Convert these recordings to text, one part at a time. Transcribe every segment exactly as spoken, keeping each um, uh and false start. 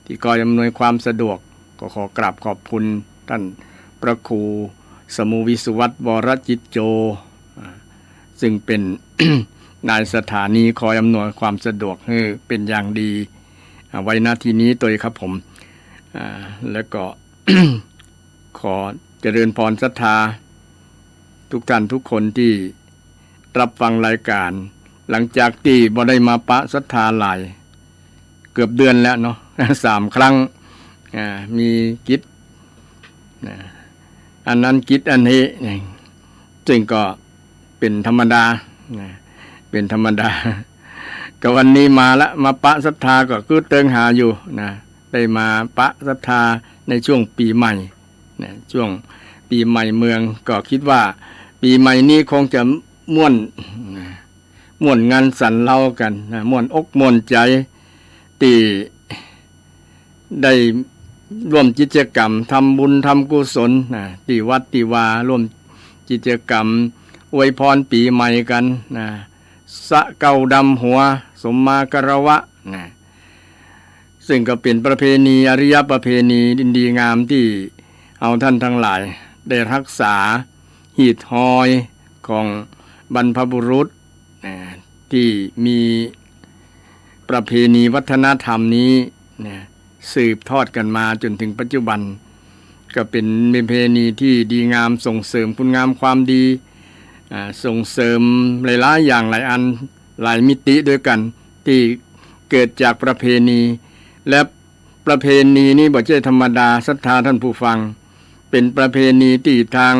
ที่คอยอำนวยความสะดวก ก็ขอกราบขอบคุณต้านพระครูสมุวิสุวัต วรจิตโจ อ่า ซึ่งเป๋น นายสถานีคอยอำนวยความสะดวกหื้อเป๋นอย่างดี อ่า ไว้ ณ ที่นี้ตวยครับผม อ่า แล้วก็ ขอเจริญพรศรัทธาทุกท่านทุกคนตี้รับฟังรายก๋าน หลังจากตี้บ่ได้มาปะศรัทธาหลายเกือบเดือนแล้วเนาะ สามครั้ง อ่า มีกิจ นะ อันนั้นกิจอันนี้ ซึ่งก็เป๋นธรรมดา นะ เป๋นธรรมดา ก็วันนี้มาละ มาปะศรัทธาก็คือเติงหาอยู่ นะ ได้มาปะศรัทธาในช่วงปี๋ใหม่ นะ ช่วงปี๋ใหม่เมือง ก็กึ๊ดว่าปี๋ใหม่นี้คงจะม่วน นะ ม่วนงันสันเลากั๋น นะ ม่วนอกม่วนใจ๋ ตี้ ได้ร่วมกิจกรรมทำบุญทำกุศล นะ ตี้วัดตี้วา ร่วมกิจกรรมอวยพรปี๋ใหม่กั๋น นะ สระเกล้าดำหัว สมมาคารวะ นะ ซึ่งก็เป๋นประเพณี อาริยประเพณีดีงามตี้เฮาต้านตังหลายได้ฮักษาหีดฮอยของบรรพบุรุษ นะ ตี้มีประเพณีวัฒนธรรมนี้ นะ สืบทอดกั๋นมาจ๋นเถิงปัจจุบัน ก็เป๋นประเพณีตี้ดีงาม ส่งเสริมคุณงามความดี อ่า ส่งเสริมหลายๆ อย่างหลายอัน หลายมิติตวยกั๋น ตี้เกิดจากประเพณี และประเพณีนี้บ่ใจ้ธรรมดา ศรัทธาต้านผู้ฟัง เป๋นประเพณีตี้ตาง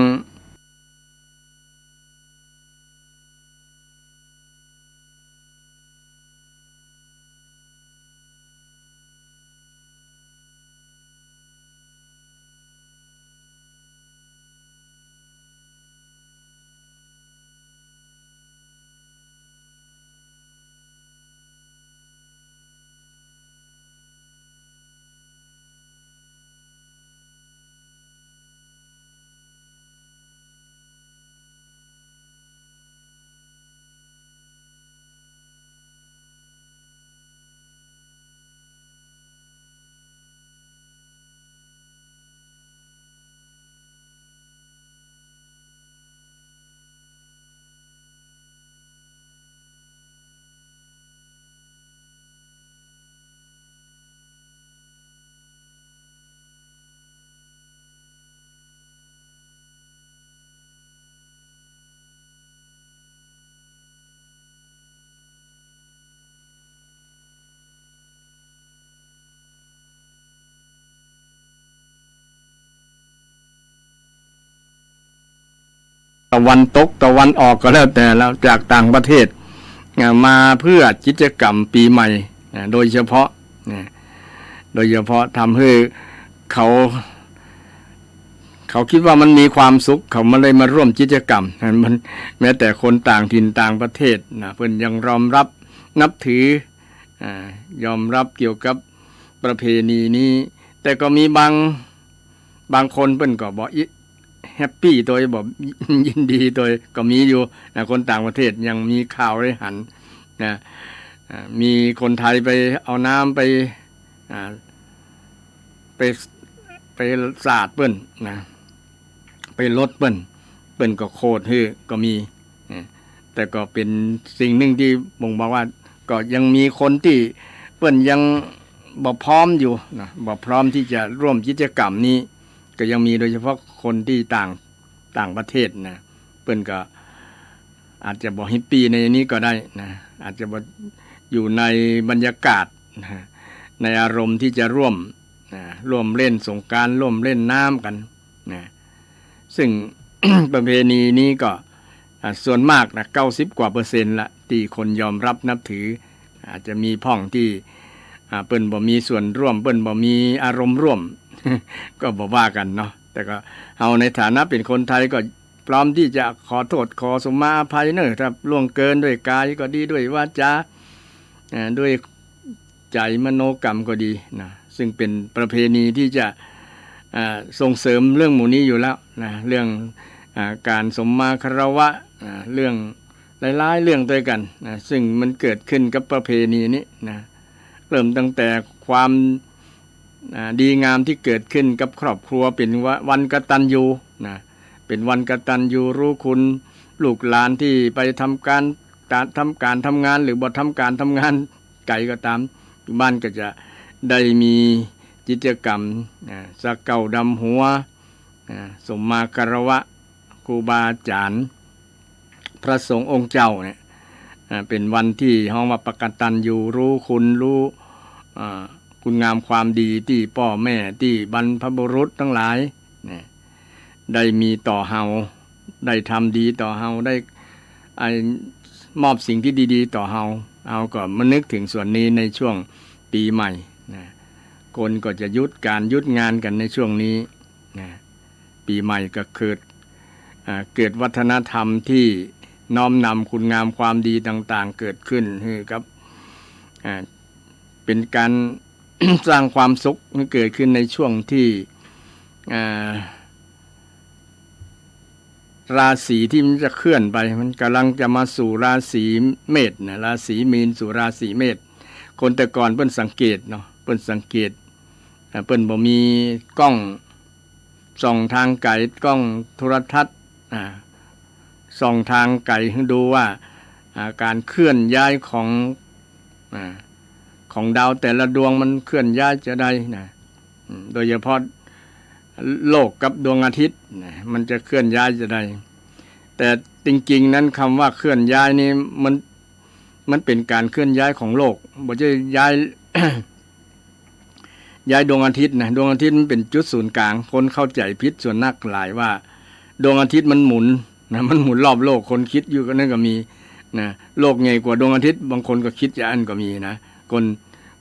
ตะวันตกตะวันออกก็แล้วแต่ แล้วจากต่างประเทศ อ่า มาเพื่อกิจกรรมปี๋ใหม่ อ่า โดยเฉพาะ นะ โดยเฉพาะทำหื้อเขา เขากึ๊ดว่ามันมีความสุข เขามาเลยมาร่วมกิจกรรม มัน แม้แต่คนต่างถิ่นต่างประเทศ นะ เปิ้นยังยอมรับนับถือ อ่า ยอมรับเกี่ยวกับประเพณีนี้ แต่ก็มีบาง บางคนเปิ้นก็บ่อิ แฮปปี้ตวย บ่ยินดีตวย ก็มีอยู่ นะ คนต่างประเทศยังมีข่าวได้หัน นะ อ่า มีคนไทยไปเอาน้ำไป อ่า ไป ไปสาดเปิ้น นะ ไปรดเปิ้น เปิ้นก็โขดหื้อก็มี นะ แต่ก็เป๋นสิ่งนึ่งตี้บ่งบอกว่า ก็ยังมีคนตี้เปิ้นยังบ่พร้อมอยู่ นะ บ่พร้อมตี้จะร่วมกิจกรรมนี้ ก็ยังมี โดยเฉพาะคนตี้ต่าง ต่างประเทศ นะ เปิ้นก็อาจจะบ่แฮปปี้ในนี้ก็ได้ นะ อาจจะบ่อยู่ในบรรยากาศ นะ ในอารมณ์ตี้จะร่วม นะ ร่วมเล่นสงกรานต์ ร่วมเล่นน้ำกั๋น นะ ซึ่ง ประเพณีนี้ก็ อ่า ส่วนมาก นะ เก้าสิบกว่าเปอร์เซ็นต์ละ ตี้คนยอมรับนับถือ อาจจะมีพ่องตี้ อ่า เปิ้นบ่มีส่วนร่วม เปิ้นบ่มีอารมณ์ร่วม ก็บ่ว่ากั๋นเนาะ แต่ก็เฮาในฐานะเป๋นคนไทยก็พร้อมตี้จะขอโต้ษขอสมมาอภัยเน่อ ถ้าล่วงเกินด้วยก๋ายก็ดี ด้วยวาจา อ่า ด้วย ใจ๋มโนกรรมก็ดี นะ ซึ่งเป๋นประเพณีตี้จะ อ่า ส่งเสริมเรื่องหมู่นี้อยู่แล้ว นะ เรื่อง อ่า ก๋านสมมาคารวะ อ่า เรื่องหลายๆ เรื่องตวยกั๋น นะ ซึ่งมันเกิดขึ้นกับประเพณีนี้ นะ เริ่มตั้งแต่ความ อ่า ดีงามตี้เกิดขึ้นกับครอบครัว เป๋นวะ วันกตัญญูนะ เป๋นวันกตัญญูรู้คุณ ลูกหลานตี้ไปทำก๋าน ตะ ทำก๋านทำงาน หรือบ่ทำก๋านทำงานไก๋ก็ต๋าม บ้านก็จะได้มีกิจกรรม อ่า สะเก้าดำหัว อ่า สมมาคารวะครูบาอาจ๋ารย์ พระสงฆ์องค์เจ้าเนี่ย อ่า เป๋นวันตี้ฮ้องว่าปกตัญญู รู้คุณ รู้ อ่า คุณงามความดีตี้ป้อแม่ ตี้บรรพบุรุษตังหลายเนี่ย ได้มีต่อเฮา ได้ทำดีต่อเฮา ได้ ไอ้ มอบสิ่งตี้ดีๆ ต่อเฮา เฮาก็มานึกเถิงส่วนนี้ในช่วงปี๋ใหม่นะ คนก็จะหยุดก๋านหยุดงานกั๋นในช่วงนี้นะ ปี๋ใหม่ก็เกิด อ่า เกิดวัฒนธรรมตี้น้อมนำคุณงามความดีต่างๆ เกิดขึ้นหื้อกับ อ่า เป๋นก๋าน สร้างความสุขหื้อเกิดขึ้นในช่วงตี้ อ่า ราศีตี้มันจะเคลื่อนไป มันก่ำลังจะมาสู่ราศีเมษนะ ราศีมีนสู่ราศีเมษ คนแต่ก่อนเปิ้นสังเกตเนาะ เปิ้นสังเกต อ่า เปิ้นบ่มีก้องส่องตางไก๋ ก้องโทรทัศน์ อ่า ส่องตางไก๋หื้อดูว่า อ่า ก๋านเคลื่อนย้ายของ อ่า ของดาวแต่ละดวงมันเคลื่อนย้ายจาใดนะ อืม โดยเฉพาะโลกกับดวงอาทิตย์นะ มันจะเคลื่อนย้ายจาใด แต่จริงๆ นั้นกำว่าเคลื่อนย้ายนี่มัน มันเป๋นก๋านเคลื่อนย้ายของโลก บ่ใจ้ย้าย ย้ายดวงอาทิตย์นะ ดวงอาทิตย์มันเป๋นจุดศูนย์ก๋าง คนเข้าใจ๋ผิดส่วนนักหลายว่า ดวงอาทิตย์มันหมุนนะ มันหมุนรอบโลก คนกึ๊ดอยู่ก็ นั่นก็มีนะ โลกใหญ่กว่าดวงอาทิตย์ บางคนก็กึ๊ดอย่างอั้นก็มีนะ คน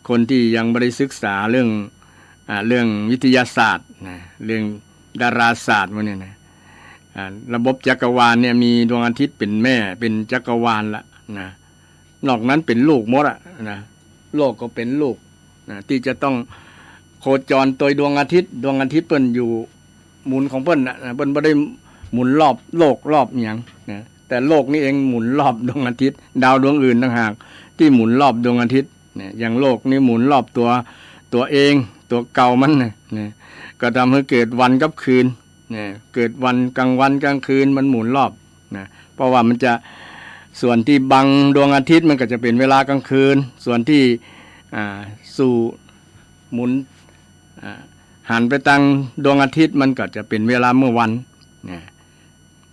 คนตี้ยังบ่ได้ศึกษาเรื่อง อ่า เรื่องวิทยาศาสตร์นะ เรื่องดาราศาสตร์หมู่นี้นะ อ่า ระบบจักรวาลเนี่ยมีดวงอาทิตย์เป๋นแม่ เป๋นจักรวาลละนะ นอกนั้นเป๋นลูกหมดอะนะ โลกก็เป๋นลูกนะ ตี้จะต้องโคจรโตยดวงอาทิตย์ ดวงอาทิตย์เปิ้นอยู่หมุนของเปิ้นนะ เปิ้นบ่ได้หมุนรอบโลกรอบหยังนะ แต่โลกนี่เองหมุนรอบดวงอาทิตย์ ดาวดวงอื่นต่างหากตี้หมุนรอบดวงอาทิตย์เนี่ย อย่างโลกนี่หมุนรอบตั๋ว ตั๋วเอง ตั๋วเก่ามันนะ เนี่ย ก็ทำหื้อเกิดวันกับคืน เนี่ย เกิดวัน กลางวันกลางคืนมันหมุนรอบนะ เพราะว่ามันจะ ส่วนตี้บังดวงอาทิตย์มันก็จะเป๋นเวลากลางคืน ส่วนตี้ อ่า สู่หมุน อ่า หันไปตางดวงอาทิตย์มันก็จะเป๋นเวลาเมื่อวันนะ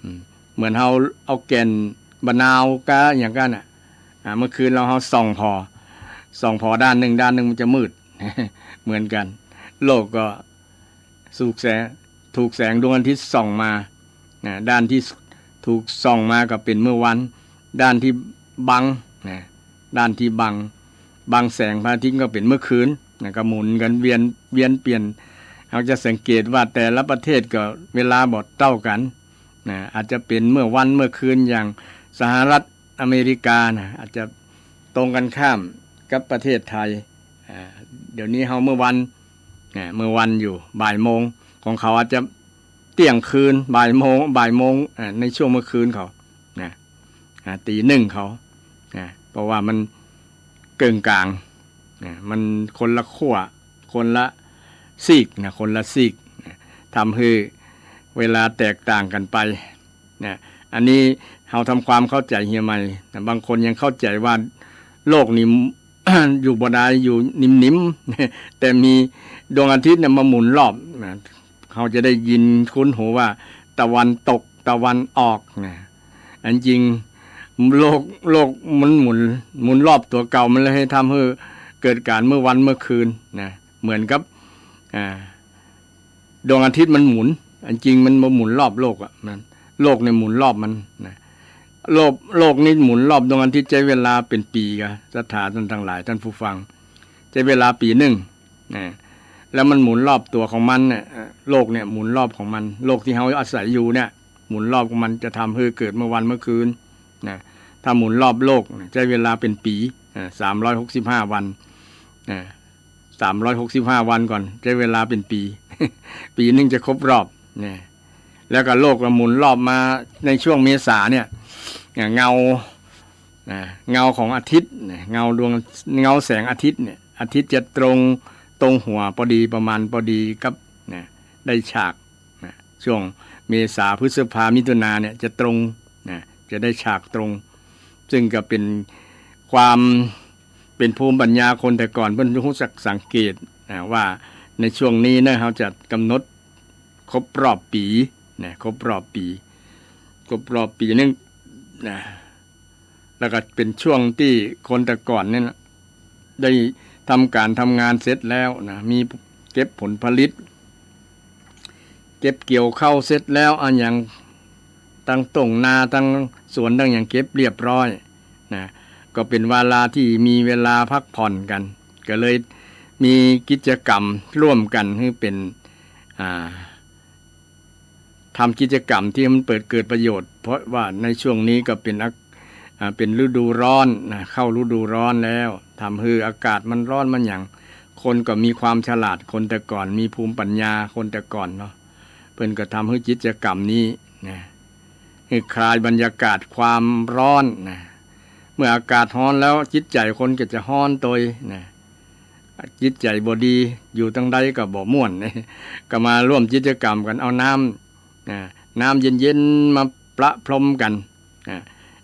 อืม เหมือนเฮาเอาแก่นบะนาวกะอย่างกั๋นน่ะ อ่า เมื่อคืนเฮา เฮาส่องผ่อ ส่องผ่อด้านนึ่ง ด้านนึ่งมันจะมืด เหมือนกั๋น โลกก็ถูกแสง ถูกแสงดวงอาทิตย์ส่องมา นะ ด้านตี้ถูกส่องมาก็เป๋นเมื่อวัน ด้านตี้บัง นะ ด้านตี้บัง บังแสงพระอาทิตย์ก็เป๋นเมื่อคืน นะ ก็หมุนกั๋นเวียน เวียนเปลี่ยน เฮาจะสังเกตว่าแต่ละประเทศก็เวลาบ่เต้ากั๋น นะ อาจจะเป๋นเมื่อวันเมื่อคืน อย่างสหรัฐอเมริกานะ อาจจะตรงกั๋นข้ามกับประเทศไทย อ่า เดี๋ยวนี้เฮาเมื่อวัน นะ เมื่อวันอยู่บ่ายโมง ของเขาอาจจะเตี้ยงคืน บ่ายโมง บ่ายโมง อ่า ในช่วงเมื่อคืนเขา นะ อ่า ตีหนึ่งเขา นะ เพราะว่ามันเกิ่งก๋าง นะ มันคนละขั้ว คนละซีกนะ คนละซีกนะ ทำหื้อเวลาแตกต่างกั๋นไปนะ อันนี้เฮาทำความเข้าใจ๋เหียใหม่นะ บางคนยังเข้าใจ๋ว่าโลกนี่ อยู่บ่ดาย อยู่นิมๆ แต่มีดวงอาทิตย์เนี่ยมาหมุนรอบนะ เฮาจะได้ยินคุ้นหูว่าตะวันตก ตะวันออกนะ อันจริงโลก โลกมันหมุน หมุนรอบตั๋วเก่ามันเลยหื้อทำหื้อเกิดก๋านเมื่อวันเมื่อคืนนะ เหมือนกับ อ่า ดวงอาทิตย์มันหมุน อันจริงมันบ่หมุนรอบโลกอะ มัน โลกเนี่ยหมุนรอบมันนะ โลก โลกนี่หมุนรอบดวงอาทิตย์ใจ๊เวลาเป๋นปี๋กะ ศรัทธาต้านตังหลาย ต้านผู้ฟัง ใจ๊เวลาปี๋นึ่งนะ แล้วมันหมุนรอบตั๋วของมันเนี่ย เอ่อ โลกเนี่ยหมุนรอบของมัน โลกตี้เฮาอาศัยอยู่เนี่ย หมุนรอบของมันจะทำหื้อเกิดเมื่อวันเมื่อคืนนะ ถ้าหมุนรอบโลกเนี่ยใจ๊เวลาเป๋นปี๋ อ่า สามร้อยหกสิบห้าวันนะ สามร้อยหกสิบห้าวันก่อน ใจ๊เวลาเป๋นปี๋ ปี๋นึ่งจะครบรอบเนี่ย แล้วก็โลกก็หมุนรอบมาในช่วงเมษาเนี่ย เนี่ย เงา นะ เงาของอาทิตย์เนี่ย เงาดวง เงาแสงอาทิตย์เนี่ย อาทิตย์จะตรง ตรงหัวปอดี ประมาณปอดีกับ นะ ได้ฉาก นะ ช่วงเมษา พฤษภา มิถุนาเนี่ยจะตรง นะ จะได้ฉากตรง ซึ่งก็เป๋นความ เป๋นภูมิปัญญาคนแต่ก่อน เปิ้นฮู้จักสังเกต นะ ว่าในช่วงนี้นะ เฮาจะกำหนดครบรอบปี๋ นะ ครบรอบปี๋ ครบรอบปี๋นึ่ง นะ แล้วก็เป๋นช่วงตี้คนแต่ก่อนเนี่ยนะ ได้ทำก๋านทำงานเสร็จแล้วนะ มีเก็บผลผลิต เก็บเกี่ยวข้าวเสร็จแล้ว อะหยัง ตังต้งนา ตังสวน ตังหยังเก็บเรียบร้อยนะ ก็เป๋นเวลาตี้มีเวลาพักผ่อนกั๋น ก็เลยมีกิจกรรมร่วมกั๋นหื้อเป๋น อ่า ทำกิจกรรมตี้มันเปิดเกิดประโยชน์ เพราะว่าในช่วงนี้ก็เป๋นอาก- อ่า เป๋นฤดูร้อนนะ เข้าฤดูร้อนแล้ว ทำหื้ออากาศมันร้อนมันหยัง คนก็มีความฉลาด คนแต่ก่อน มีภูมิปัญญา คนแต่ก่อนเนาะ เปิ้นก็ทำหื้อกิจกรรมนี้นะ หื้อคลายบรรยากาศความร้อนนะ เมื่ออากาศฮ้อนแล้ว จิตใจ๋คนก็จะฮ้อนตวยนะ จิตใจ๋บ่ดี อยู่ตังใดก็บ่ม่วน ก็มาร่วมกิจกรรมกั๋น เอาน้ำ นะ น้ำเย็นๆ มาประพรมกั๋น นะ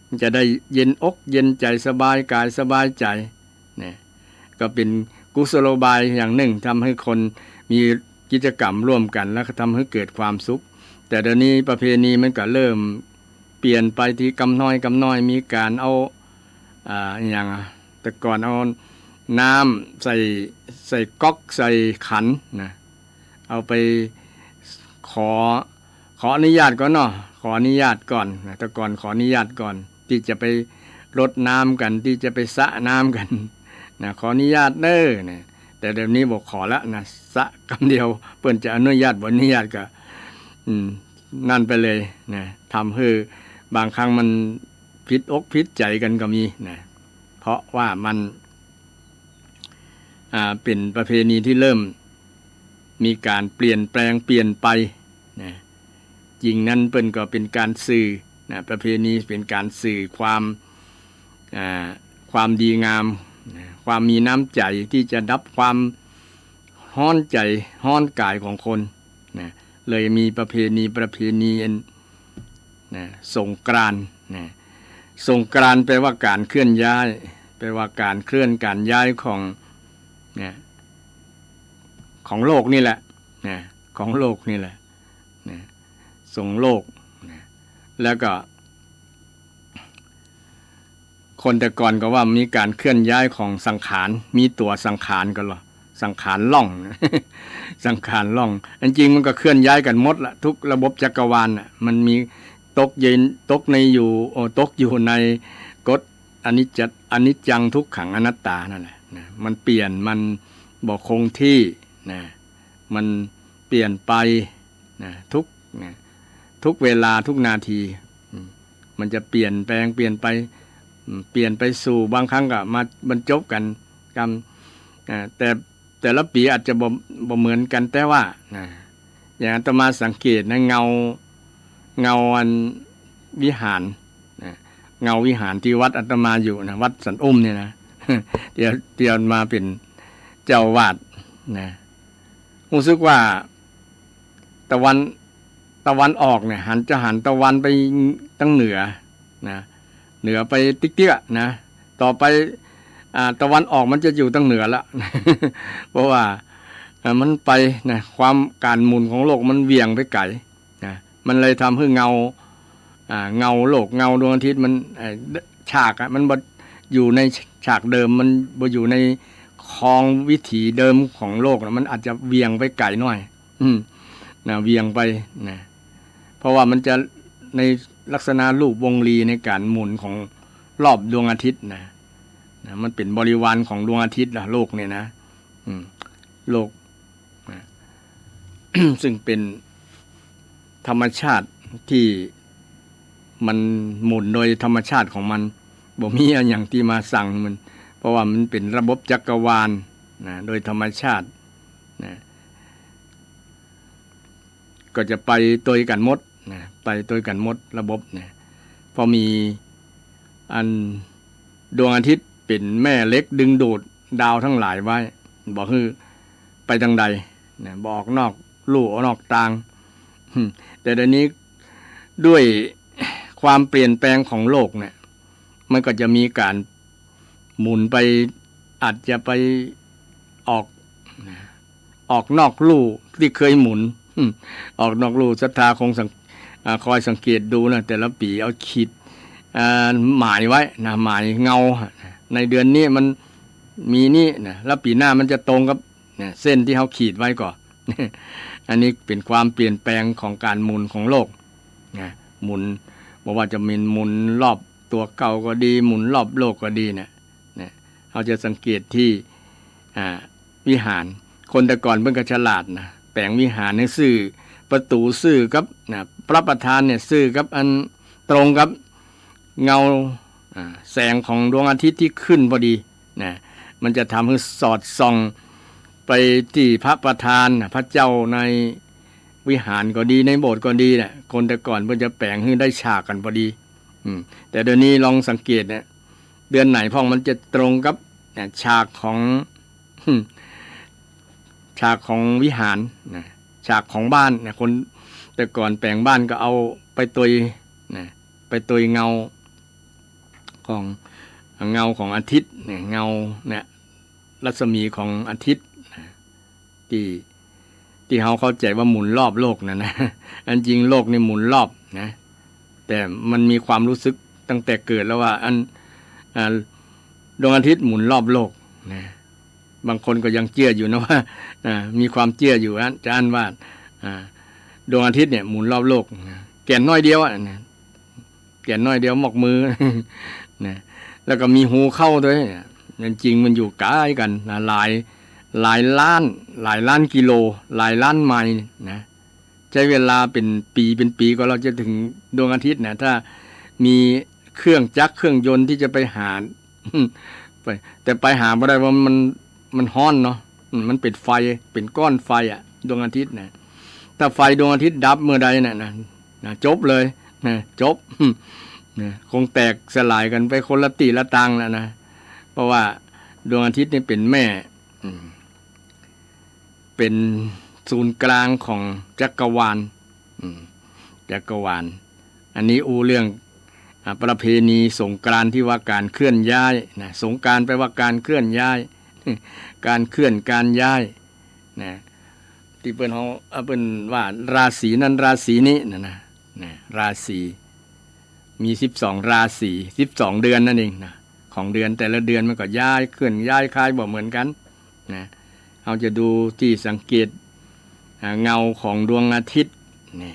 มันจะได้เย็นอกเย็นใจ๋ สบายกายสบายใจ๋ นะ ก็เป๋นกุศโลบายอย่างนึ่ง ทำหื้อคนมีกิจกรรมร่วมกั๋น แล้วก็ทำหื้อเกิดความสุข แต่เดี๋ยวนี้ประเพณีมันก็เริ่มเปลี่ยนไปตี้กำน้อยกำน้อย มีก๋านเอา อ่า อะหยังอะ แต่ก่อนเอาน้ำใส่ ใส่ก๊อก ใส่ขันนะ เอาไปขอ ขออนุญาตก่อนเนาะ ขออนุญาตก่อนนะ แต่ก่อนขออนุญาตก่อน ตี้จะไปรดน้ำกั๋น ตี้จะไปสระน้ำกั๋นนะ ขออนุญาตเน้อนะ แต่เดี๋ยวนี้บ่ขอละนะ สระกำเดียว เปิ้นจะอนุญาตบ่อนุญาตก็ อืม นั่นไปเลยนะ ทำหื้อบางครั้งมันผิดอกผิดใจ๋กั๋นก็มีนะ เพราะว่ามัน อ่า เป๋นประเพณีตี้เริ่มมีก๋านเปลี่ยนแปลงเปลี่ยนไปนะ จริงนั้นเปิ้นก็เป๋นก๋านสื่อนะ ประเพณีเป๋นก๋านสื่อความ อ่า ความดีงามนะ ความมีน้ำใจ๋ตี้จะดับความฮ้อนใจ๋ฮ้อนกายของคนนะ เลยมีประเพณี ประเพณีอัน นะ สงกรานต์นะ สงกรานต์แปลว่าก๋านเคลื่อนย้าย แปลว่าก๋านเคลื่อนก๋านย้ายของ นะ ของโลกนี่แหละ นะ ของโลกนี่แหละ นะ สงโลก นะ แล้วก็ คนแต่ก่อนก็ว่ามีก๋านเคลื่อนย้ายของสังขาร มีตั๋วสังขารก็เหรอ สังขารล่อง สังขารล่อง อันจริงมันก็เคลื่อนย้ายกั๋นหมดละ ทุกระบบจักรวาลน่ะ มันมีตกเย็น ตกในอยู่ โอ้ ตกอยู่ในกฎอนิจจ อนิจจังทุกขังอนัตตานั่นแหละนะ มันเปลี่ยน มันบ่คงที่นะ มันเปลี่ยนไปนะ ทุกนะ ทุกเวลา ทุกนาที อืม มันจะเปลี่ยนแปลง เปลี่ยนไป อืม เปลี่ยนไปสู่ บางครั้งก็มาบรรจบกั๋น กรรม อ่า แต่ แต่ละปี๋อาจจะบ่ บ่เหมือนกั๋น แต่ว่านะ อย่างอาตมาสังเกตนะ เงา เงาอันวิหารนะ เงาวิหารตี้วัดอาตมาอยู่นะ วัดสันอุ้มเนี่ยนะ ตี้ ตี้อาตมาเป๋นเจ้าอาวาสนะ ฮู้สึกว่าตะวัน ตะวันออกเนี่ย หัน จะหันตะวันไปตังเหนือนะ เหนือไปติ๊กๆ อะนะ ต่อไป อ่า ตะวันออกมันจะอยู่ตังเหนือละ เพราะว่า อ่า มันไปนะ ความก๋านหมุนของโลกมันเหวี่ยงไปไก๋นะ มันเลยทำหื้อเงา อ่า เงาโลก เงาดวงอาทิตย์มัน เอ่อ ฉากอะ มันบ่อยู่ในฉากเดิม มันบ่อยู่ในคองวิถีเดิมของโลกนะ มันอาจจะเหวี่ยงไปไก๋หน่อย อืม นะ เหวี่ยงไปนะ เพราะว่ามันจะในลักษณะรูปวงรีในก๋านหมุนของรอบดวงอาทิตย์นะ นะ มันเป๋นบริวารของดวงอาทิตย์นะ โลกเนี่ยนะ อืม โลกนะ ซึ่งเป๋นธรรมชาติตี้มันหมุนโดยธรรมชาติของมัน บ่มีอะหยังตี้มาสั่งมัน เพราะว่ามันเป๋นระบบจักรวาลนะ โดยธรรมชาตินะ ก็จะไปตวยกั๋นหมดนะ ไปตวยกั๋นหมดระบบเนี่ย เพราะมีอันดวงอาทิตย์เป๋นแม่เหล็กดึงดูดดาวทั้งหลายไว้ บ่หื้อ ไปตางใดนะ บ่ออกนอกลู่ออกนอกตาง แต่เดี๋ยวนี้ด้วยความเปลี่ยนแปลงของโลกเนี่ย มันก็จะมีการหมุนไป อาจจะไปออกนะ ออกนอกลู่ตี้เคยหมุน ออกนอกลู่ ศรัทธาคงสัง อ่า คอยสังเกตดูนะ แต่ละปี๋เอาขีด อ่า หมายไว้นะ หมายเงา ในเดือนนี้มันมีนี่นะ แล้วปี๋หน้ามันจะตรงกับเนี่ย เส้นตี้เฮาขีดไว้ก่อ อันนี้เป๋นความเปลี่ยนแปลงของการหมุนของโลกนะ หมุน บ่ว่าจะเป๋นหมุนรอบตั๋วเก่าก็ดี หมุนรอบโลกก็ดีเนี่ย เนี่ย เฮาจะสังเกตตี้ อ่า วิหาร คนแต่ก่อนเปิ้นก็ฉลาดนะ แป๋งวิหารหื้อซื่อประตู๋ซื่อกับนะ พระประธานเนี่ยซื่อกับอันตรงกับเงา อ่า แสงของดวงอาทิตย์ตี้ขึ้นพอดีนะ มันจะทำหื้อสอดส่องไปตี้พระประธานนะ พระเจ้าในวิหารก็ดี ในโบสถ์ก็ดีเนี่ย คนแต่ก่อนเปิ้นจะแป๋งหื้อได้ฉากกั๋นพอดี อืม แต่เดี๋ยวนี้ลองสังเกตเนี่ย เดือนไหนพ่องมันจะตรงกับเนี่ย ฉากของ ฉากของวิหารนะ ฉากของบ้านนะ คนแต่ก่อนแป๋งบ้านก็เอาไปตวยนะ ไปตวยเงาของ เงาของอาทิตย์เนี่ย เงาเนี่ย รัศมีของอาทิตย์นะ ตี้ ตี้เฮาเข้าใจ๋ว่าหมุนรอบโลกนั่นนะ อันจริงโลกนี่หมุนรอบนะ แต่มันมีความรู้สึกตั้งแต่เกิดแล้วว่า อัน อ่า ดวงอาทิตย์หมุนรอบโลกนะ บางคนก็ยังเจื้ออยู่นะว่า อ่า มีความเจื้ออยู่นะ จะอั้นว่า อ่า ดวงอาทิตย์เนี่ยหมุนรอบโลกนะ แก่นน้อยเดียวอะนะ แก่นน้อยเดียวหมอกมือ นะ แล้วก็มีฮูเข้าตวย อันจริงมันอยู่ไก๋กั๋นนะ หลาย หลายล้าน หลายล้านกิโล หลายล้านไมล์นะ ใจ๊เวลาเป๋นปี๋เป๋นปี๋กว่าเฮาจะเถิงดวงอาทิตย์นะ ถ้ามีเครื่องจักรเครื่องยนต์ตี้จะไปหา ไป แต่ไปหาบ่ได้ เพราะมัน มันฮ้อนเนาะ อืม มันเป๋นไฟ เป๋นก้อนไฟอะ ดวงอาทิตย์นะ ถ้าไฟดวงอาทิตย์ดับเมื่อใดน่ะนะ นะ จบเลยนะ จบ นะ คงแตกสลายกั๋นไปคนละตี้ละตางแล้วนะ เพราะว่าดวงอาทิตย์นี่เป๋นแม่ อืม เป๋นศูนย์กลางของจักรวาล อืม จักรวาล อันนี้อู้เรื่อง อ่า ประเพณีสงกรานต์ตี้ว่าการเคลื่อนย้ายนะ สงกรานต์แปลว่าการเคลื่อนย้าย การเคลื่อนการย้ายนะ ตี้เปิ้นเฮา เอ่อ เปิ้นว่าราศีนั้นราศีนี้นะ นะ นะ ราศี มีสิบสองราศี สิบสองเดือนนั่นเองนะ ของเดือนแต่ละเดือนมันก็ย้ายเคลื่อนย้ายคลายบ่เหมือนกั๋นนะ เฮาจะดูตี้สังเกต อ่า เงาของดวงอาทิตย์นี่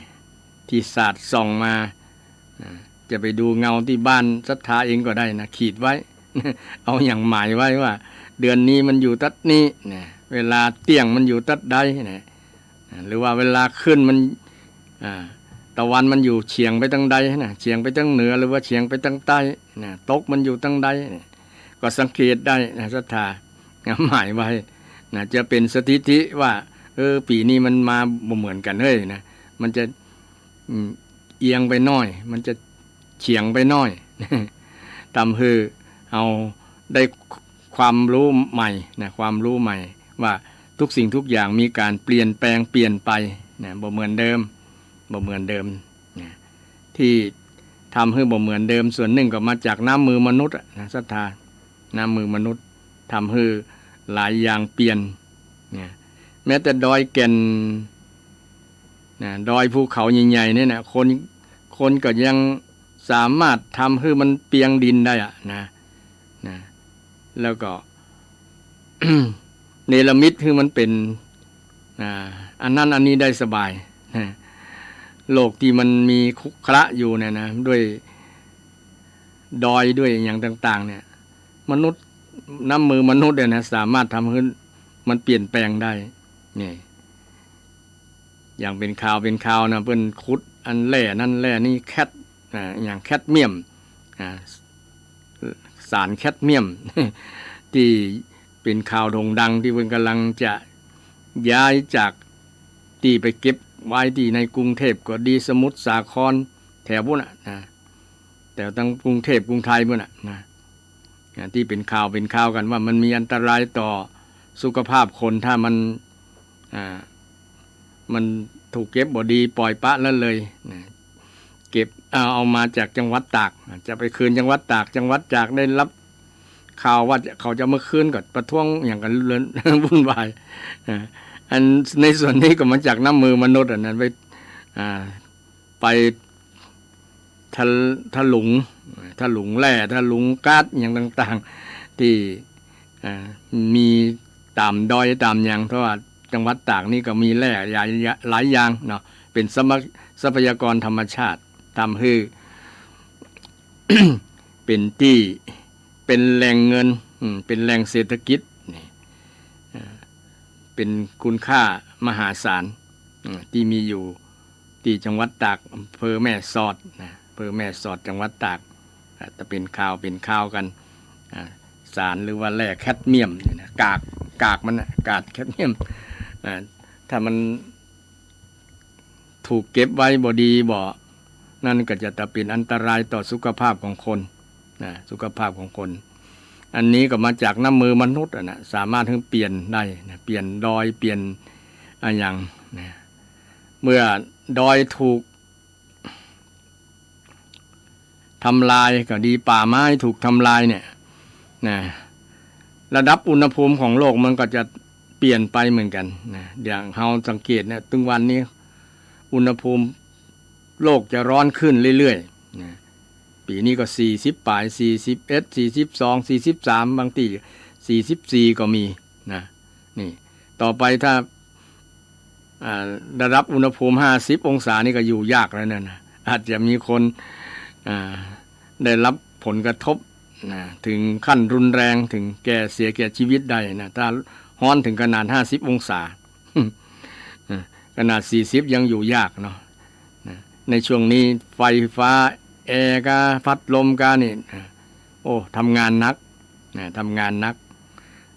ตี้สาดส่องมา อ่า จะไปดูเงาตี้บ้านศรัทธาเองก็ได้นะ ขีดไว้ เอาหยังหมายไว้ว่า เดือนนี้มันอยู่ตั๊ดนี้นะ เวลาเตี้ยงมันอยู่ตั๊ดใดนะ อ่า หรือว่าเวลาขึ้นมัน อ่า ตะวันมันอยู่เฉียงไปตางใดนะ เฉียงไปตางเหนือ หรือว่าเฉียงไปตางใต้นะ ตกมันอยู่ตางใดเนี่ย ก็สังเกตได้นะ ศรัทธา หมายไว้นะ จะเป๋นสถิติว่า เออ ปี๋นี้มันมาบ่เหมือนกั๋นเฮ้ยนะ มันจะ อืม เอียงไปหน้อย มันจะเฉียงไปหน้อย ทำหื้อเฮาได้ความรู้ใหม่นะ ความรู้ใหม่ว่าทุกสิ่งทุกอย่างมีการเปลี่ยนแปลงเปลี่ยนไปนะ บ่เหมือนเดิม บ่เหมือนเดิมนะ ตี้ทำหื้อบ่เหมือนเดิม ส่วนนึ่งก็มาจากน้ำมือมนุษย์อะนะ ศรัทธา น้ำมือมนุษย์ทำหื้อหลายอย่างเปลี่ยนนะ แม้แต่ดอยแก่นนะ ดอยภูเขาใหญ่ๆ เนี่ยนะ คน คนก็ยังสามารถทำหื้อมันเปียงดินได้อะนะ นะ แล้วก็ เนรมิตหื้อมันเป๋น อ่า อันนั้นอันนี้ได้สบายนะ โลกตี้มันมีครุขระอยู่เนี่ยนะ ด้วยดอยด้วยอะหยังต่างๆ เนี่ย มนุษย์ น้ำมือมนุษย์เนี่ยนะ สามารถทำหื้อมันเปลี่ยนแปลงได้ นี่ อย่างเป๋นข่าวเป๋นข่าวนะ เปิ้นขุดอันแร่นั้นแร่นี้ แคด อ่า อย่างแคดเมียม อ่า สารแคดเมียม ตี้เป๋นข่าวโด่งดัง ตี้เปิ้นก่ำลังจะย้ายจากตี้ไปเก็บไว้ตี้ในกรุงเทพฯก็ดี สมุทรสาคร แถวปู๊นน่ะนะ แถวตางกรุงเทพฯ กรุงไทยปู๊นน่ะนะ อ่า ตี้เป๋นข่าวเป๋นข่าวกั๋นว่ามันมีอันตรายต่อสุขภาพคน ถ้ามัน อ่า มันถูกเก็บบ่ดี ปล่อยปละละเลยนะ เก็บ เอา เอามาจากจังหวัดตาก จะไปคืนจังหวัดตาก จังหวัดตากได้รับข่าวว่าจะ เขาจะมาคืนก็ประท้วงหยังกัน เรื่อง วุ่นวาย อ่า อันในส่วนนี้ก็มาจากน้ำมือมนุษย์อะนะ ไป อ่า ไปถล- ถลุง ถลุงแร่ ถลุงก๊าซหยังต่างๆ ตี้ อ่า มีต๋ามดอยต๋ามหยัง เพราะว่าจังหวัดตากนี่ก็มีแร่หลาย หลายอย่างเนาะ เป๋นทรัพย- ทรัพยากรธรรมชาติ ทำหื้อ เป๋นตี้ เป๋นแหล่งเงิน อืม เป๋นแหล่งเศรษฐกิจนี่ อ่า เป๋นคุณค่ามหาศาล อืม ตี้มีอยู่ตี้จังหวัดตาก อำเภอแม่สอดนะ อำเภอแม่สอด จังหวัดตาก อ่า จะเป๋นข่าว เป๋นข่าวกั๋น อ่า สารหรือว่าแร่แคดเมียมนี่นะ กาก กากมันนะ กากแคดเมียม อ่า ถ้ามัน ถูกเก็บไว้บ่ดีบ่ นั่นก็จะ จะเป๋นอันตรายต่อสุขภาพของคนนะ สุขภาพของคน อันนี้ก็มาจากน้ำมือมนุษย์อะนะ สามารถหื้อเปลี่ยนได้นะ เปลี่ยนดอย เปลี่ยนอะหยังนะ เมื่อดอยถูกทำลายก็ดี ป่าไม้ถูกทำลายเนี่ยนะ ระดับอุณหภูมิของโลกมันก็จะเปลี่ยนไปเหมือนกั๋นนะ อย่างเฮาสังเกตเนี่ย ตึงวันนี้ อุณหภูมิโลกจะร้อนขึ้นเรื่อยๆ นะ ปี๋นี้ก็สี่สิบป๋าย สี่สิบเอ็ด สี่สิบสอง สี่สิบสาม บางตี้ สี่สิบสี่ ก็มีนะ นี่ ต่อไปถ้า อ่า ระดับอุณหภูมิ ห้าสิบองศานี่ก็อยู่ยากแล้วนั่นนะ อาจจะมีคน อ่า ได้รับผลกระทบนะ ถึงขั้นรุนแรง ถึงแก่ เสียแก่ชีวิตได้นะ ถ้าฮ้อนถึงขนาด ห้าสิบองศา ขนาด สี่สิบ ยังอยู่ยากเนาะนะ ในช่วงนี้ไฟฟ้า แอร์กา พัดลมกานี่นะ โอ้ ทำงานหนักนะ ทำงานหนัก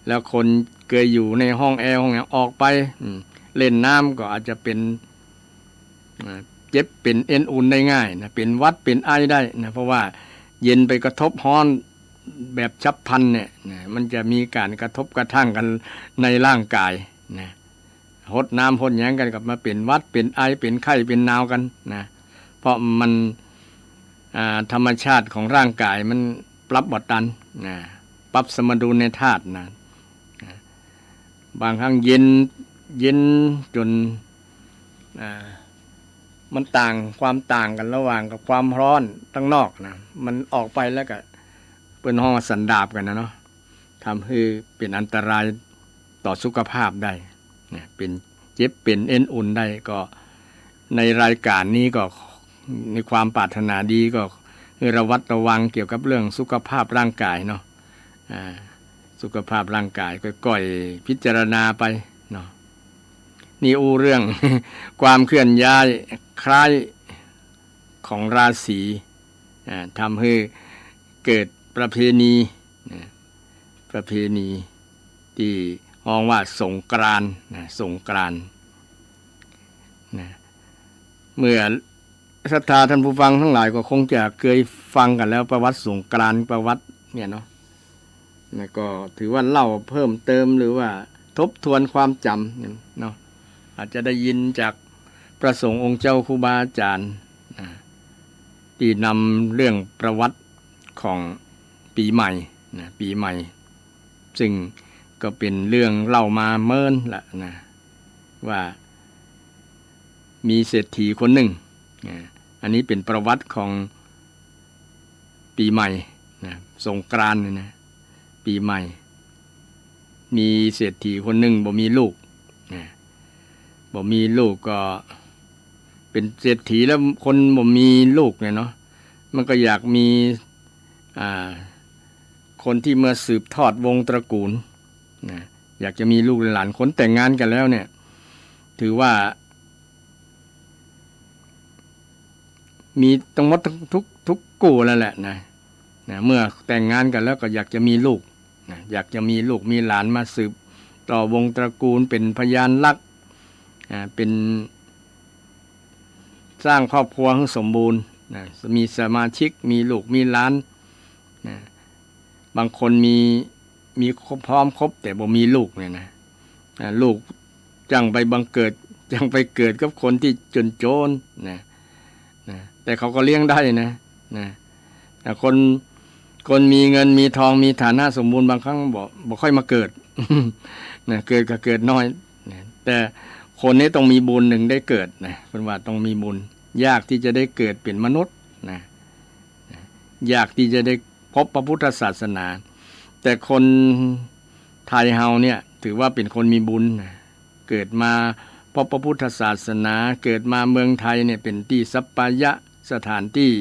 แล้วคนเกยอยู่ในห้องแอร์ห้องหยัง ออกไป อืม เล่นน้ำก็อาจจะเป๋น อ่า เจ็บเป๋นเอ็นอุ่นได้ง่ายนะ เป๋นหวัดเป๋นไอได้นะ เพราะว่าเย็นไปกระทบฮ้อนแบบฉับพลันเนี่ยนะ มันจะมีก๋านกระทบกระทั่งกั๋นในร่างก๋ายนะ หดน้ำหดหยังกั๋นก็มาเป๋นหวัดเป๋นไอ เป๋นไข้เป๋นหนาวกั๋นนะ เพราะมัน อ่า ธรรมชาติของร่างก๋ายมันปรับบ่ตันนะ ปรับสมดุลในธาตุนะ นะ บางครั้งเย็น เย็นจ๋น อ่า มันต่าง ความต่างกั๋นระหว่างกับความฮ้อนตังนอกนะ มันออกไปแล้วก็เปิ้นฮ้องว่าสันดาปกั๋นนะเนาะ ทำหื้อเป๋นอันตรายต่อสุขภาพได้นะ เป๋นเจ็บเป๋นเอ็นอุ่นได้ ก็ในรายก๋านนี้ก็ ในความปรารถนาดีก็หื้อระวัดระวังเกี่ยวกับเรื่องสุขภาพร่างก๋ายเนาะ อ่า สุขภาพร่างก๋ายก็ก้อยพิจารณาไปเนาะ นี่อู้เรื่อง ความเคลื่อนย้ายคล้ายของราศี อ่า ทำหื้อเกิดประเพณีนะ ประเพณีตี้ฮ้องว่าสงกรานต์นะ สงกรานต์นะ เมื่อศรัทธาท่านผู้ฟังตังหลายก็คงจะเกยฟังกั๋นแล้ว ประวัติสงกรานต์ ประวัติเนี่ยเนาะ แล้วก็ถือว่าเล่าเพิ่มเติมหรือว่าทบทวนความจ๋ำเนาะ อาจจะได้ยินจากพระสงฆ์องค์เจ้าครูบาอาจ๋ารย์นะ ตี้นำเรื่องประวัติของปี๋ใหม่นะ ปี๋ใหม่ ซึ่งก็เป๋นเรื่องเล่ามาเมินละนะ ว่ามีเศรษฐีคนนึ่งนะ อันนี้เป๋นประวัติของปี๋ใหม่นะ สงกรานต์นี่นะ ปี๋ใหม่ มีเศรษฐีคนนึ่งบ่มีลูกนะ บ่มีลูกก็เป๋นเศรษฐีแล้วคนบ่มีลูกเนี่ยเนาะ มันก็อยากมี อ่า คนตี้มาสืบทอดวงศ์ตระกูลนะ อยากจะมีลูกหลาน คนแต่งงานกั๋นแล้วเนี่ย ถือว่า มีตังหมดทุก ทุก ทุกกู้แล้วแหละนะ นะ เมื่อแต่งงานกั๋นแล้วก็อยากจะมีลูกนะ อยากจะมีลูกมีหลานมาสืบต่อวงศ์ตระกูล เป๋นพยานรัก อ่า เป๋น สร้างครอบครัวหื้อสมบูรณ์นะ มีสมาชิก มีลูกมีหลานนะ บางคนมี มีครบ พร้อมครบ แต่บ่มีลูกเนี่ยนะ อ่า ลูก จั่งไปบังเกิด จั่งไปเกิดกับคนตี้จ๋นๆ นะ นะ แต่เขาก็เลี้ยงได้นะ นะ แต่คน คนมีเงินมีทองมีฐานะสมบูรณ์บางครั้งบ่ บ่ค่อยมาเกิด นะ เกิดก็เกิดน้อย นะ แต่คนนี้ต้องมีบุญจึงได้เกิดนะ เปิ้นว่าต้องมีบุญ ยากที่จะได้เกิดเป๋นมนุษย์นะ นะ ยากที่จะได้พบพระพุทธศาสนา แต่คนไทยเฮาเนี่ยถือว่าเป๋นคนมีบุญนะ เกิดมาพบพระพุทธศาสนา เกิดมาเมืองไทยเนี่ยเป๋นตี้สัปปายะสถานตี้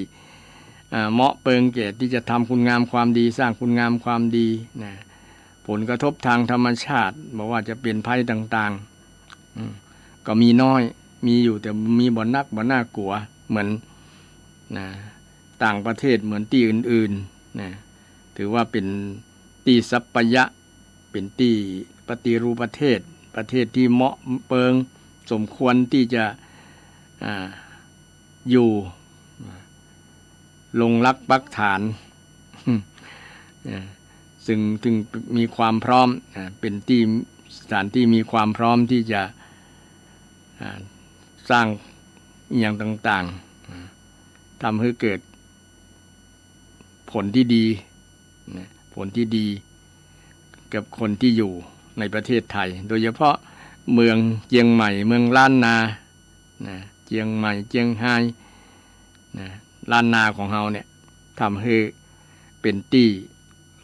อ่า เหมาะเปิงแก่ตี้จะทำคุณงามความดี สร้างคุณงามความดีนะ ผลกระทบทางธรรมชาติ บ่ว่าจะเป๋นภัยต่างๆ อืม ก็มีน้อย มีอยู่แต่มีบ่นัก บ่น่ากลัว เหมือน นะ ต่างประเทศ เหมือนตี้อื่นๆ นะ ถือว่าเป๋นตี้สัปปายะ เป๋นตี้ปฏิรูปประเทศ ประเทศตี้เหมาะเปิง สมควรตี้จะ อ่า อยู่ ลงรากปักฐาน เอ่อ ซึ่ง ซึ่งมีความพร้อม อ่า เป๋นตี้ สถานตี้มีความพร้อมตี้จะ อ่า สร้างอะหยังต่างๆ อ่า ทำหื้อเกิดผลตี้ดี นะ ผลตี้ดีกับคนตี้อยู่ในประเทศไทย โดยเฉพาะเมืองเจียงใหม่ เมืองล้านนา นะ เจียงใหม่ เจียงฮาย นะ ล้านนาของเฮาเนี่ย ทำหื้อเป๋นตี้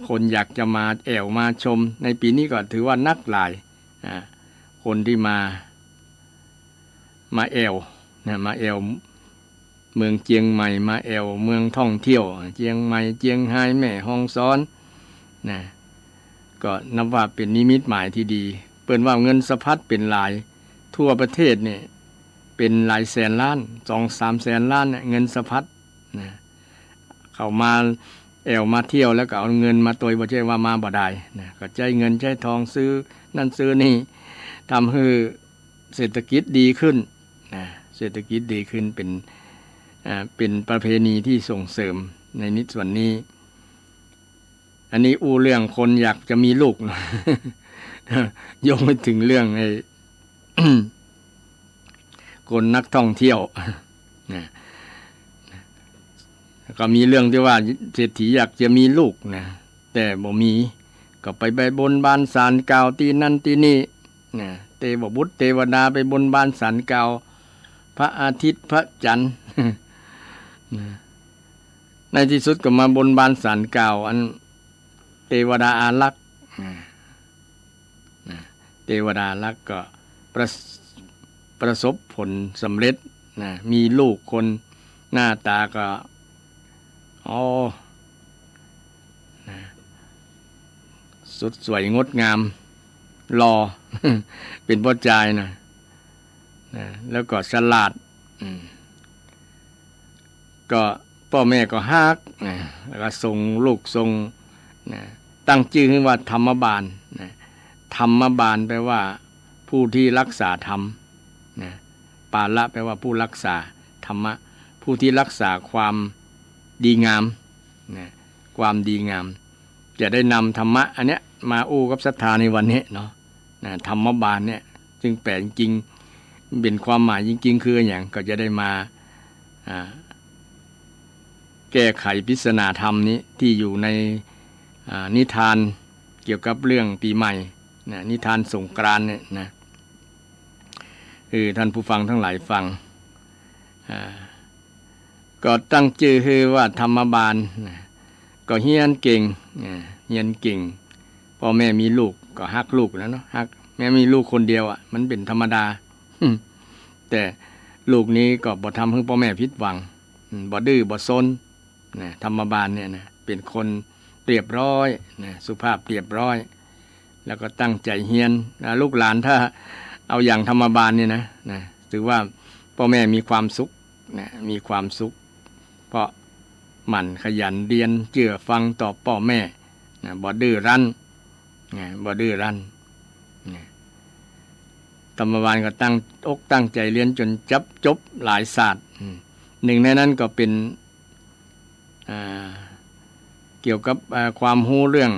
คนอยากจะมาแอ่วมาชม ในปี๋นี้ก็ถือว่านักหลาย อ่า คนตี้มา มาแอ่ว นะ มาแอ่วเมืองเจียงใหม่ มาแอ่วเมืองท่องเที่ยว เจียงใหม่ เจียงฮาย แม่ฮ่องสอน นะ ก็นับว่าเป๋นนิมิตหมายตี้ดี เปิ้นว่าเงินสะพัดเป๋นหลาย ทั่วประเทศเนี่ย เป๋นหลายแสนล้าน สองสามแสนล้านเนี่ย เงินสะพัด นะ เขามาแอ่วมาเที่ยวแล้วก็เอาเงินมาตวย บ่ใจ้ว่ามาบ่ดาย นะ ก็ใจ๊เงินใจ๊ทองซื้อนั่นซื้อนี่ ทำหื้อเศรษฐกิจดีขึ้น นะ เศรษฐกิจดีขึ้น เป๋น อ่า เป๋นประเพณีตี้ส่งเสริมในนิดส่วนนี้ อันนี้อู้เรื่องคนอยากจะมีลูก นะ ยกไปเถิงเรื่องไอ้ คนนักท่องเที่ยว นะ ก็มีเรื่องตี้ว่าเศรษฐีอยากจะมีลูกนะ แต่บ่มี ก็ไป ไปบนบานศาลกล่าวตี้นั่นตี้นี่นะ เตวบุตรเตวดาไปบนบานศาลกล่าว พระอาทิตย์พระจันทร์ นะ ในตี้สุดก็มาบนบานศาลกล่าวอันเตวดาอารักษ์ นะ นะ เตวดาอารักษ์ก็ประส- ประสบผลสำเร็จนะ มีลูกคนหน้าต๋าก็ อ๋อ นะ สดสวยงดงาม หล่อ เป๋นป้อจายนะ นะ แล้วก็ฉลาด อืม ก็ป้อแม่ก็ฮักนะ แล้วก็ส่งลูกส่งนะ ตั้งจื้อหื้อว่าธรรมบาลนะ ธรรมบาลแปลว่าผู้ตี้รักษาธรรมนะ ปาละแปลว่าผู้รักษาธรรมะ ผู้ตี้รักษาความดีงามนะ ความดีงาม จะได้นำธรรมะอันเนี้ยมาอู้กับศรัทธาในวันนี้เนาะ นะ ธรรมบาลเนี่ย ซึ่งแปลจริงๆ เป๋นความหมายจริงๆ คืออะหยัง ก็จะได้มา อ่า แก้ไขปริศนาธรรมนี้ตี้อยู่ใน อ่า นิทานเกี่ยวกับเรื่องปี๋ใหม่นะ นิทานสงกรานต์เนี่ยนะ เออ ท่านผู้ฟังตังหลายฟัง อ่า ก็ตั้งจื้อหื้อว่าธรรมบาลนะ ก็เฮียนเก่ง อ่า เฮียนเก่ง ป้อแม่มีลูกก็ฮักลูกแล้วเนาะ ฮัก แม้มีลูกคนเดียวอะ มันเป๋นธรรมดา แต่ลูกนี้ก็บ่ทำหื้อป้อแม่ผิดหวัง อืม บ่ดื้อบ่ซน นะ ธรรมบาลเนี่ยนะ เป๋นคนเรียบร้อยนะ สุภาพเรียบร้อย แล้วก็ตั้งใจ๋เฮียนนะ ลูกหลานถ้าเอาอย่างธรรมบาลเนี่ยนะ นะ ถือว่าป้อแม่มีความสุขนะ มีความสุข เพราะหมั่นขยันเฮียน เจื้อฟังต่อป้อแม่นะ บ่ดื้อรั้นนะ บ่ดื้อรั้นนะ ธรรมบาลก็ตั้งอกตั้งใจ๋เฮียนจ๋นจับจบหลายศาสตร์ อืม นึ่งในนั้นก็เป๋น อ่า เกี่ยวกับ อ่า ความฮู้เรื่อง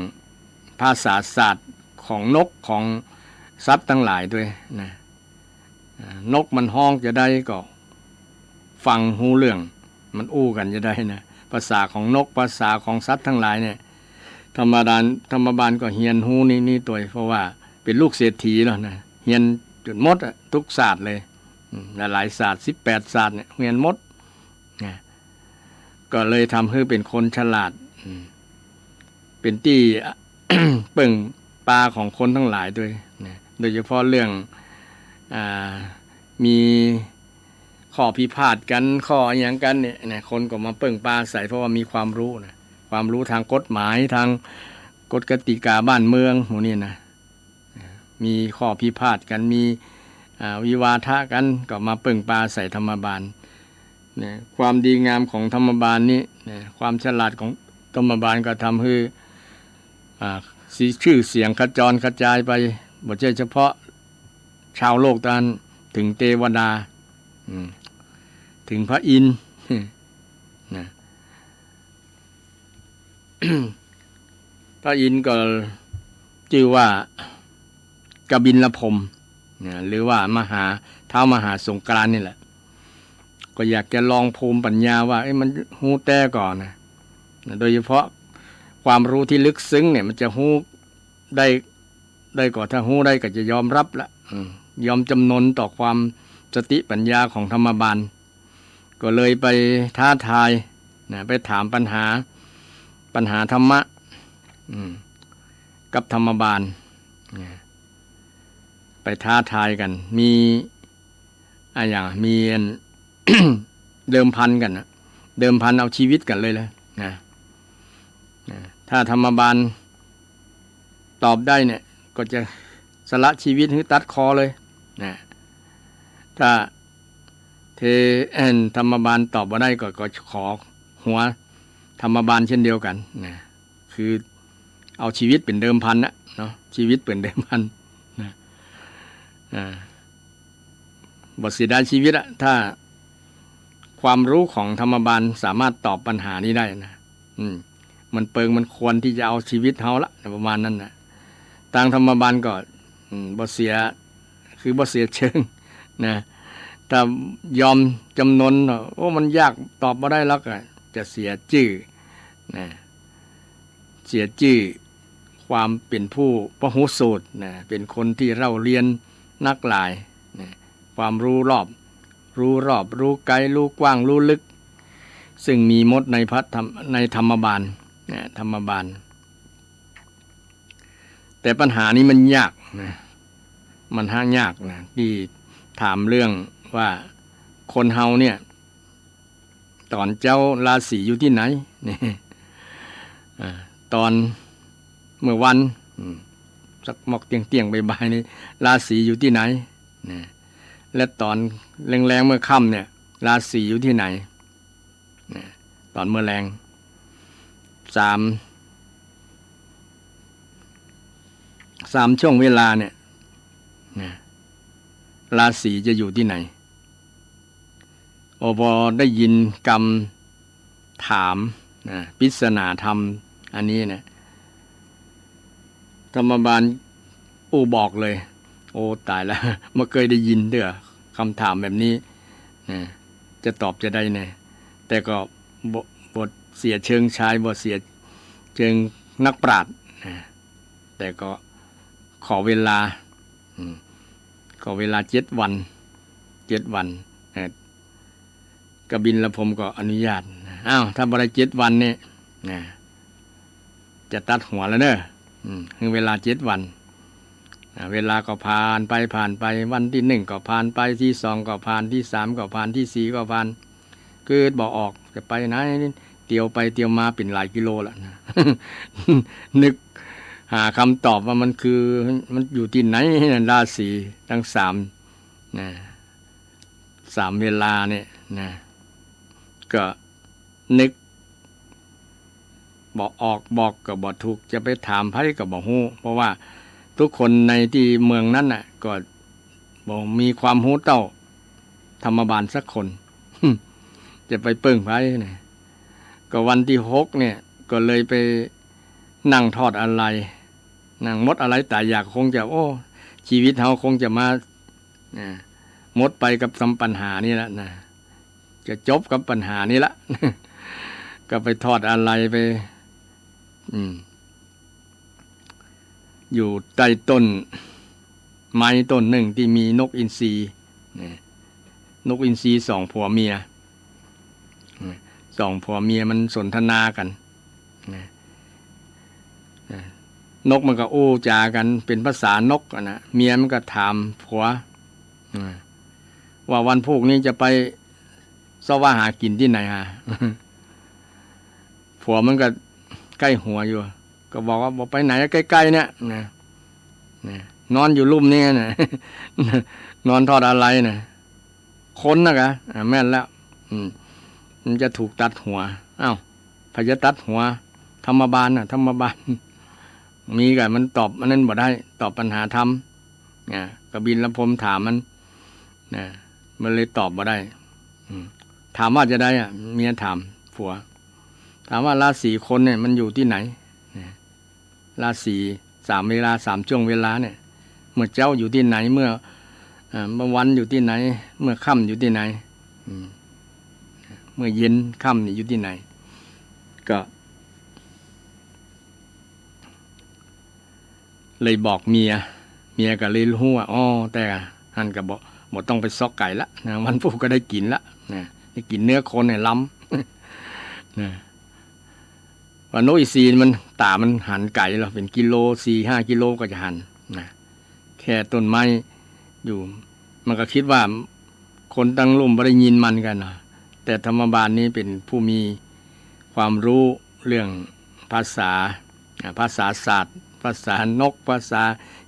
ภาษาศาสตร์ของนกของสัตว์ตังหลายตวยนะ นกมันฮ้องจาใดก็ฟังฮู้เรื่อง มันอู้กั๋นจาใดนะ ภาษาของนก ภาษาของสัตว์ตังหลายเนี่ย ธรรมดา ธรรมบาลก็เฮียนฮู้นี่ นี่ตวย เพราะว่าเป๋นลูกเศรษฐีเนาะนะ เฮียนจ๋นหมดอะ กู้ศาสตร์เลย อืม หลายๆ ศาสตร์ สิบแปดศาสตร์เนี่ย เฮียนหมดนะ ก็เลยทำหื้อเป๋นคนฉลาด อืม เป๋นตี้ เปิ้งปาของคนตังหลายตวยนะ โดยเฉพาะเรื่อง อ่า มีข้อพิพาทกั๋น ข้ออะหยังกั๋นเนี่ยนะ คนก็มาเปิ้งปาใส่ เพราะว่ามีความฮู้นะ ความฮู้ตางกฎหมาย ตางกฎกติกาบ้านเมืองหมู่นี้นะ มีข้อพิพาทกั๋น มี อ่า วิวาทะกั๋น ก็มาเปิ้งปาใส่ธรรมบาล นะ ความดีงามของธรรมบาลนี้นะ ความฉลาดของธรรมบาลก็ทำหื้อ อ่า สี จื้อเสียงขจรกระจายไป บ่ใจ้เฉพาะชาวโลกเต้านั้น เถิงเตวดา อืม เถิงพระอินทร์ นะ พระอินทร์ก็จื้อว่ากบิลพรหมนะ หรือว่ามหา ท้าวมหาสงกรานต์นี่แหละ ก็อยากจะลองภูมิปัญญาว่า เอ๊ะ มันฮู้แต๊ก่อนะ โดยเฉพาะความฮู้ตี้ลึกซึ้งเนี่ย มันจะฮู้ได้ ได้ก่อ ถ้าฮู้ได้ก็จะยอมฮับละ อืม ยอมจ๋ำนนต่อความสติปัญญาของธรรมบาล ก็เลยไปท้าทายนะ ไปถามปัญหา ปัญหาธรรมะ อืม กับธรรมบาลนะ ไปท้าทายกั๋น มี อะหยัง มีอัน เดิมพันกั๋นนะ เดิมพันเอาชีวิตกั๋นเลยละนะ นะ ถ้าธรรมบาลตอบได้เนี่ย ก็จะสละชีวิตหื้อตัดคอเลยนะ ถ้าเท เอิ่น ธรรมบาลตอบบ่ได้ก็ ก็ขอหัวธรรมบาลเช่นเดียวกั๋นนะ คือเอาชีวิตเป๋นเดิมพันนะเนาะ ชีวิตเป๋นเดิมพันนะ อ่า บ่เสียดายชีวิตอะ ถ้าความฮู้ของธรรมบาลสามารถตอบปัญหานี้ได้นะ อืม มันเปิงมันควรตี้จะเอาชีวิตเฮาละ ประมาณนั้นนะ ตางธรรมบาลก็ อืม บ่เสีย คือบ่เสียเชิงนะ ถ้ายอมจ๋ำนนว่า โอ้ มันยาก ตอบบ่ได้หรอกอะ จะเสียจื้อนะ เสียจื้อความเป๋นผู้พหูสูตรนะ เป๋นคนตี้เล่าเรียนนักหลายนะ ความฮู้รอบ ฮู้รอบ ฮู้ไกล ฮู้กว้าง ฮู้ลึก ซึ่งมีหมดในพระธรรม ในธรรมบาลนะ ธรรมบาล แต่ปัญหานี้มันยากนะ มันหายากนะ ตี้ถามเรื่องว่าคนเฮาเนี่ย ต๋อนเจ๊าราศีอยู่ตี้ไหน นี่ อ่า ต๋อนเมื่อวัน อืม สักหมอกเตี้ยงๆ บ่ายๆ นี่ ราศีอยู่ตี้ไหน นะ และต๋อนแลงๆ เมื่อค่ำเนี่ย ราศีอยู่ตี้ไหน นะ ต๋อนเมื่อแลง สาม สามช่วงเวลาเนี่ย นะ ราศีจะอยู่ตี้ไหน โอ้ พอได้ยินกำถามนะ ปริศนาธรรมอันนี้นะ ธรรมบาลอู้บอกเลย โอ้ ต๋ายแล้ว บ่เกยได้ยินเตื้อ กำถามแบบนี้นะ จะตอบจาใดแน่ แต่ก็บ่ บ่เสียเชิงชาย บ่เสียเชิงนักปราชญ์นะ แต่ก็ขอเวลา อืม ขอเวลาเจ็ดวัน เจ็ดวัน เอ่อ กบิลพรหมก็อนุญาตนะ อ้าว ถ้าบ่ได้เจ็ดวันนี่นะ จะตัดหัวแล้วเน่อ อืม หื้อเวลาเจ็ดวัน อ่า เวลาก็ผ่านไป ผ่านไป วันตี้หนึ่งก็ผ่านไป ตี้สองก็ผ่าน ตี้สามก็ผ่าน ตี้สี่ก็ผ่าน กึ๊ดบ่ออก จะไปไหน เตียวไปเตียวมาเป๋นหลายกิโลแล้วนะ นึกหากำตอบว่ามันคือ มันอยู่ตี้ไหน ราศีตังสามนะ สามเวลาเนี่ยนะ ก็นึกบ่ออก บอกก็บ่ถูก จะไปถามใผก็บ่ฮู้ เพราะว่าทุกคนในตี้เมืองนั้นน่ะ ก็บ่มีความฮู้เต้าธรรมบาลสักคน จะไปเปิ้งใผนะ ก็วันตี้หกเนี่ย ก็เลยไปนั่งทอดอาลัย นั่งหมดอาลัยต๋ายอยาก คงจะ โอ้ ชีวิตเฮาคงจะมา อ่า หมดไปกับปัญหานี่ละนะ จะจบกับปัญหานี่ละ ก็ไปทอดอาลัยไป อืม อยู่ใต้ต้นไม้ต้นหนึ่งตี้มีนกอินทรีนะ นกอินทรีสองผัวเมียนะ สองผัวเมียมันสนทนากั๋นนะ นะ นกมันก็อู้จ๋ากั๋นเป๋นภาษานกอะนะ เมียมันก็ถามผัว นะ ว่าวันพูกนี้จะไปเซาะว่าหากิ๋นตี้ไหนฮะ ผัวมันก็ใก้หัวอยู่ ก็บอกว่า บ่ไปไหน ใก้ๆ เนี่ยนะ นะ นอนอยู่ลุ่มเนี่ยนะ นอนทอดอาลัยนะ คนนะกะ อ่า แม่นแล้ว อืม มันจะถูกตัดหัว อ้าว ใผจะตัดหัว ธรรมบาลน่ะ ธรรมบาล มีกะมันตอบอันนั้นบ่ได้ ตอบปัญหาธรรม อ่า กบิลพรหมถามมัน นะ มันเลยตอบบ่ได้ อืม ถามว่าจะใดอะ เมียถามผัว ถามว่าราศีคนเนี่ยมันอยู่ตี้ไหน นะ ราศีสามเวลา สามช่วงเวลาเนี่ย เมื่อเจ๊าอยู่ตี้ไหน เมื่อ เอ่อ เมื่อวันอยู่ตี้ไหน เมื่อค่ำอยู่ตี้ไหน อืม เมื่อเย็นค่ำนี่อยู่ตี้ไหน ก็ เลยบอกเมีย เมียก็เลยฮู้ว่า อ้อ แต่หั้นก็บ่ บ่ต้องไปเซาะไก๋ละนะ วันพูกก็ได้กิ๋นละนะ ได้กิ๋นเนื้อคนเนี่ยล้ำ นะ ว่านกอินทรีมัน ต๋ามันหันไก๋แล้ว เป๋นกิโล สี่ห้ากิโลก็จะหันนะ แค่ต้นไม้อยู่ มันก็กึ๊ดว่าคนตังลุ่มบ่ได้ยินมันกั๋นนะ แต่ธรรมบาลนี้เป๋นผู้มีความฮู้เรื่องภาษา อ่า ภาษาสัตว์ ภาษานก ภาษา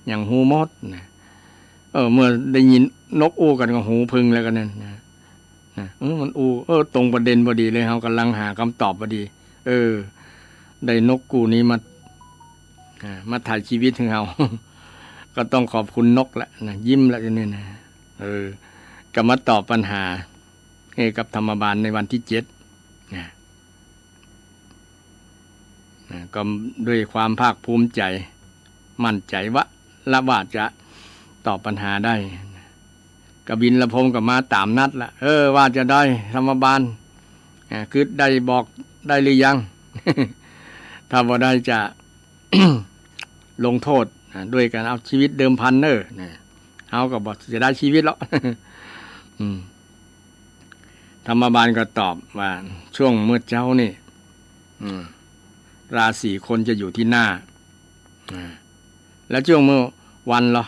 หยังฮู้หมดนะ เออ เมื่อได้ยินนกอู้กั๋นก็หูผึ่งแล้วกั๋นนั่นนะ นะ เออ มันอู้ เออ ตรงประเด็นพอดีเลย เฮาก่ำลังหาคำตอบพอดี เออ ได้นกกู้นี้มา อ่า มาไถ่ชีวิตหื้อเฮา ก็ต้องขอบคุณนกละนะ ยิ้มละทีนี้นะ เออ ก็มาตอบปัญหาให้กับธรรมบาลในวันตี้เจ็ดนะ นะ ก็ด้วยความภาคภูมิใจ๋ มั่นใจ๋ว่า ละว่าจะตอบปัญหาได้ กบิลพรหมก็มาต๋ามนัดละ เออ ว่าจะใด ธรรมบาล อ่า กึ๊ดได้ บอกได้หรือยัง ถ้าบ่ได้จะ ลงโต้ษ อ่า ด้วยก๋านเอาชีวิตเดิมพันเน่อ นะ เฮาก็บ่เสียดายชีวิตหรอก อืม ธรรมบาลก็ตอบว่า ช่วงเมื่อเจ๊านี่ อืม ราศีคนจะอยู่ตี้หน้า อ่า แล้วช่วงเมื่อวันเหรอ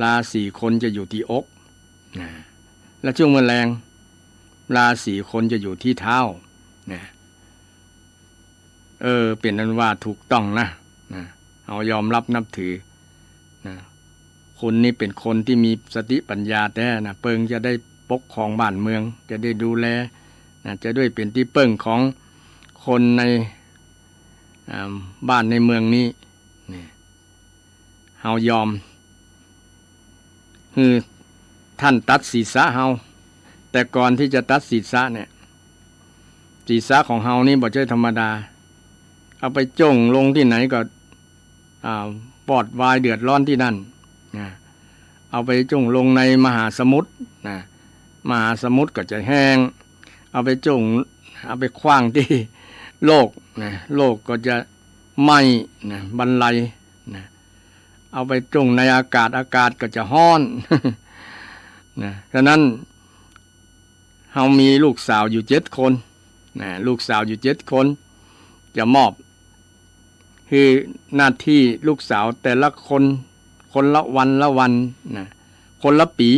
ราศีคนจะอยู่ตี้อก นะ แล้วช่วงเมื่อแลง ราศีคนจะอยู่ตี้เท้า นะ เออ เป๋นอันว่าถูกต้องนะ นะ เฮายอมรับนับถือ นะ คุณนี่เป๋นคนตี้มีสติปัญญาแต๊นะ เปิงจะได้ปกครองบ้านเมือง จะได้ดูแล นะ จะได้เป๋นตี้เปิ้งของคนใน อ่า บ้านในเมืองนี้ นี่ เฮายอมหื้อต้านตัดศีรษะเฮา แต่ก่อนตี้จะตัดศีรษะเนี่ย ศีรษะของเฮานี่บ่ใจ้ธรรมดา เอาไปจ้วงลงตี้ไหนก็ อ่า วอดวายเดือดร้อนตี้นั่น นะ เอาไปจ้วงลงในมหาสมุทร นะ มหาสมุทรก็จะแห้ง เอาไปจ้วง เอาไปขว้างตี้โลก นะ โลกก็จะไหม้ นะ บันไล นะ เอาไปจ้วงในอากาศ อากาศก็จะฮ้อน นะ ฉะนั้น เฮามีลูกสาวอยู่เจ็ดคน นะ ลูกสาวอยู่เจ็ดคน จะมอบหื้อหน้าตี้ลูกสาวแต่ละคน คนละวันละวัน นะ คนละปี๋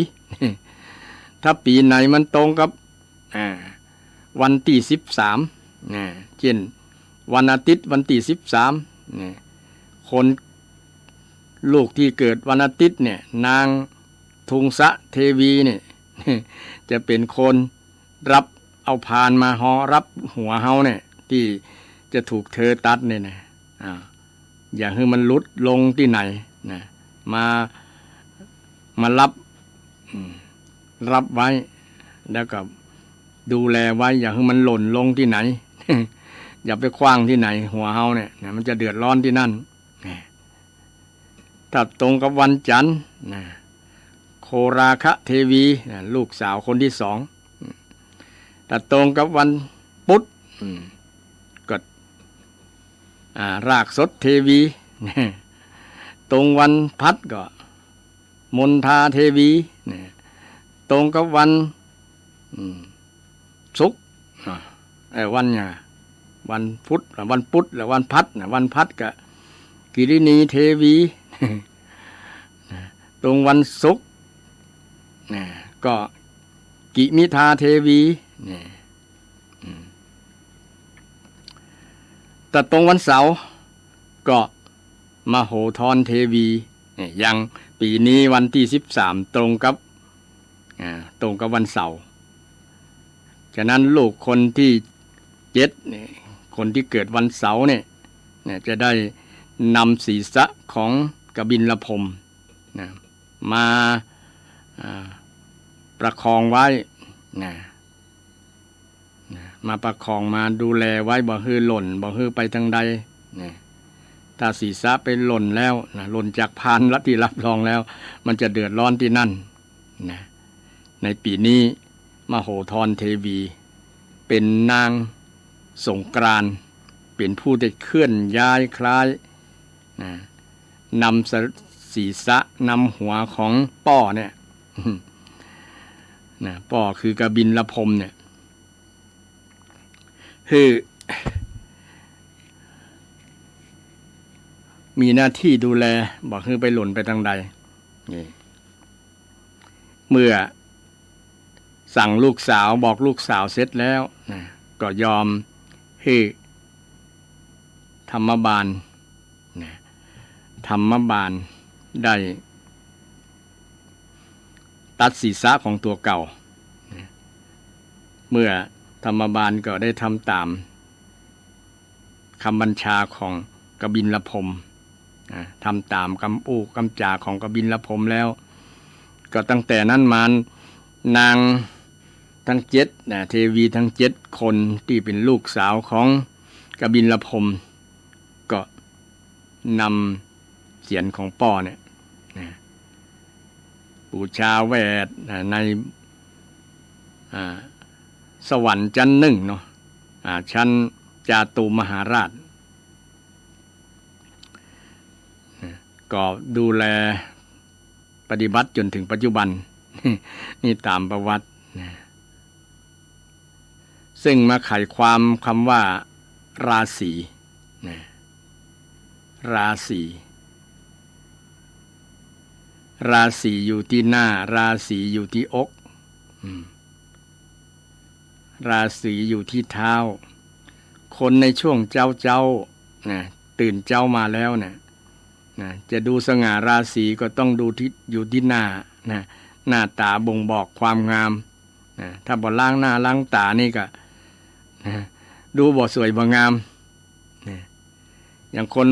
ถ้าปี๋ไหนมันตรงกับ อ่า วันตี้สิบสาม นะ เจ้น วันอาทิตย์วันตี้สิบสาม นะ คน ลูกตี้เกิดวันอาทิตย์เนี่ย นางทุงสะเทวีเนี่ย จะเป๋นคนรับเอาพานมาฮอรับหัวเฮาเนี่ย ตี้จะถูกเธอตัดเนี่ยนะ อ่า อย่าหื้อมันหลุดลงตี้ไหน นะ มา มารับ อืม รับไว้ แล้วก็ดูแลไว้ อย่าหื้อมันหล่นลงตี้ไหน อย่าไปขว้างตี้ไหน หัวเฮาเนี่ย นะ มันจะเดือดร้อนตี้นั่น นะ ถ้าตรงกับวันจันทร์ นะ ค โคราคะเทวี นะ ลูกสาวคนที่สอง ถ้าตรงกับวันปุธ อืม ก็ อ่า รากสดเทวี ตรงวันพัดก็ มณฑาเทวี นะ ตรงกับวัน อืม ศุกร์ อ่า เอ่อ วันหยัง วันพุธ วันปุธและวันพัด นะ วันพัดก็ กิริณีเทวี นะ ตรงวันศุกร์ นะ ก็ กิมิทาเทวี นะ อืม แต่ตรงวันเสาร์ ก็ มโหธรเทวี เนี่ย อย่างปี๋นี้วันตี้สิบสาม ตรงกับ อ่า ตรงกับวันเสาร์ ฉะนั้นลูกคนที่เจ็ดเนี่ย คนที่เกิดวันเสาร์เนี่ย เนี่ย จะได้นำศีรษะของกบิลพรหม นะ มา อ่า ประคองไว้ นะ นะ มาประคอง มาดูแลไว้ บ่หื้อหล่น บ่หื้อไปตางใด นะ ถ้าศีรษะไปหล่นแล้ว นะ หล่นจากพานละตี้รับรองแล้ว มันจะเดือดร้อนตี้นั่น นะ ในปี๋นี้ มโหธรเทวี เป๋นนางสงกรานต์ เป๋นผู้ได้เคลื่อนย้ายคล้าย นะ นำสะ- ศีรษะ นำหัวของป้อเนี่ย นะ ป้อคือกบิลพรหมเนี่ย หื้อ มีหน้าตี้ดูแล บ่หื้อไปหล่นไปตางใด นี่ เมื่อสั่งลูกสาว บอกลูกสาวเสร็จแล้ว นะ ก็ยอมหื้อธรรมบาล นะ ธรรมบาลได้ตัดศีรษะของตั๋วเก่า นะ เมื่อธรรมบาลก็ได้ทำต๋ามกำบัญชาของกบิลพรหม นะ ทำต๋ามกำอู้กำจ๋าของกบิลพรหมแล้ว ก็ตั้งแต่นั้นมา นางตังเจ็ด นะ เทวีตังเจ็ดคนตี้เป๋นลูกสาวของกบิลพรหม ก็นำเศียรของป้อเนี่ย นะ บูชาแหว้ นะ ใน อ่า สวรรค์จั๊นหนึ่งเนาะ อ่า ชั้นจาตุมหาราช นะ ก็ดูแลปฏิบัติจ๋นเถิงปัจจุบัน นี่ต๋ามประวัติ นะ ซึ่งมาไขความกำว่าราศี นะ ราศี ราศีอยู่ตี้หน้า ราศีอยู่ตี้อก อืม ราศีอยู่ตี้เท้า คนในช่วงเจ๊าๆ นะ ตื่นเจ๊ามาแล้วเนี่ย นะ จะดูสง่าราศีก็ต้องดูตี้ อยู่ตี้หน้า นะ หน้าต๋าบ่งบอกความงาม นะ ถ้าบ่ล้างหน้าล้างต๋านี่ก็ นะ ดูบ่สวยบ่งาม นะ อย่างคน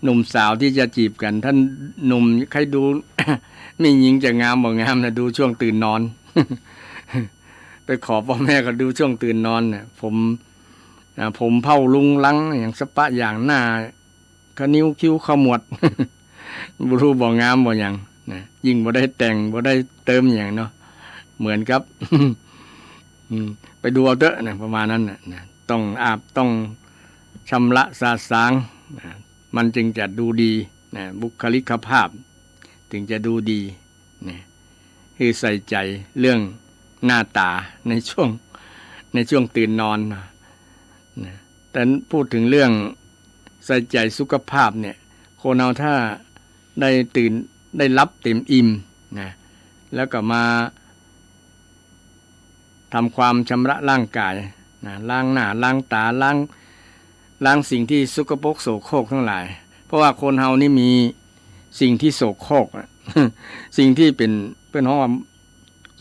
หนุ่มสาวตี้จะจีบกั๋น ต้านหนุ่มใค่ดู แม่ญิงจะงามบ่งามนะ ดูช่วงตื่นนอน ไปขอป้อแม่ก็ดูช่วงตื่นนอนเนี่ย ผม อ่า ผมเผ้ารุงรัง อย่างสะปะอย่างหน้า คะนิ้วคิ้วขมวด บ่ฮู้บ่งามบ่หยังนะ ยิ่งบ่ได้แต่งบ่ได้เติมหยังเนาะ เหมือนกับ อืม ไปดูเอาเต๊อะนะ ประมาณนั้นน่ะนะ ต้องอาบต้องชำระสะสางนะ มันจึงจะดูดีนะ บุคลิกภาพ ถึงจะดูดีนะ คือใส่ใจ๋เรื่องหน้าต๋าในช่วง ในช่วงตื่นนอนนะ นะ แต่พูดเถิงเรื่องใส่ใจ๋สุขภาพเนี่ย คนเฮาถ้าได้ตื่น ได้หลับเต็มอิ่มนะ แล้วก็มาทำความชำระร่างก๋ายนะ ล้างหน้า ล้างต๋า ล้าง ล้างสิ่งตี้สกปรกโสโครกตังหลาย เพราะว่าคนเฮานี่มีสิ่งตี้โสโครกอะ สิ่งตี้เป๋น เปิ้นฮ้องว่า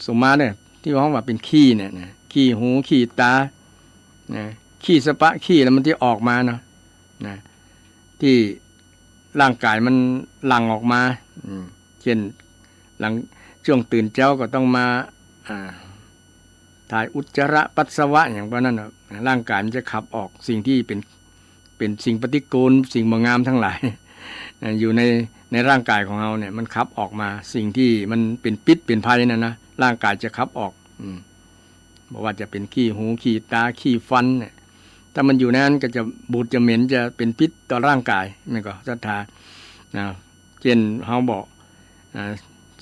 สมมาเนี่ย ตี้ฮ้องว่าเป๋นขี้เนี่ยนะ ขี้หู ขี้ต๋า นะ ขี้สะปะ ขี้แล้วมันตี้ออกมาเนาะ นะ ตี้ร่างก๋ายมันหลั่งออกมา อืม เจ้น หลัง ช่วงตื่นเจ๊าก็ต้องมา อ่า ถ่ายอุจจาระปัสสาวะอย่างประมาณนั้นน่ะ ร่างก๋ายมันจะขับออกสิ่งตี้เป๋น เป๋นสิ่งปฏิกูล สิ่งบ่งามตังหลาย นะ อยู่ใน ในร่างกายของเฮาเนี่ย มันขับออกมา สิ่งตี้มันเป๋นพิษเป๋นภัยนั่นนะ ร่างกายจะขับออก อืม บ่ว่าจะเป๋นขี้หู ขี้ต๋า ขี้ฟันเนี่ย ถ้ามันอยู่ในนั้นก็จะบูด จะเหม็น จะเป๋นพิษต่อร่างกาย แม่นก่อ ศรัทธา นะ เจ้นเฮาบ่ อ่า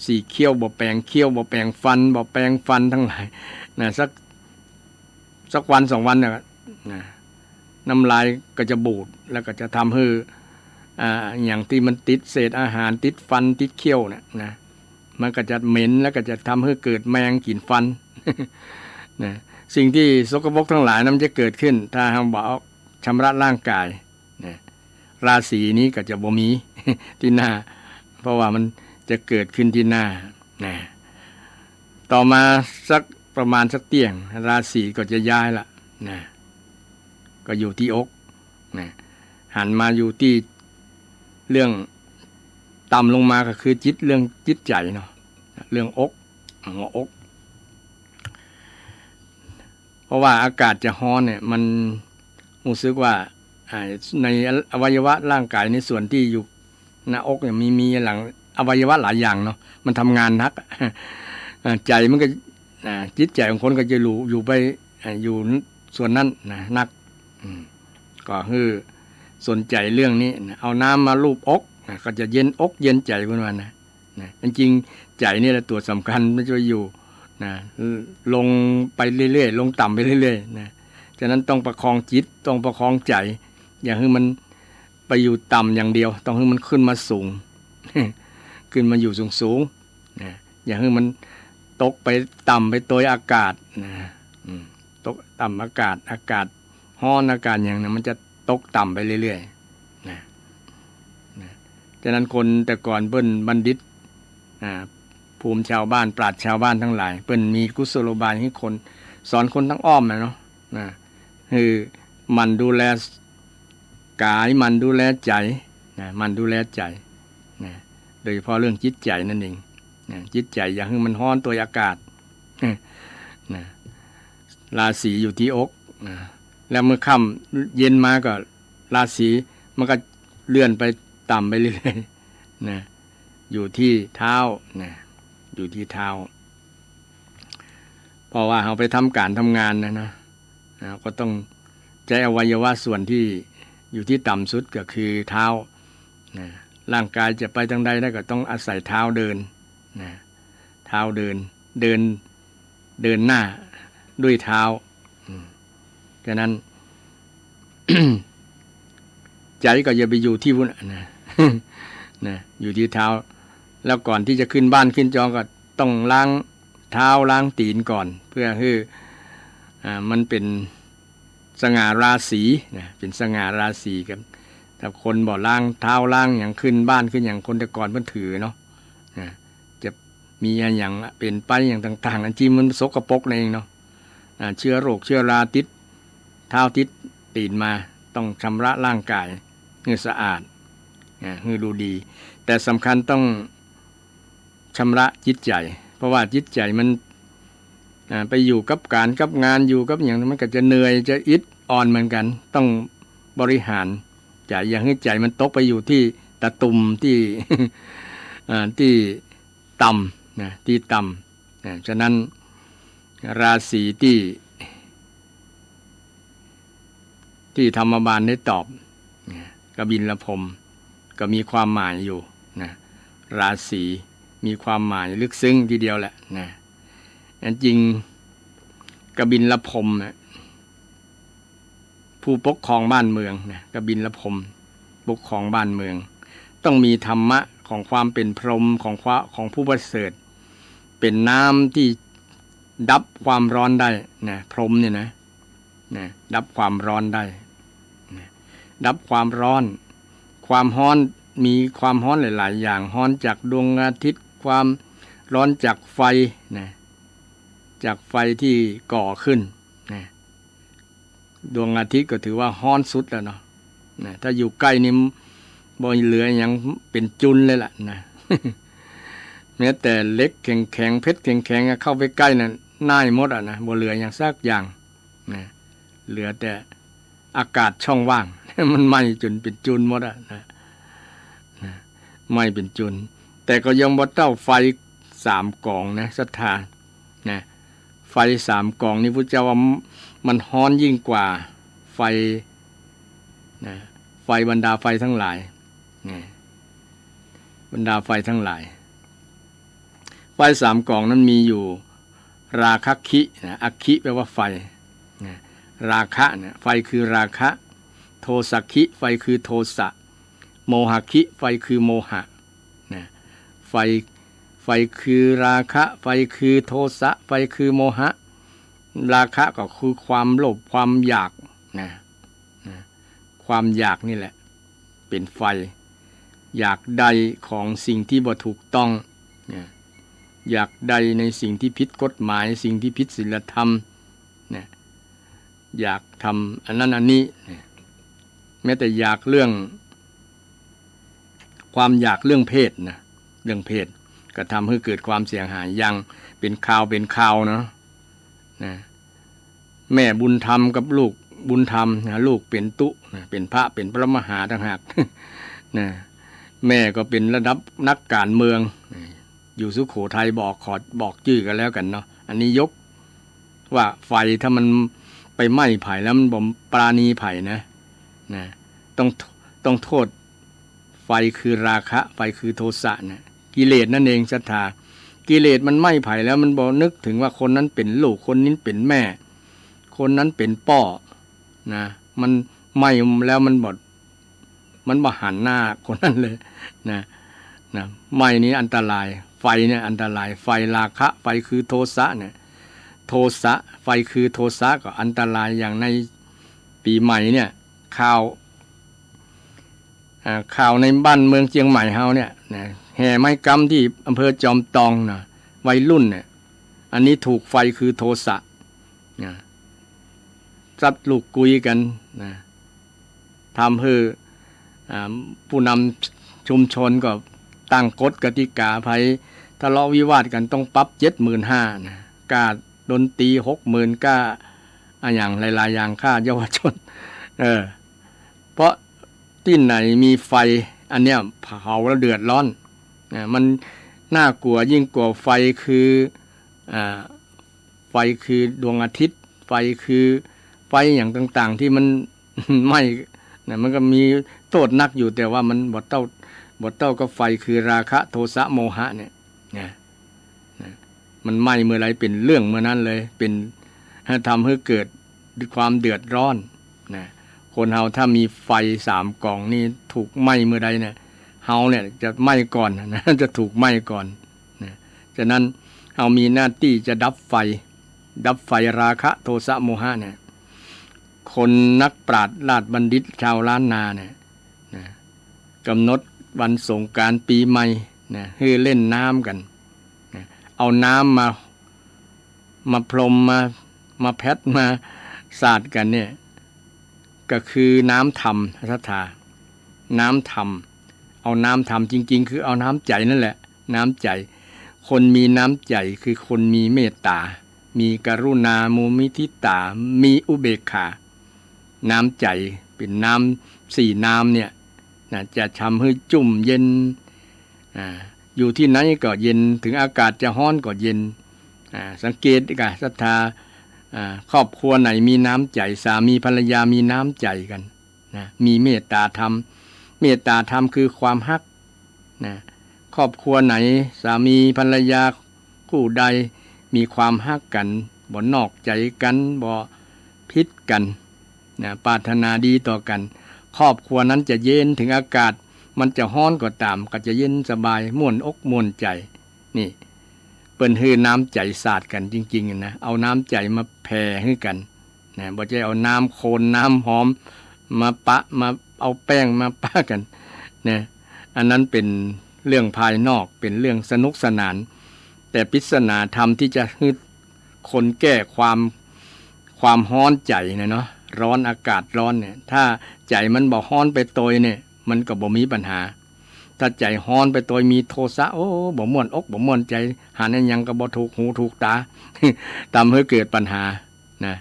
สีเขี้ยว บ่แปรงเขี้ยว บ่แปรงฟัน บ่แปรงฟันตังหลาย นะ สัก สักวันสองวันเนี่ย นะ น้ำลายก็จะบูด แล้วก็จะทำหื้อ อ่า อะหยังตี้มันติดเศษอาหาร ติดฟัน ติดเขี้ยวเนี่ยนะ มันก็จะเหม็น แล้วก็จะทำหื้อเกิดแมงกิ๋นฟัน นะ สิ่งตี้สกปรกตังหลายนั้นมันจะเกิดขึ้น ถ้าเฮาบ่ชำระร่างกาย นะ ราศีนี้ก็จะบ่มี ตี้หน้า เพราะว่ามันจะเกิดขึ้นตี้หน้า นะ ต่อมาสักประมาณสักเตี้ยง ราศีก็จะย้ายละ นะ ก็อยู่ตี้อก นะ หันมาอยู่ตี้เรื่องต่ำลงมาก็คือจิต เรื่องจิตใจ๋เนาะ เรื่องอก หัวอก เพราะว่าอากาศจะฮ้อนเนี่ย มันฮู้สึกว่า อ่า ในอวัยวะร่างกายในส่วนตี้อยู่หน้าอกเนี่ย มี มีหลังอวัยวะหลายอย่างเนาะ มันทำงานหนัก อ่า ใจ๋มันก็ อ่า จิตใจ๋ของคนก็จะอยู่ อยู่ไป อ่า อยู่ส่วนนั้นนะ หนัก อืม ก็คือสนใจ๋เรื่องนี้นะ เอาน้ำมาลูบอกนะ ก็จะเย็นอกเย็นใจ๋ เปิ้นว่านะ นะ จริงๆ ใจ๋นี่แหละตั๋วสำคัญ มันจะอยู่ นะ ลงไปเรื่อยๆ ลงต่ำไปเรื่อยๆ นะ ฉะนั้นต้องประคองจิต ต้องประคองใจ๋ อย่าหื้อมันไปอยู่ต่ำอย่างเดียว ต้องหื้อมันขึ้นมาสูง ขึ้นมาอยู่สูงๆ นะ อย่าหื้อมันตกไปต่ำไปโตยอากาศ นะ อืม ตกต่ำอากาศ อากาศฮ้อน อากาศหยังนะ มันจะตกต่ำไปเรื่อยๆ นะ นะ ฉะนั้นคนแต่ก่อนเปิ้นบัณฑิต อ่า ภูมิชาวบ้าน ปราชญ์ชาวบ้านตังหลาย เปิ้นมีกุศโลบายหื้อคน สอนคนตังอ้อมนะเนาะ นะ หื้อหมั่นดูแลกาย หมั่นดูแลใจ๋ นะ หมั่นดูแลใจ๋ นะ โดยเฉพาะเรื่องจิตใจ๋นั่นเอง นะ จิตใจ๋อย่าหื้อมันฮ้อนโตยอากาศ นะ ราศีอยู่ตี้อก นะ แล้วเมื่อค่ำเย็นมาก็ ราศีมันก็เลื่อนไปต่ำไปเรื่อยๆ นะ อยู่ตี้เท้านะ อยู่ตี้เท้า เพราะว่าเฮาไปทำก๋านทำงานนะนะ อ่า ก็ต้องใจ๊อวัยวะส่วนตี้อยู่ตี้ต่ำสุดก็คือเท้านะ ร่างกายจะไปตางใดได้ก็ต้องอาศัยเท้าเดินนะ เท้าเดิน เดิน เดินหน้าด้วยเท้า อืม ฉะนั้น ใจ๋ก็อย่าไปอยู่ตี้พุ้นนะ นะ อยู่ตี้เท้า แล้วก่อนตี้จะขึ้นบ้านขึ้นจองก็ต้องล้างเท้าล้างตี๋นก่อน เพื่อหื้อ อ่า มันเป๋นสง่าราศีนะ เป๋นสง่าราศีกัน ถ้าคนบ่ล้างเท้าล้างหยังขึ้นบ้านขึ้นหยัง คนแต่ก่อนเปิ้นถือเนาะ นะ จะมีอะหยังเป๋นไปอย่างต่างๆ อันจริงมันสกปรกนั่นเองเนาะ อ่า เชื้อโรคเชื้อราติดเท้าติดตี๋นมา ต้องชำระร่างกายหื้อสะอาด อ่า หื้อดูดี แต่สำคัญต้องชำระจิตใจ๋ เพราะว่าจิตใจ๋มัน อ่า ไปอยู่กับก๋านกับงาน อยู่กับหยัง มันก็จะเหนื่อย จะอิดออนเหมือนกั๋น ต้องบริหารใจ๋ อย่าหื้อใจ๋มันตกไปอยู่ตี้ตะตุ่ม ตี้ อ่า ตี้ต่ำนะ ตี้ต่ำนะ ฉะนั้น ราศีตี้ ตี้ธรรมบาลได้ตอบนะ กบิลพรหม ก็มีความหมายอยู่นะ ราศีมีความหมายลึกซึ้งทีเดียวแหละนะ อันจริง กบิลพรหมน่ะ ผู้ปกครองบ้านเมืองนะ กบิลพรหมปกครองบ้านเมือง ต้องมีธรรมะของความเป๋นพรหม ของความ ของผู้ประเสริฐ เป๋นน้ำตี้ดับความร้อนได้นะ พรหมเนี่ยนะ นะ ดับความร้อนได้นะ ดับความร้อน ความฮ้อน มีความฮ้อนหลายๆ อย่าง ฮ้อนจากดวงอาทิตย์ ความร้อนจากไฟนะ จากไฟตี้ก่อขึ้นนะ ดวงอาทิตย์ก็ถือว่าฮ้อนสุดแล้วเนาะ นะ ถ้าอยู่ใก้นี่บ่เหลือหยังเป๋นจุลเลยล่ะนะ แม้แต่เหล็กแข็งๆ เพชรแข็งๆ อะ เข้าไปใก้น่ะ ไหม้หมดอะนะ บ่เหลือหยังสักอย่างนะ เหลือแต่อากาศช่องว่าง มันไหม้จ๋นเป๋นจุลหมดอะนะ นะ ไหม้เป๋นจุล แต่ก็ยังบ่เต้าไฟสามก๋องนะ ศรัทธา นะ ไฟสามก๋องนี่พุทธเจ้าว่ามันฮ้อนยิ่งกว่าไฟ นะ ไฟบรรดาไฟทั้งหลาย นะ บรรดาไฟทั้งหลาย ไฟสามก๋องนั้นมีอยู่ ราคะคิ นะ อคิ แปลว่าไฟ นะ ราคะ นะ ไฟคือราคะ โทสะคิ ไฟคือโทสะ โมหะคิ ไฟคือโมหะ นะ ไฟ ไฟคือราคะ ไฟคือโทสะ ไฟคือโมหะ ราคะก็คือความโลภ ความอยาก นะ นะ ความอยากนี่แหละ เป๋นไฟ อยากได้ของสิ่งที่บ่ถูกต้อง นะ อยากได้ในสิ่งที่ผิดกฎหมาย สิ่งที่ผิดศีลธรรม นะ อยากทำอันนั้นอันนี้ นะ แม้แต่อยากเรื่อง ความอยากเรื่องเพศนะ เรื่องเพศ ก็ทำหื้อเกิดความเสียหาย อย่างเป๋นข่าว เป๋นข่าวเนาะ นะ แม่บุญธรรมกับลูกบุญธรรมนะ ลูกเป๋นตุ๊นะ เป๋นพระ เป๋นพระมหาต่างหาก นะ แม่ก็เป๋นระดับนักการเมืองนะ อยู่สุโขทัย บอก ขอบอกจื้อก็แล้วกั๋นเนาะ อันนี้ยกว่าไฟถ้ามันไปไหม้ใผแล้วมันบ่ปราณีใผนะ นะ ต้อง ต้องโทษ ไฟคือราคะ ไฟคือโทสะนะ กิเลสนั่นเอง ศรัทธา กิเลสมันไหม้ใผแล้วมันบ่นึกถึงว่าคนนั้นเป๋นลูก คนนี้เป๋นแม่ คนนั้นเป๋นป้อ นะ มันไหม้แล้วมันบ่ มันบ่หันหน้าคนนั้นเลย นะ นะ ไหม้นี้อันตราย ไฟเนี่ยอันตราย ไฟราคะ ไฟคือโทสะเนี่ย โทสะ ไฟคือโทสะก็อันตราย อย่างในปี๋ใหม่เนี่ย ข่าว อ่า ข่าวในบ้านเมืองเจียงใหม่เฮาเนี่ยนะ แห่ไม้กำตี้อำเภอจอมตองนะ วัยรุ่นเนี่ย อันนี้ถูกไฟคือโทสะนะ ซัดลูกกุยกั๋นนะ ทำหื้อ อ่า ผู้นำชุมชนก็ตั้งกฎกติกา ใผทะเลาะวิวาทกั๋นต้องปรับเจ็ดหมื่นห้านะ ก้าดนตรีหกหมื่น ก้าอะหยังหลายๆ อย่าง ค่าเยาวชน เออ เพราะตี้ไหนมีไฟอันเนี้ยเผาแล้วเดือดร้อนนะ มันน่ากลัวยิ่งกว่าไฟคือ อ่า ไฟคือดวงอาทิตย์ ไฟคือไฟอย่างต่างๆ ที่มัน ไหม้นะ มันก็มีโต้ษนักอยู่ แต่ว่ามันบ่เต้า บ่เต้ากับไฟคือราคะ โทสะ โมหะเนี่ยนะ นะ มันไหม้เมื่อใดเป๋นเรื่องเมื่อนั้นเลย เป๋น ทำหื้อเกิดความเดือดร้อนนะ คนเฮาถ้ามีไฟสามก๋องนี่ถูกไหม้เมื่อใดเนี่ย เฮาเนี่ยจะไหม้ก่อนนะ จะถูกไหม้ก่อนนะ ฉะนั้นเฮามีหน้าตี้จะดับไฟ ดับไฟราคะ โทสะ โมหะเนี่ย คนนักปราชญ์ราชบัณฑิตชาวล้านนาเนี่ยนะ ก๋ำหนดวันสงกรานต์ปี๋ใหม่นะ หื้อเล่นน้ำกั๋นนะ เอาน้ำมา มาพรม มา มาแพ็ด มาสาดกั๋นเนี่ย ก็คือน้ำธรรม ศรัทธา น้ำธรรม เอาน้ำธรรม จริงๆ คือเอาน้ำใจ๋นั่นแหละ น้ำใจ๋ คนมีน้ำใจ๋คือคนมีเมตต๋า มีกรุณา มุทิตา มีอุเบกขา น้ำใจ๋เป๋นน้ำสี่น้ำเนี่ยนะ จะทำหื้อจุ่มเย็น อ่า อยู่ตี้ไหนก็เย็น ถึงอากาศจะฮ้อนก็เย็น อ่า สังเกตกะ ศรัทธา อ่า ครอบครัวไหนมีน้ำใจ๋ สามีภรรยามีน้ำใจ๋กั๋นนะ มีเมตต๋าธรรม เมตต๋าธรรมคือความฮักนะ ครอบครัวไหนสามีภรรยาคู่ใดมีความฮักกั๋น บ่นอกใจ๋กั๋น บ่ผิดกั๋นนะ ปรารถนาดีต่อกั๋น ครอบครัวนั้นจะเย็น ถึงอากาศมันจะฮ้อนก็ต๋าม ก็จะเย็นสบาย ม่วนอกม่วนใจ๋ นี่ เปิ้นหื้อน้ำใจ๋สาดกั๋นจริงๆ นะ เอาน้ำใจ๋มาแผ่หื้อกั๋นนะ บ่ใจ้เอาน้ำโคลนน้ำหอมมาปะ มาเอาแป้งมาปะกั๋นนะ อันนั้นเป๋นเรื่องภายนอก เป๋นเรื่องสนุกสนาน แต่ปริศนาธรรมตี้จะหื้อคนแก้ความ ความฮ้อนใจ๋นะเนาะ ร้อน อากาศร้อนเนี่ย ถ้าใจ๋มันบ่ฮ้อนไปตวยเนี่ย มันก็บ่มีปัญหา ถ้าใจ๋ฮ้อนไปตวย มีโทสะ โอ้ บ่ม่วนอกบ่ม่วนใจ๋ หันอะหยังก็บ่ถูกหูถูกต๋า ทำหื้อเกิดปัญหานะ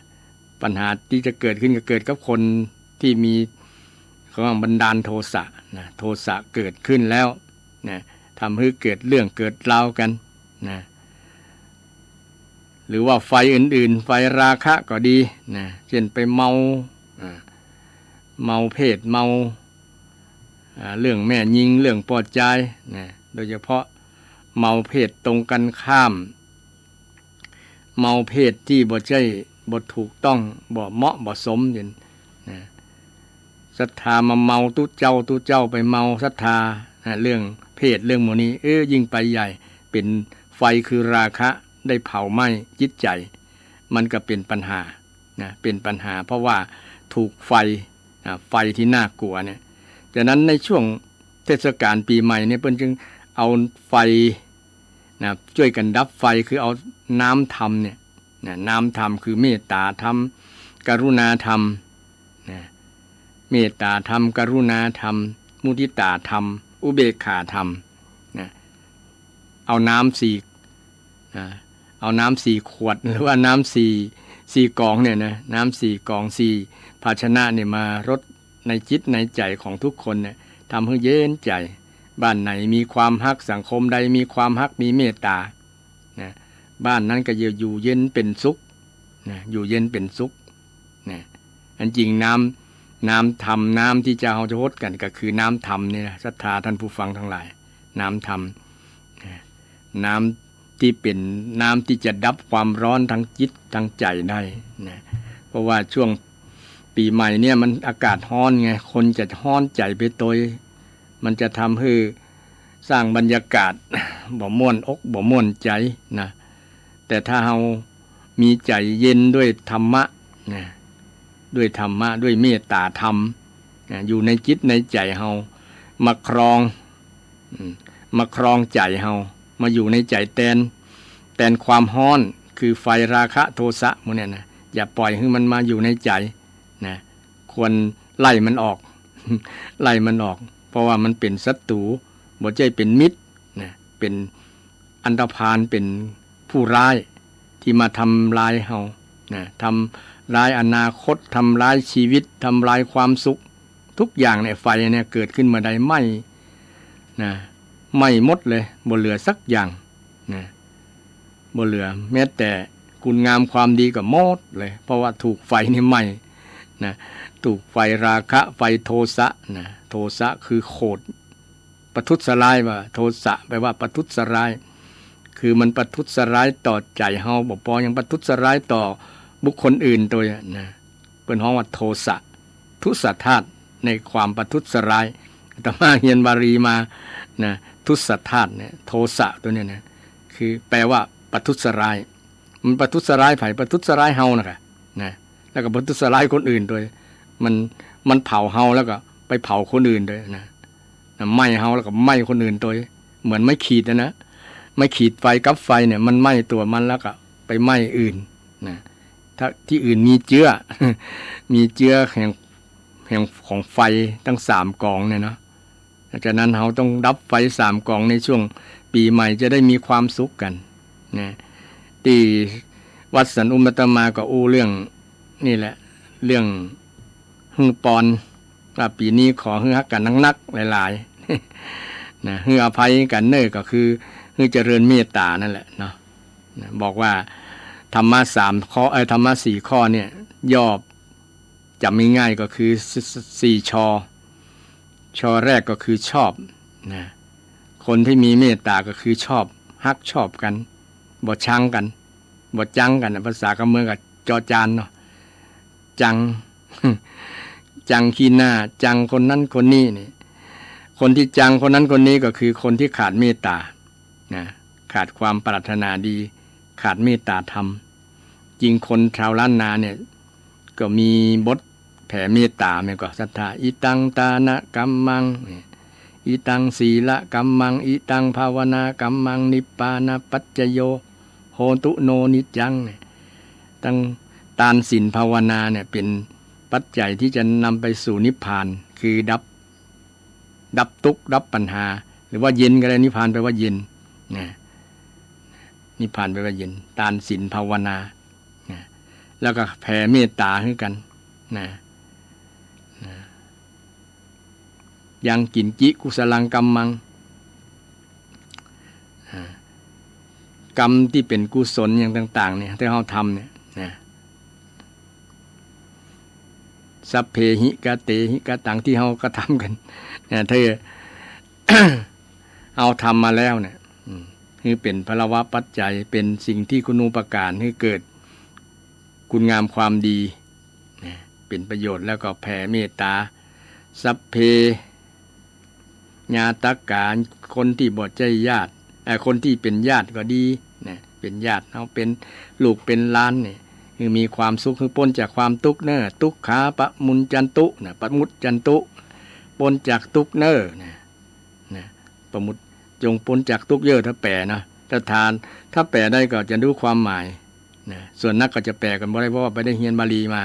ปัญหาตี้จะเกิดขึ้นก็เกิดกับคนตี้มี เขาว่าบันดาลโทสะนะ โทสะเกิดขึ้นแล้ว นะ ทำหื้อเกิดเรื่องเกิดราวกั๋นนะ หรือว่าไฟอื่นๆ ไฟราคะก็ดีนะ เจ้นไปเมา อ่า เมาเพศ เมา อ่า เรื่องแม่ญิง เรื่องป้อจายนะ โดยเฉพาะเมาเพศตรงกันข้าม เมาเพศตี้บ่ใจ้ บ่ถูกต้อง บ่เหมาะ บ่สม เจ้นนะ ศรัทธามาเมาตุ๊เจ้า ตุ๊เจ้าไปเมาศรัทธานะ เรื่องเพศ เรื่องหมู่นี้ เออ ยิ่งไปใหญ่ เป๋นไฟคือราคะ ได้เผาไหม้จิตใจ๋ มันก็เป๋นปัญหานะ เป๋นปัญหา เพราะว่าถูกไฟนะ ไฟที่น่ากลัวเนี่ย ฉะนั้นในช่วงเทศกาลปี๋ใหม่เนี่ย เปิ้นจึงเอาไฟนะ จ้วยกั๋นดับไฟ คือเอาน้ำธรรมเนี่ยนะ น้ำธรรมคือเมตตาธรรม กรุณาธรรมนะ เมตตาธรรม กรุณาธรรม มุทิตาธรรม อุเบกขาธรรมนะ เอาน้ำสี่ นะ เอาน้ำสี่ขวด หรือว่าน้ำสี่ สี่กองเนี่ยนะ น้ำสี่กอง สี่ภาชนะเนี่ยมารดในจิตในใจ๋ของทุกคนเนี่ย ทำหื้อเย็นใจ๋ บ้านไหนมีความฮัก สังคมใดมีความฮัก มีเมตตานะ บ้านนั้นก็จะอยู่เย็นเป๋นสุขนะ อยู่เย็นเป๋นสุขนะ อันจริงน้ำ น้ำธรรม น้ำตี้จะ เฮาจะฮดกั๋นก็คือน้ำธรรมนี่นะ ศรัทธาท่านผู้ฟังทั้งหลาย น้ำธรรมนะ น้ำตี้เป๋น น้ำตี้จะดับความฮ้อนทางจิตทางใจ๋ได้นะ เพราะว่าช่วงปี๋ใหม่เนี่ยมันอากาศฮ้อนไง คนจะฮ้อนใจ๋ไปตวย มันจะทำหื้อสร้างบรรยากาศบ่ม่วนอกบ่ม่วนใจ๋นะ แต่ถ้าเฮามีใจ๋เย็นด้วยธรรมะนะ ด้วยธรรมะ ด้วยเมตตาธรรมนะ อยู่ในจิตในใจ๋เฮา มาครอง อืม มาครองใจ๋เฮา มาอยู่ในใจ๋แตน แตนความฮ้อน คือไฟราคะโทสะหมู่เนี่ยนะ อย่าปล่อยหื้อมันมาอยู่ในใจ๋นะ ควรไล่มันออก ไล่มันออก เพราะว่ามันเป๋นศัตรู๋ บ่ใจ้เป๋นมิตรนะ เป๋นอันธพาล เป๋นผู้ร้าย ตี้มาทำลายเฮานะ ทำลายอนาคต ทำลายชีวิต ทำลายความสุข ทุกอย่างเนี่ย ไฟเนี่ยเกิดขึ้นเมื่อใดไหม้นะ ไหม้หมดเลย บ่เหลือสักอย่างนะ บ่เหลือ แม้แต่คุณงามความดีก็หมดเลย เพราะว่าถูกไฟนี่ไหม้นะ ถูกไฟราคะ ไฟโทสะนะ โทสะคือโขด ประทุษร้าย ว่าโทสะแปลว่าประทุษร้าย คือมันประทุษร้ายต่อใจ๋เฮา บ่ปอยังประทุษร้ายต่อบุคคลอื่นตวยนะ เปิ้นฮ้องว่าโทสะ ทุสธาตุ ในความประทุษร้าย อาตมาเฮียนบาลีมานะ ทุสธาตุเนี่ย โทสะตวยเนี่ยนะ คือแปลว่าประทุษร้าย มันประทุษร้ายใผ ประทุษร้ายเฮานะกะนะ แล้วก็ประทุษร้ายคนอื่นตวย มัน มันเผาเฮาแล้วก็ไปเผาคนอื่นตวยนะ นะ ไหม้เฮาแล้วก็ไหม้คนอื่นตวย เหมือนไม้ขีดนะนะ ไม้ขีดไฟกับไฟเนี่ย มันไหม้ตั๋วมันแล้วก็ไปไหม้อื่นนะ ถ้าตี้อื่นมีเจื๊อ มีเจื๊อแห่ง แห่งของไฟตังสามกองเนี่ยเนาะ ฉะนั้นเฮาต้องดับไฟสามกองในช่วงปี๋ใหม่ จะได้มีความสุขกั๋นนะ ตี้วัดสันอุมอาตมาก็อู้เรื่องนี่แหละ เรื่องหื้อปอน ว่าปี๋นี้ขอหื้อฮักกั๋นนักๆ หลายๆ นะ หื้ออภัยกั๋นเน่อ ก็คือหื้อเจริญเมตตานั่นแหละเนาะ นะ บอกว่าธรรมะสามข้อ เอ่อ ธรรมะสี่ข้อเนี่ย ย่อจ๋ำง่ายๆ ก็คือ สี่ สี่ ชอ ชอแรกก็คือชอบนะ คนตี้มีเมตตาก็คือชอบ ฮักชอบกั๋น บ่ชังกั๋น บ่จังกั๋นนะ ภาษากำเมืองก็จอจานเนาะ จัง จังขี้หน้า จังคนนั้นคนนี้นี่ คนตี้จังคนนั้นคนนี้ก็คือคนตี้ขาดเมตตานะ ขาดความปรารถนาดี ขาดเมตตาธรรม จริงคนชาวล้านนาเนี่ย ก็มีบทแผ่เมตตาแม่นก่อ ศรัทธา อิตังตานะกัมมัง เนี่ย อิตังศีละกัมมัง อิตังภาวนากัมมัง นิพพานะปัจจโย โหตุโนนิจจัง เนี่ย ตังตานศีลภาวนาเนี่ย เป๋นปัจจัยตี้จะนำไปสู่นิพพาน คือดับ ดับตุ๊กข์ ดับปัญหา หรือว่าเย็นก็ได้ นิพพานแปลว่าเย็นนะ นิพพานแปลว่าเย็น ตานศีลภาวนานะ แล้วก็แผ่เมตตาหื้อกั๋นนะ นะ ยังกิญจิกุสลังกัมมัง กรรมตี้เป๋นกุศลอย่างต่างๆ เนี่ย ตี้เฮาทำเนี่ยนะ สัพเพหิกะเตหิกะตัง ตี้เฮากระทำกั๋นนะ ตี้เฮาทำมาแล้วเนี่ย อืม หื้อเป๋นพลวปัจจัย เป๋นสิ่งตี้คุณูปการ หื้อเกิดคุณงามความดี นะ เป๋นประโยชน์ แล้วก็แผ่เมตตา สัพเพ ญาติกา คนตี้บ่ใจ้ญาติ เอ่อ คนตี้เป๋นญาติก็ดีนะ เป๋นญาติเฮา เป๋นลูกเป๋นหลานเนี่ย หื้อมีความสุข หื้อป๊นจากความตุ๊กข์เน่อ ทุกขาปะมุญจันตุนะ ปะมุจจันตุ ป๊นจากตุ๊กข์เน่อนะ นะ ปะมุจ จงป๊นจากตุ๊กข์เย่อ ถ้าแปลนะ ถ้าถาม ถ้าแปลได้ก็จะรู้ความหมายนะ ส่วนนักก็จะแปลกั๋นบ่ได้ เพราะว่าบ่ได้เฮียนบาลีมา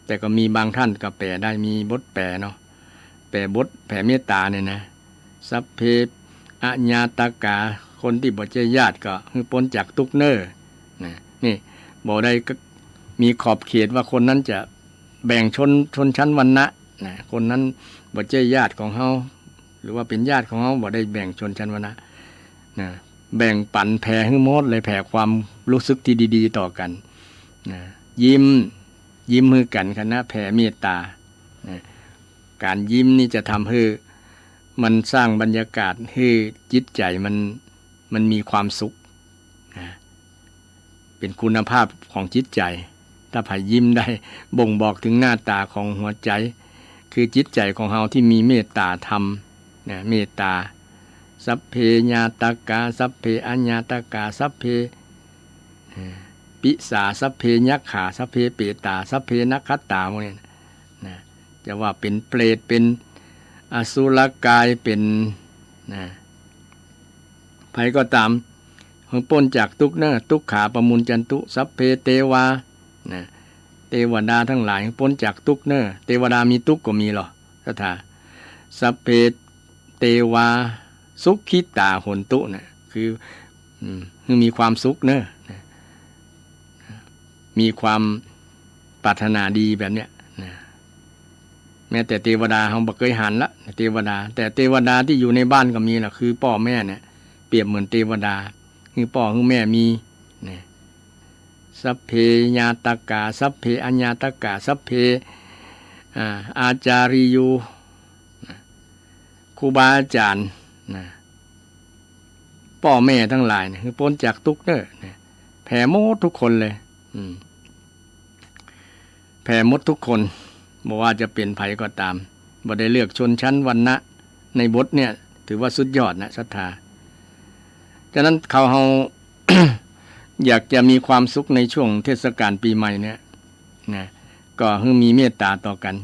แต่ก็มีบางท่านก็แปลได้ มีบทแปลเนาะ แปลบทแผ่เมตตาเนี่ยนะ สัพเพอญาติกา คนตี้บ่ใจ้ญาติก็หื้อป๊นจากตุ๊กข์เน่อนะ นี่ บ่ได้ก็มีขอบเขตว่าคนนั้นจะแบ่งชน ชนชั้นวรรณะนะ คนนั้นบ่ใจ้ญาติของเฮา หรือว่าเป๋นญาติของเฮา บ่ได้แบ่งชนชั้นวรรณะนะ แบ่งปั๋นแผ่หื้อหมดเลย แผ่ความรู้สึกตี้ดีๆ ต่อกั๋นนะ ยิ้ม ยิ้มหื้อกั๋น ขณะแผ่เมตตานะ ก๋านยิ้มนี่จะทำหื้อมันสร้างบรรยากาศหื้อจิตใจ๋มัน มันมีความสุขนะ เป๋นคุณภาพของจิตใจ๋ ถ้าใผยิ้มได้ บ่งบอกเถิงหน้าต๋าของหัวใจ๋ คือจิตใจ๋ของเฮาตี้มีเมตตาธรรมนะ เมตตา สัพเพญาติกา สัพเพอญาติกา สัพเพ เอ่อ ปิสา สัพเพยักขา สัพเพเปตา สัพเพนักขัตตา พวกนี้นะ นะ จะว่าเป๋นเปรต เป๋นอสุรกาย เป๋น นะ ใผก็ต๋าม หื้อป๊นจากตุ๊กข์เน่อ ทุกขาปะมุญจันตุ สัพเพเตวา นะ เตวดาตังหลาย หื้อป๊นจากตุ๊กข์เน่อ เตวดามีตุ๊กข์ก็มีเหรอ ศรัทธา สัพเพเตวา สุขิตา โหนตุนะ คือ อืม หื้อมีความสุขเน่อนะ มีความปรารถนาดีแบบเนี้ยนะ แม้แต่เตวดาเฮาบ่เกยหันละ เตวดา แต่เตวดาตี้อยู่ในบ้านก็มีละ คือป้อแม่เนี่ย เปรียบเหมือนเตวดา หื้อป้อหื้อแม่มีนะ สัพเพญาติกา สัพเพอญาติกา สัพเพ อ่า อาจาริยู นะ ครูบาอาจ๋ารย์นะ ป้อแม่ตังหลายเนี่ย หื้อป๊นจากตุ๊กข์เน่อนะ แผ่หมดทุกคนเลย อืม แผ่หมดทุกคน บ่ว่าจะเป๋นใผก็ต๋าม บ่ได้เลือกชนชั้นวรรณะ ในบทเนี่ย ถือว่าสุดยอดนะ ศรัทธา ฉะนั้นเขาเฮา อยากจะมีความสุขในช่วงเทศกาลปี๋ใหม่เนี่ยนะ ก็หื้อมีเมตตาต่อกั๋น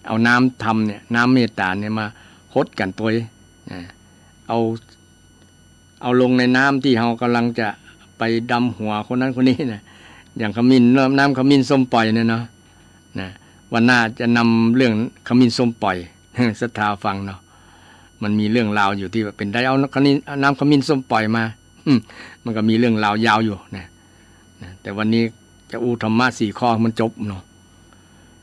เอาน้ำธรรมเนี่ย น้ำเมตตาเนี่ยมาหดกั๋นตวยนะ เอา เอาลงในน้ำตี้เฮากำลังจะไปดำหัวคนนั้นคนนี้นะ อย่างขมิ้น น้ำ น้ำขมิ้นส้มป่อยเนี่ยเนาะ นะ วันหน้าจะนำเรื่องขมิ้นส้มป่อย ศรัทธาฟังเนาะ มันมีเรื่องราวอยู่ตี้ว่าเป๋นใดเอาขมิ้น น้ำขมิ้นส้มป่อยมา อืม มันก็มีเรื่องราวยาวอยู่นะ นะ แต่วันนี้จะอู้ธรรมะสี่ข้อมันจบเนาะ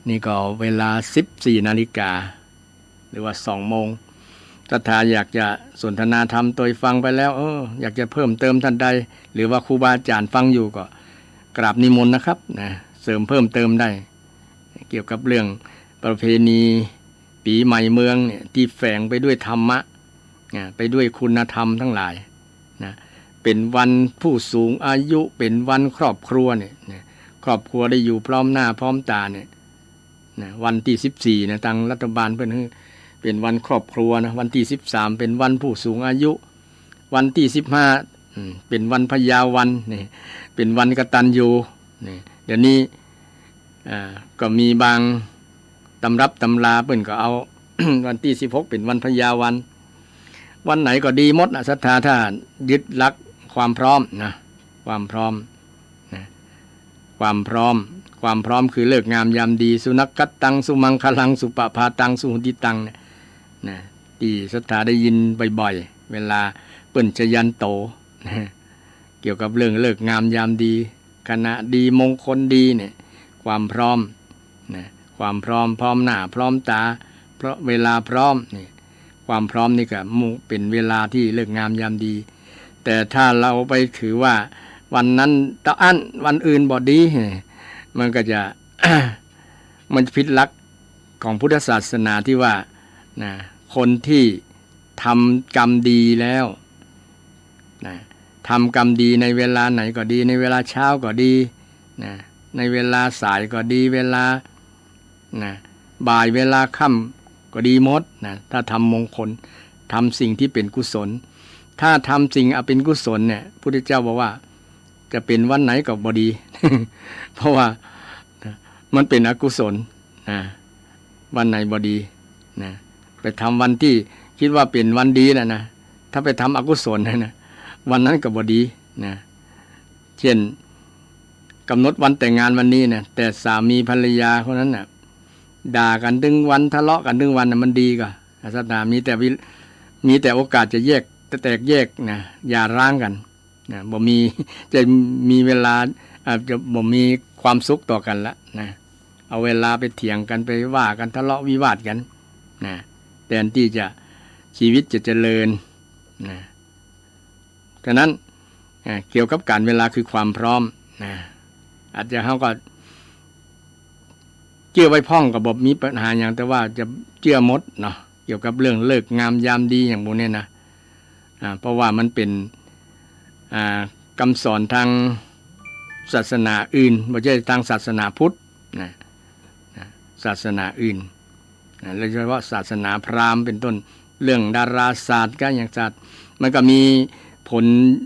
นี่ก็เวลาสิบสี่นาฬิกา หรือว่าสองโมง ศรัทธาอยากจะสนทนาธรรมตวยฟังไปแล้ว เออ อยากจะเพิ่มเติมต้านใด หรือว่าครูบาอาจ๋ารย์ฟังอยู่ก็กราบนิมนต์นะครับ นะ เสริมเพิ่มเติมได้ เกี่ยวกับเรื่องประเพณีปี๋ใหม่เมืองเนี่ย ตี้แฝงไปด้วยธรรมะ นะ ไปด้วยคุณธรรมตังหลาย นะ เป๋นวันผู้สูงอายุ เป๋นวันครอบครัวเนี่ย นะ ครอบครัวได้อยู่พร้อมหน้าพร้อมต๋าเนี่ย นะ วันตี้สิบสี่นะ ตางรัฐบาลเปิ้นหื้อเป๋นวันครอบครัวนะ วันตี้สิบสามเป๋นวันผู้สูงอายุ วันตี้สิบห้า อืม เป๋นวันพยาวัน นี่ เป๋นวันกตัญญู นี่ เดี๋ยวนี้ อ่า ก็มีบางตำรับตำราเปิ้นก็เอา วันตี้สิบหกเป๋นวันพยาวัน วันไหนก็ดีหมดนะ ศรัทธา ถ้ายึดหลักความพร้อมนะ ความพร้อม นะ ความพร้อม ความพร้อมคือฤกษ์งามยามดี สุนักขัตตัง สุมังคลัง สุปภาตัง สุหุนทิตัง เนี่ย นะ ตี้ศรัทธาได้ยินบ่อยๆ เวลาเปิ้นชยันโต นะ เกี่ยวกับเรื่องฤกษ์งามยามดี ขณะดี มงคลดีเนี่ย ความพร้อม นะ ความพร้อม พร้อมหน้า พร้อมต๋า เพราะเวลาพร้อมเนี่ย ความพร้อมนี่ก็มุ เป๋นเวลาตี้ฤกษ์งามยามดี แต่ถ้าเฮาไปถือว่า วันนั้นเต้าอั้น วันอื่นบ่ดี มันก็จะ มันจะผิดหลักของพุทธศาสนาตี้ว่า นะ คนตี้ทำกรรมดีแล้ว นะ ทำกรรมดีในเวลาไหนก็ดี ในเวลาเช้าก็ดี นะ ในเวลาสายก็ดี เวลา นะ บ่ายเวลาค่ำก็ดีหมดนะ ถ้าทำมงคล ทำสิ่งที่เป๋นกุศล ถ้าทำสิ่งอันเป๋นกุศลเนี่ย พุทธเจ้าบอกว่า จะเป๋นวันไหนก็บ่ดี เพราะว่า นะ มันเป๋นอกุศล นะ วันไหนบ่ดี นะ ไปทำวันตี้คิดว่าเป๋นวันดีน่ะนะ ถ้าไปทำอกุศลนะ วันนั้นก็บ่ดี นะ เจ้น กำหนดวันแต่งงานวันนี้นะ แต่สามีภรรยาคนนั้นน่ะ ด่ากั๋นตึงวัน ทะเลาะกั๋นตึงวันน่ะ มันดีก่อ ศรัทธา มีแต่วิ- มีแต่โอกาสจะแยก จะแตกแยกนะ หย่าร้างกั๋นนะ บ่มี จะมีเวลา อ่า จะบ่มีความสุขต่อกั๋นละนะ เอาเวลาไปเถียงกั๋น ไปว่ากั๋น ทะเลาะวิวาทกั๋นนะ แตนตี้จะ ชีวิตจะเจริญนะ ฉะนั้น อ่า เกี่ยวกับก๋านเวลาคือความพร้อมนะ อาจจะเฮาก็เจื้อไว้พ่องก็บ่มีปัญหาหยัง แต่ว่าจะเจื้อหมดเนาะ เกี่ยวกับเรื่องฤกษ์งามยามดีอย่างหมู่นี้นะ อ่า เพราะว่ามันเป๋น อ่า กำสอนตางศาสนาอื่น บ่ใจ้ตางศาสนาพุทธนะ นะ ศาสนาอื่น นะ โดยเฉพาะศาสนาพราหมณ์เป๋นต้น เรื่องดาราศาสตร์กะหยังศาสตร์ มันก็มีผล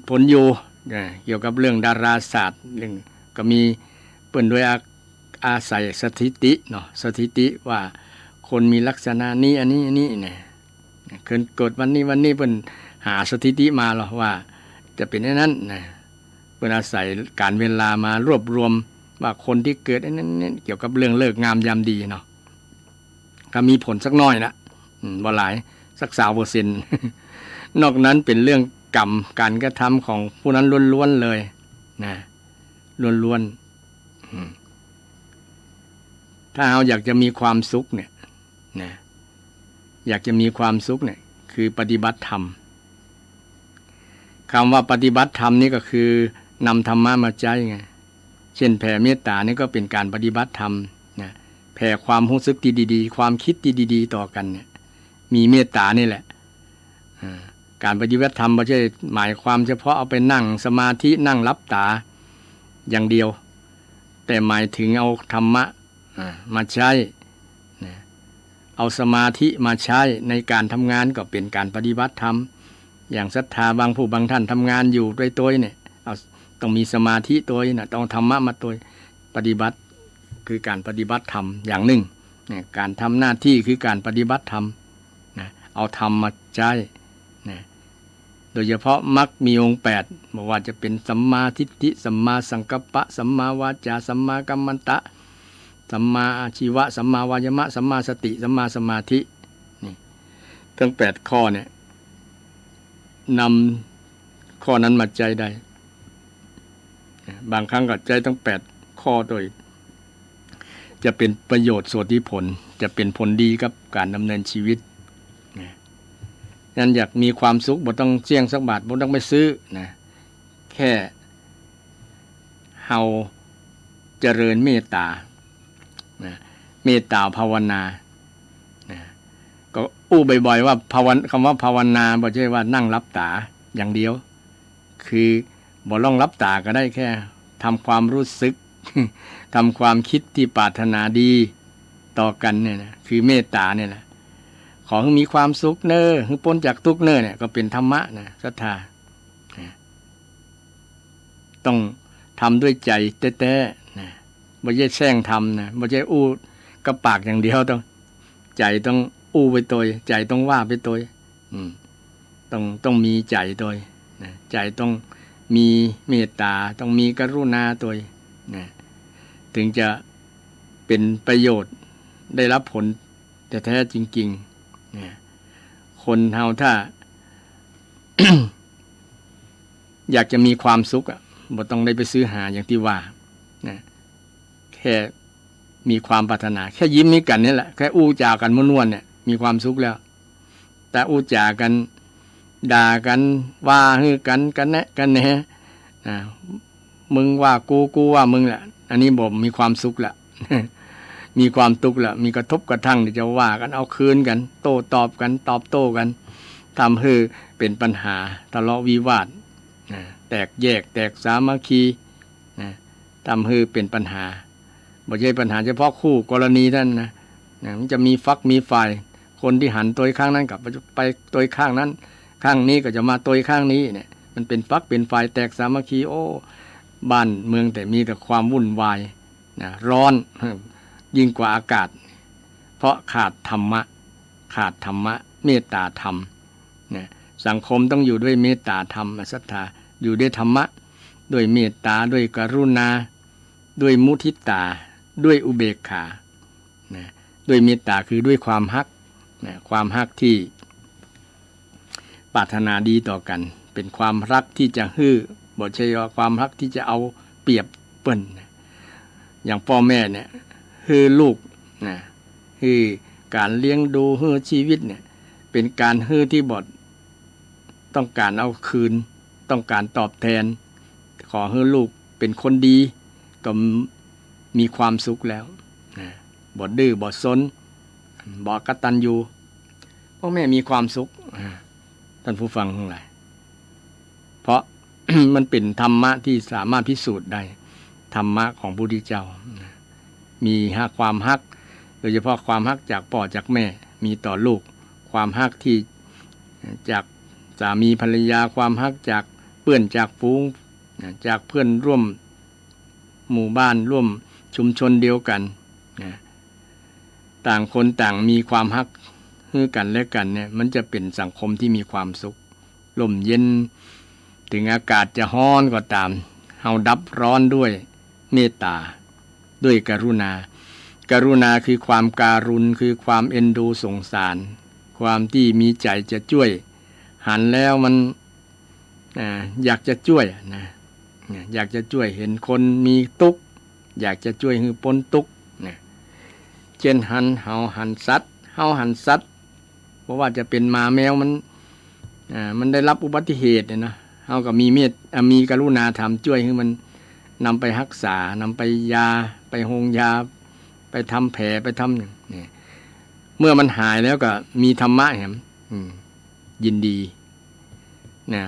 ผลอยู่นะ เกี่ยวกับเรื่องดาราศาสตร์ เรื่อง ก็มีเปิ้นโดยอา- อาศัยสถิติเนาะ สถิติว่าคนมีลักษณะนี้ อันนี้ อันนี้นะ คนเกิดวันนี้ วันนี้ เปิ้นหาสถิติมาลอว่าจะเป๋นอย่างนั้นนะ เปิ้นอาศัยก๋านเวลามารวบรวมว่าคนตี้เกิดอันนั้น เกี่ยวกับเรื่องฤกษ์งามยามดีเนาะ ก็มีผลสักหน้อยนะ อืม บ่หลาย สักซาวเปอร์เซ็นต์ นอกนั้นเป๋นเรื่องกรรม ก๋านกระทำของผู้นั้นล้วนๆ เลยนะ ล้วนๆ อืม ถ้าเฮาอยากจะมีความสุขเนี่ยนะ อยากจะมีความสุขเนี่ย คือปฏิบัติธรรม กำว่าปฏิบัติธรรมนี่ก็คือนำธรรมะมาใจ๊ไง เจ้นแผ่เมตต๋านี่ก็เป๋นก๋านปฏิบัติธรรมนะ แผ่ความฮู้สึกตี้ดีๆ ความกึ๊ดตี้ดีๆ ต่อกั๋นเนี่ย มีเมตต๋านี่แหละ อ่า ก๋านปฏิบัติธรรมบ่ใจ้หมายความเฉพาะเอาไปนั่งสมาธิ นั่งหลับต๋าอย่างเดียว แต่หมายถึงเอาธรรมะ อ่า มาใจ๊นะ เอาสมาธิมาใจ๊ในก๋านทำงานก็เป๋นก๋านปฏิบัติธรรม อย่างศรัทธาบางผู้บางท่านทำงานอยู่โตยๆ เนี่ย เอา ต้องมีสมาธิโตยนะ ต้องเอาธรรมะมาโตย ปฏิบัติคือก๋านปฏิบัติธรรมอย่างนึ่งนะ ก๋านทำหน้าตี้คือก๋านปฏิบัติธรรมนะ เอาธรรมมาใจ๊นะ โดยเฉพาะมรรคมีองค์แปด บ่ว่าจะเป๋นสัมมาทิฏฐิ สัมมาสังกัปปะ สัมมาวาจา สัมมากัมมันตะ สัมมาอาชีวะ สัมมาวายามะ สัมมาสติ สัมมาสมาธิ นี่ ตึงแปดข้อเนี่ย นำข้อนั้นมาใจ๊ได้ บางครั้งก็ใจ๊ตึงแปดข้อโตย จะเป๋นประโยชน์โสติผล จะเป๋นผลดีกับก๋านดำเนินชีวิตนะ ฉะนั้นอยากมีความสุข บ่ต้องเสี้ยงสักบาท บ่ต้องไปซื้อนะ แค่เฮาเจริญเมตต๋านะ เมตต๋าภาวนานะ ก็อู้บ่อยๆ ว่าภาวนา กำว่าภาวนาบ่ใจ้ว่านั่งหลับต๋าอย่างเดียว คือบ่ต้องหลับต๋าก็ได้ แค่ทำความฮู้สึก ทำความกึ๊ดตี้ปรารถนาดีต่อกั๋นเนี่ยนะ คือเมตต๋าเนี่ยแหละ ขอหื้อมีความสุขเน่อ หื้อป๊นจากตุ๊กข์เน่อ เนี่ยก็เป๋นธรรมะนะ ศรัทธานะ ต้องทำด้วยใจ๋แต๊ๆ นะ บ่ใจ้แส้งทำนะ บ่ใจ้อู้กับปากอย่างเดียว ต้อง ใจ๋ต้องอู้ไปโตย ใจ๋ต้องว่าไปโตย อืม ต้อง ต้องมีใจ๋โตยนะ ใจ๋ต้องมีเมตต๋า ต้องมีกรุณาโตยนะ ถึงจะเป๋นประโยชน์ ได้รับผลแท้ๆ จริงๆ นะ คนเฮาถ้า อยากจะมีความสุขอะ บ่ต้องได้ไปซื้อหาอย่างตี้ว่านะ แค่มีความปรารถนา แค่ยิ้มหื้อกั๋นนี่แหละ แค่อู้จ๋ากั๋นม่วนๆ เนี่ย มีความสุขแล้ว แต่อู้จ๋ากั๋น ด่ากั๋น ว่าหื้อกั๋น กระแนะกระแหน นะ มึงว่ากู กูว่ามึงแหละ อันนี้บ่มีความสุขละ มีความตุ๊กข์ละ มีกระทบกระทั่ง เดี๋ยวจะว่ากั๋น เอาคืนกั๋น โต้ตอบกั๋น ตอบโต้กั๋น ทำหื้อเป๋นปัญหา ทะเลาะวิวาท นะ แตกแยก แตกสามัคคี นะ ทำหื้อเป๋นปัญหา บ่ใจ้ปัญหาเฉพาะคู่กรณีเต้านั้นนะ นะ มันจะมีฝักมีฝ่าย คนตี้หันตวยข้างนั้นก็ไปตวยข้างนั้น ข้างนี้ก็จะมาตวยข้างนี้เนี่ย มันเป๋นฝักเป๋นฝ่าย แตกสามัคคี โอ้ บ้านเมืองแต่มีแต่ความวุ่นวาย นะ ร้อน ยิ่งกว่าอากาศ เพราะขาดธรรมะ ขาดธรรมะ เมตตาธรรม นะ สังคมต้องอยู่ด้วยเมตตาธรรม ศรัทธา อยู่ด้วยธรรมะ ด้วยเมตตา ด้วยกรุณา ด้วยมุทิตา ด้วยอุเบกขา นะ ด้วยเมตตาคือด้วยความฮัก นะ ความฮักที่ปรารถนาดีต่อกั๋น เป๋นความฮักที่จะหื้อ บ่ใจ้ว่าความฮักที่จะเอาเปรียบเปิ้น นะ อย่างป้อแม่เนี่ย หื้อลูก นะ หื้อก๋านเลี้ยงดู หื้อชีวิตเนี่ย เป๋นก๋านหื้อที่บ่ ต้องก๋านเอาคืน ต้องก๋านตอบแตน ขอหื้อลูกเป๋นคนดี ก็มีความสุขแล้ว นะ บ่ดื้อ บ่ซน บ่อกตัญญู ป้อแม่มีความสุข อ่า ต้านผู้ฟังตังหลาย เพราะ มันเป๋นธรรมะที่สามารถพิสูจน์ได้ ธรรมะของพระพุทธเจ้า นะ มีฮัก ความฮัก โดยเฉพาะความฮักจากป้อจากแม่ มีต่อลูก ความฮักที่ จากสามีภรรยา ความฮักจากเปื้อนจากฝูง นะ จากเพื่อนร่วมหมู่บ้าน ร่วมชุมชนเดียวกั๋น นะ ต่างคนต่างมีความฮักหื้อกั๋นและกั๋นเนี่ย มันจะเป๋นสังคมที่มีความสุข ร่มเย็น เถิงอากาศจะฮ้อนก็ต๋าม เฮาดับฮ้อนด้วยเมตตา ด้วยกรุณา กรุณาคือความการุณ คือความเอ็นดูสงสาร ความที่มีใจ๋จะจ้วย หันแล้วมัน อ่า อยากจะจ้วยนะ นะ อยากจะจ้วย หันคนมีตุ๊กข์ อยากจะจ้วยหื้อป๊นตุ๊กข์นะ เจ้นหัน เฮาหันสัตว์ เฮาหันสัตว์ บ่ว่าจะเป๋นหมาแมวมัน อ่า มันได้ฮับอุบัติเหตุเนี่ยนะ เฮาก็มีเมต อ่า มีกรุณาธรรมจ้วยหื้อมัน นำไปฮักษา นำไปยา ไปโฮงยา ไปทำแผล ไปทำหยัง เนี่ย เมื่อมันหายแล้วก็มีธรรมะแหม อืม ยินดี นะ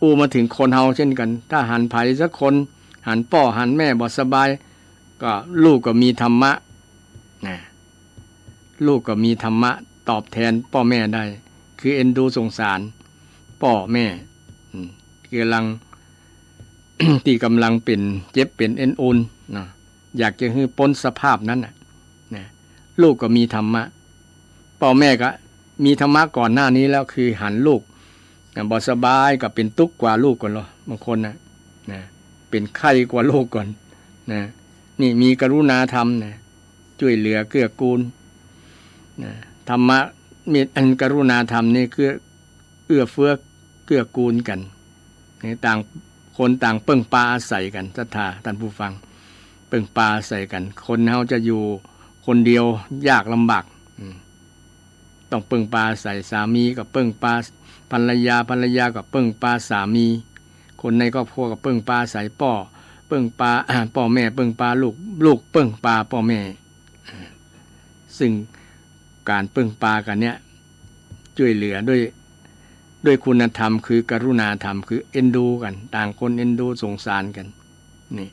อู้มาเถิงคนเฮาเช่นกั๋น ถ้าหันใผสักคน หันป้อหันแม่บ่สบาย ก็ลูกก็มีธรรมะ นะ ลูกก็มีธรรมะตอบแตนป้อแม่ได้ คือเอ็นดูสงสารป้อแม่ อืม ตี้ก่ำลัง ตี้ก่ำลังเป๋นเจ็บเป๋นเอ็นอูนนะ อยากจะหื้อป๊นสภาพนั้นน่ะ นะ ลูกก็มีธรรมะ ป้อแม่ก็มีธรรมะก่อนหน้านี้แล้ว คือหันลูก นะ บ่สบายก็เป๋นตุ๊กข์กว่าลูกก่อนลอ บางคนนะ นะ เป๋นไข้กว่าลูกก่อน นะ นี่มีกรุณาธรรมนะ จ้วยเหลือเกื้อกูล นะ ธรรมะ มีอันกรุณาธรรมนี่เกื้อ เอื้อเฟื้อเกื้อกูลกั๋น นี่ต่างคนต่างเปิ้งปาอาศัยกั๋น ศรัทธาต้านผู้ฟัง เปิ้งปาอาศัยกั๋น คนเฮาจะอยู่คนเดียวยากลำบาก อืม ต้องเปิ้งปาอาศัย สามีก็เปิ้งปาภรรยา ภรรยาก็เปิ้งปาสามี คนในครอบครัวก็เปิ้งปาอาศัยป้อ เปิ้งปา ป้อแม่ เปิ้งปาลูก ลูกเปิ้งปาป้อแม่ ซึ่งก๋านเปิ้งปากั๋นเนี่ย จ้วยเหลือด้วย ด้วยคุณธรรม คือกรุณาธรรม คือเอ็นดูกั๋น ต่างคนเอ็นดูสงสารกั๋น นี่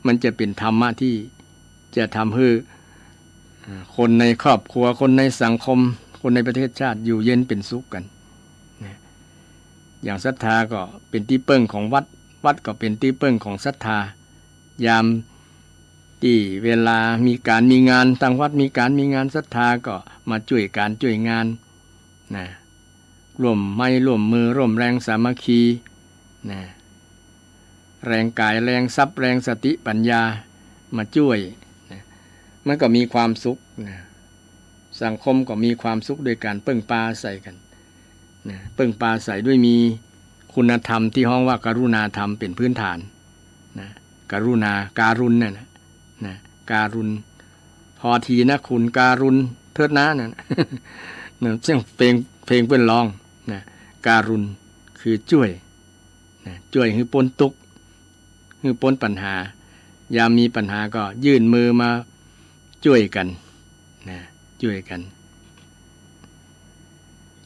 มันจะเป๋นธรรมะตี้จะทำหื้อ อ่า คนในครอบครัว คนในสังคม คนในประเทศชาติอยู่เย็นเป๋นสุขกั๋น นะ อย่างศรัทธาก็เป๋นตี้เปิ้งของวัด วัดก็เป๋นตี้เปิ้งของศรัทธา ยามตี้เวลามีก๋านมีงาน ตางวัดมีก๋านมีงาน ศรัทธาก็มาจ้วยก๋านจ้วยงาน นะ ร่วมไม้ร่วมมือ ร่วมแรงสามัคคี นะ แรงก๋าย แรงทรัพย์ แรงสติปัญญา มาจ้วย นะ มันก็มีความสุข นะ สังคมก็มีความสุขด้วยก๋านเปิ้งปาอาศัยกั๋น นะ เปิ้งปาอาศัยด้วยมีคุณธรรมตี้ฮ้องว่ากรุณาธรรมเป๋นพื้นฐาน นะ กรุณา การุณนั่นน่ะ นะ การุณ พอทีนะคุณ การุณเถิดนะ นั่นน่ะ นะ เสียงเพลง เพลงเปิ้นฮ้อง นะ การุณ คือจ้วย นะ จ้วยหื้อป๊นตุ๊กข์ หื้อป๊นปัญหา ยามมีปัญหาก็ยื่นมือมาจ้วยกั๋นนะ จ้วยกั๋น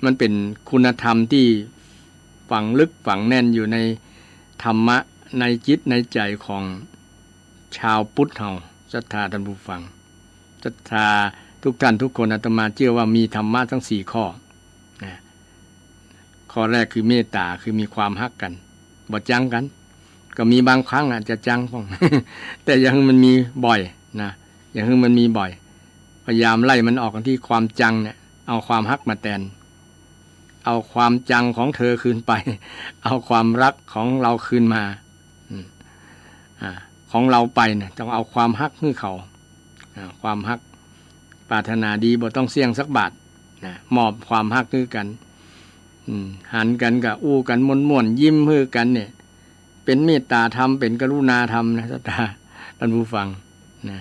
มันเป๋นคุณธรรมตี้ฝังลึกฝังแน่นอยู่ในธรรมะ ในจิตในใจ๋ของชาวพุทธเฮา ศรัทธาต้านผู้ฟัง ศรัทธาทุกท่านทุกคน อาตมาเจื้อว่ามีธรรมะตึงสี่ข้อนะ ข้อแรกคือเมตต๋า คือมีความฮักกั๋น บ่จังกั๋น ก็มีบางครั้งอาจจะจังพ่อง แต่อย่าหื้อมันมีบ่อยนะ อย่าหื้อมันมีบ่อย พยายามไล่มันออกตี้ความจังเนี่ย เอาความฮักมาแตน เอาความจังของเธอคืนไป เอาความฮักของเราคืนมา อืม อ่า ของเราไปเนี่ย ต้องเอาความฮักหื้อเขา อ่า ความฮัก ปรารถนาดีบ่ต้องเสี้ยงสักบาทนะ มอบความฮักหื้อกั๋น อืม หันกั๋นก็อู้กั๋นม่วนๆ ยิ้มหื้อกั๋นเนี่ย เป๋นเมตต๋าธรรม เป๋นกรุณาธรรมนะ ศรัทธาต้านผู้ฟังนะ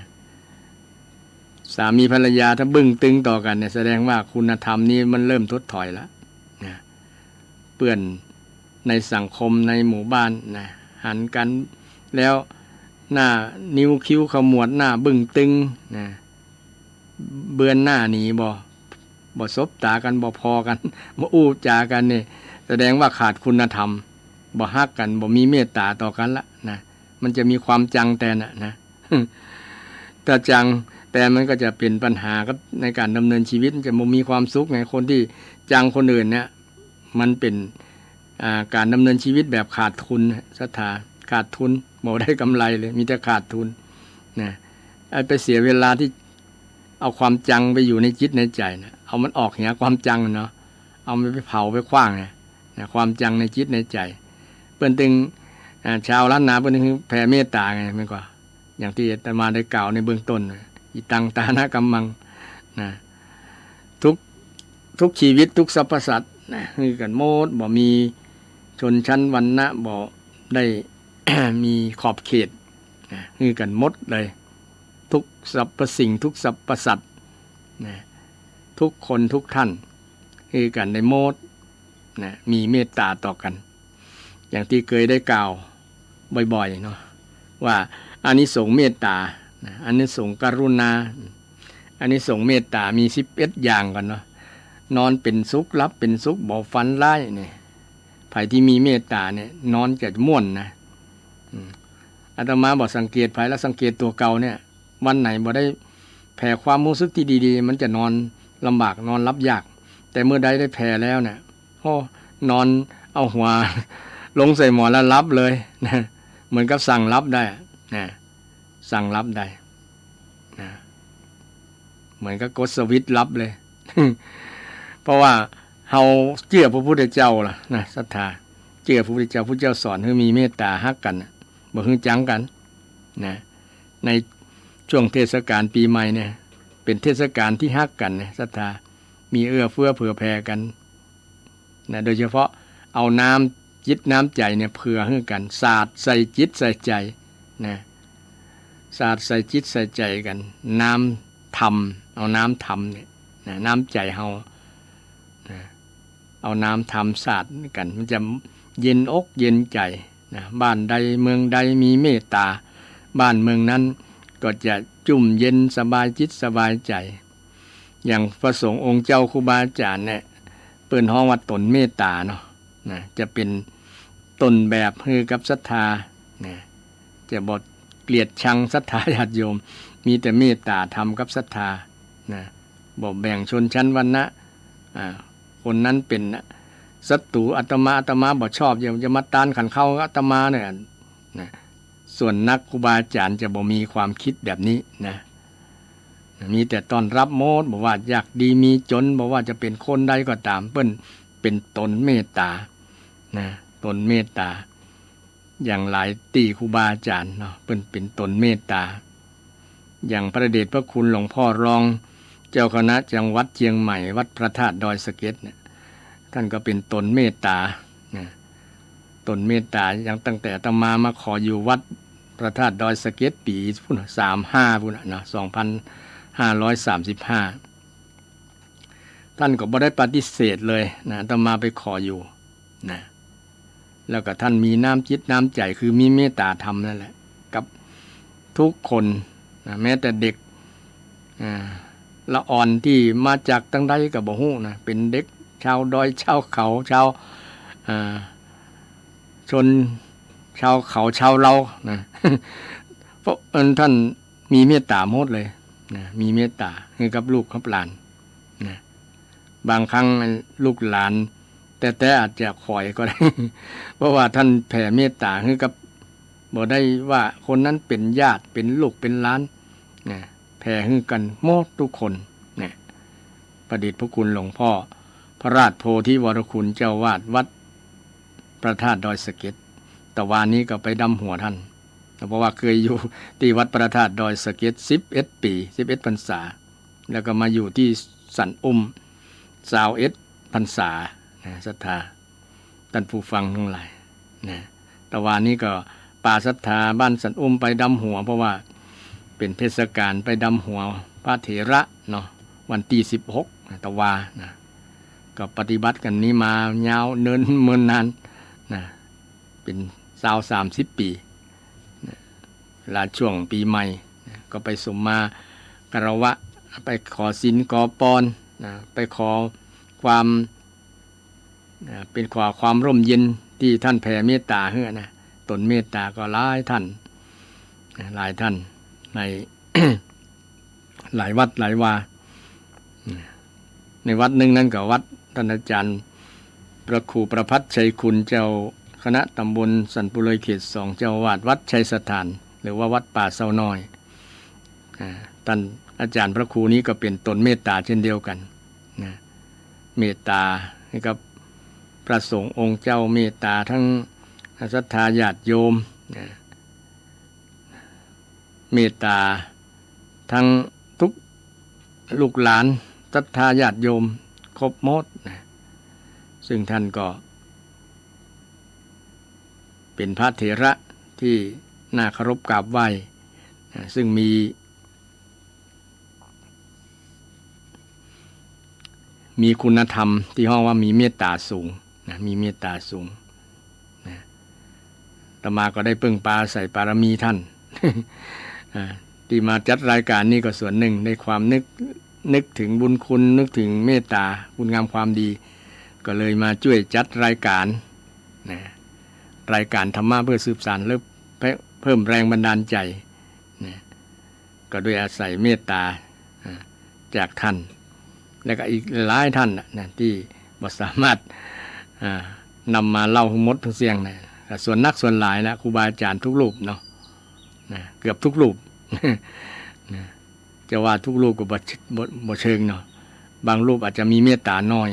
สามีภรรยาถ้าบึ้งตึงต่อกั๋นเนี่ย แสดงว่าคุณธรรมนี้มันเริ่มถดถอยแล้วนะ เปื้อนในสังคมในหมู่บ้านนะ หันกั๋นแล้วหน้านิ้วคิ้วขมวด หน้าบึ้งตึงนะ เบือนหน้าหนี บ่ บ่สบต๋ากั๋น บ่ผ่อกั๋น บ่อู้จ๋ากั๋นนี่ แสดงว่าขาดคุณธรรม บ่ฮักกั๋น บ่มีเมตต๋าต่อกั๋นละนะ มันจะมีความจังแตนน่ะนะ ถ้าจังแตนมันก็จะเป๋นปัญหากับในก๋านดำเนินชีวิต มันจะบ่มีความสุขไง คนตี้จังคนอื่นเนี่ย มันเป๋น อ่า ก๋านดำเนินชีวิตแบบขาดทุน ศรัทธา ขาดทุน บ่ได้ก๋ำไรเลย มีแต่ขาดทุนนะ ไอ้ไปเสียเวลาตี้เอาความจังไปอยู่ในจิตในใจ๋นะ เอามันออกเหียความจังเนาะ เอามันไปเผาไปขว้างนะ นะ ความจังในจิตในใจ๋ เปิ้นตึง อ่า ชาวล้านนาเปิ้นตึงแผ่เมตต๋าไง แม่นก่อ อย่างตี้อาตมาได้กล่าวในเบื้องต้นนะ อิตัง ตานะ กัมมัง นะ ทุก ทุกชีวิต ทุกสรรพสัตว์นะ หื้อกั๋นหมด บ่มีชนชั้นวรรณะ บ่ได้ มีขอบเขตนะ หื้อกั๋นหมดเลย ทุกสรรพสิ่ง ทุกสรรพสัตว์นะ ทุกคนทุกท่าน หื้อกั๋นได้หมดนะ มีเมตต๋าต่อกั๋น อย่างตี้เกยได้กล่าวบ่อยๆ เนาะ ว่าอานิสงส์เมตต๋านะ อานิสงส์กรุณา อานิสงส์เมตต๋ามีสิบเอ็ดอย่างก่อนเนาะ นอนเป๋นสุข หลับเป๋นสุข บ่ฝันร้ายเนี่ย ใผตี้มีเมตต๋าเนี่ย นอนจะม่วนนะ อืม อาตมาบ่สังเกตใผละ สังเกตตั๋วเก่าเนี่ย วันไหนบ่ได้แผ่ความฮู้สึกตี้ดีๆ มันจะนอนลำบาก นอนหลับยาก แต่เมื่อใดได้แผ่แล้วเนี่ย โอ้ นอนเอาหัวลงใส่หมอนแล้วหลับเลยนะ เหมือนกับสั่งหลับได้นะ สั่งหลับได้นะ เหมือนกับกดสวิตช์หลับเลย เพราะว่าเฮาเจื้อพระพุทธเจ้าล่ะนะ ศรัทธา เจื้อพระพุทธเจ้า พุทธเจ้าสอนหื้อมีเมตต๋าฮักกั๋นน่ะ บ่หื้อจังกั๋นนะ ในช่วงเทศกาลปี๋ใหม่เนี่ย เป๋นเทศกาลตี้ฮักกั๋นเนี่ย ศรัทธา มีเอื้อเฟื้อเผื่อแผ่กั๋นนะ โดยเฉพาะเอาน้ำจิตน้ำใจ๋เนี่ยเผื่อหื้อกั๋น สาดใส่จิตใส่ใจ๋นะ สาดใส่จิตใส่ใจ๋กั๋น น้ำธรรม เอาน้ำธรรมเนี่ยนะ น้ำใจ๋เฮานะ เอาน้ำธรรมสาดกั๋น มันจะเย็นอกเย็นใจ๋นะ บ้านใดเมืองใดมีเมตต๋า บ้านเมืองนั้นก็จะจุ่มเย็นสบายจิตสบายใจ๋ อย่างพระสงฆ์องค์เจ้าครูบาอาจ๋ารย์เนี่ย เปิ้นฮ้องว่าต๋นเมตต๋าเนาะนะ จะเป๋นต้นแบบหื้อกับศรัทธานะ จะบ่เกลียดชังศรัทธาญาติโยม มีแต่เมตต๋าธรรมกับศรัทธานะ บ่แบ่งชนชั้นวรรณะ อ่า คนนั้นเป๋นศัตรูอาตมา อาตมาบ่ชอบ อย่า อย่ามาตานขันเข้าอาตมาเนี่ยนะ ส่วนนักครูบาอาจ๋ารย์จะบ่มีความคิดแบบนี้นะ มีแต่ต้อนฮับหมด บ่ว่ายากดีมีจ๋น บ่ว่าจะเป๋นคนใดก็ต๋าม เปิ้นเป๋นต๋นเมตต๋านะ ต๋นเมตต๋า อย่างหลายตี้ครูบาอาจ๋ารย์เนาะ เปิ้นเป๋นต๋นเมตต๋า อย่างพระเดชพระคุณหลวงพ่อรองเจ้าคณะจังหวัดเจียงใหม่ วัดพระธาตุดอยสะเก็ดเนี่ย ท่านก็เป๋นต๋นเมตต๋านะ ต๋นเมตต๋า อย่างตั้งแต่อาตมามาขออยู่วัดพระธาตุดอยสะเก็ดปี๋พุ้น สามห้าพุ้นน่ะเนาะ สองพันห้าร้อยสามสิบห้า ท่านก็บ่ได้ปฏิเสธเลยนะ อาตมาไปขออยู่นะ แล้วก็ท่านมีน้ำจิตน้ำใจ๋ คือมีเมตต๋าธรรมนั่นแหละ กับทุกคนนะ แม้แต่เด็ก อ่า ละอ่อนตี้มาจากตางใดก็บ่ฮู้นะ เป๋นเด็กชาวดอย ชาวเขา ชาว อ่า ชน ชาวเขา ชาวเลานะ เพราะอันท่านมีเมตต๋าหมดเลยนะ มีเมตต๋าหื้อกับลูกกับหลานนะ บางครั้งลูกหลานแต๊ๆ อาจจะขอยก็ได้ เพราะว่าท่านแผ่เมตต๋าหื้อกับ บ่ได้ว่าคนนั้นเป๋นญาติ เป๋นลูก เป๋นหลานนะ แผ่หื้อกั๋นหมดกู้คนนะ พระเดชพระคุณหลวงพ่อพระราชโพธิวรคุณ เจ้าอาวาสวัดพระธาตุดอยสะเก็ด ตะวานี้ก็ไปดำหัวท่าน เพราะว่าเกยอยู่ตี้วัดพระธาตุดอยสะเก็ดสิบเอ็ดปี๋ สิบเอ็ดพรรษา แล้วก็มาอยู่ตี้สันอุ้มซาวเอ็ดพรรษานะ ศรัทธา ต้านผู้ฟังตังหลายนะ ตะวานี้ก็ปาศรัทธาบ้านสันอุ้มไปดำหัว เพราะว่าเป๋นเทศกาลไปดำหัวพระเถระเนาะ วันตี้สิบหกนะ ตะวานะ ก็ปฏิบัติกั๋นนี้มายาวเนินเมินนานนะ เป๋นซาวสามสิบปี๋นะ เวลาช่วงปี๋ใหม่นะ ก็ไปสมมาคารวะ ไปขอศีลขอปอนนะ ไปขอความ อ่า เป๋นขอความร่มเย็นตี้ท่านแผ่เมตต๋าหื้อนะ ต๋นเมตต๋าก็หลายท่านนะ หลายท่านใน หลายวัดหลายวา ในวัดนึ่งนั้นก็วัดต้านอาจ๋ารย์พระครูประภัสชัยคุณ เจ้าคณะต๋ำบลสันปุเลยเขตสอง เจ้าอาวาสวัดชัยสถาน หรือว่าวัดป่าเซาน้อย อ่า ต้านอาจ๋ารย์พระครูนี้ก็เป๋นต๋นเมตต๋าเช่นเดียวกั๋นนะ เมตต๋าหื้อกับพระสงฆ์องค์เจ้า เมตต๋าตึงศรัทธาญาติโยมนะ เมตต๋าตึงกู้ลูกหลานศรัทธาญาติโยมครบหมดนะ ซึ่งท่านก็เป๋นพระเถระตี้น่าเคารพกราบไหว้นะ ซึ่งมี มีคุณธรรมตี้ฮ้องว่ามีเมตต๋าสูงนะ มีเมตต๋าสูงนะ อาตมาก็ได้เปิ้งปาอาศัยปารมีท่าน อ่า ตี้มาจัดรายก๋านนี้ก็ส่วนนึ่ง ในความนึก นึกเถิงบุญคุณ นึกเถิงเมตต๋า คุณงามความดี ก็เลยมาจ้วยจัดรายก๋านนะ รายก๋านธรรมะเพื่อสืบสานและเพิ่มแรงบันดาลใจ๋นะ ก็โดยอาศัยเมตต๋า อ่า จากท่าน แล้วก็อีกหลายท่านน่ะนะ ตี้บ่สามารถ อ่า นำมาเล่าหื้อหมดหื้อเสี้ยงนะ ก็ส่วนนักส่วนหลายนะ ครูบาอาจ๋ารย์กู้รูปเนาะ นะ เกือบกู้รูป นะ จะว่ากู้รูปก็บ่ บ่ บ่เชิงเนาะ บางรูปอาจจะมีเมตต๋าน้อย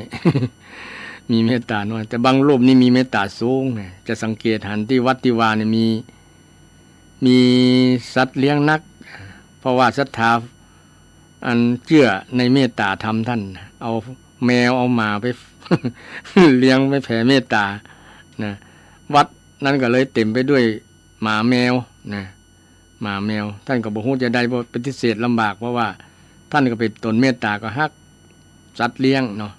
มีเมตต๋าน้อย แต่บางรูปนี่มีเมตต๋าสูงนะ จะสังเกตหันตี้วัดตี้วาเนี่ยมี มีสัตว์เลี้ยงนัก เพราะว่าศรัทธาอันเจื้อในเมตต๋าธรรมท่าน เอาแมวเอาหมาไป เลี้ยงไปแผ่เมตต๋านะ วัดนั้นก็เลยเต๋มไปด้วยหมาแมวนะ หมาแมว ท่านก็บ่ฮู้จะใด บ่ปฏิเสธลำบาก เพราะว่าท่านก็เป๋นต๋นเมตต๋า ก็ฮักสัตว์เลี้ยงเนาะ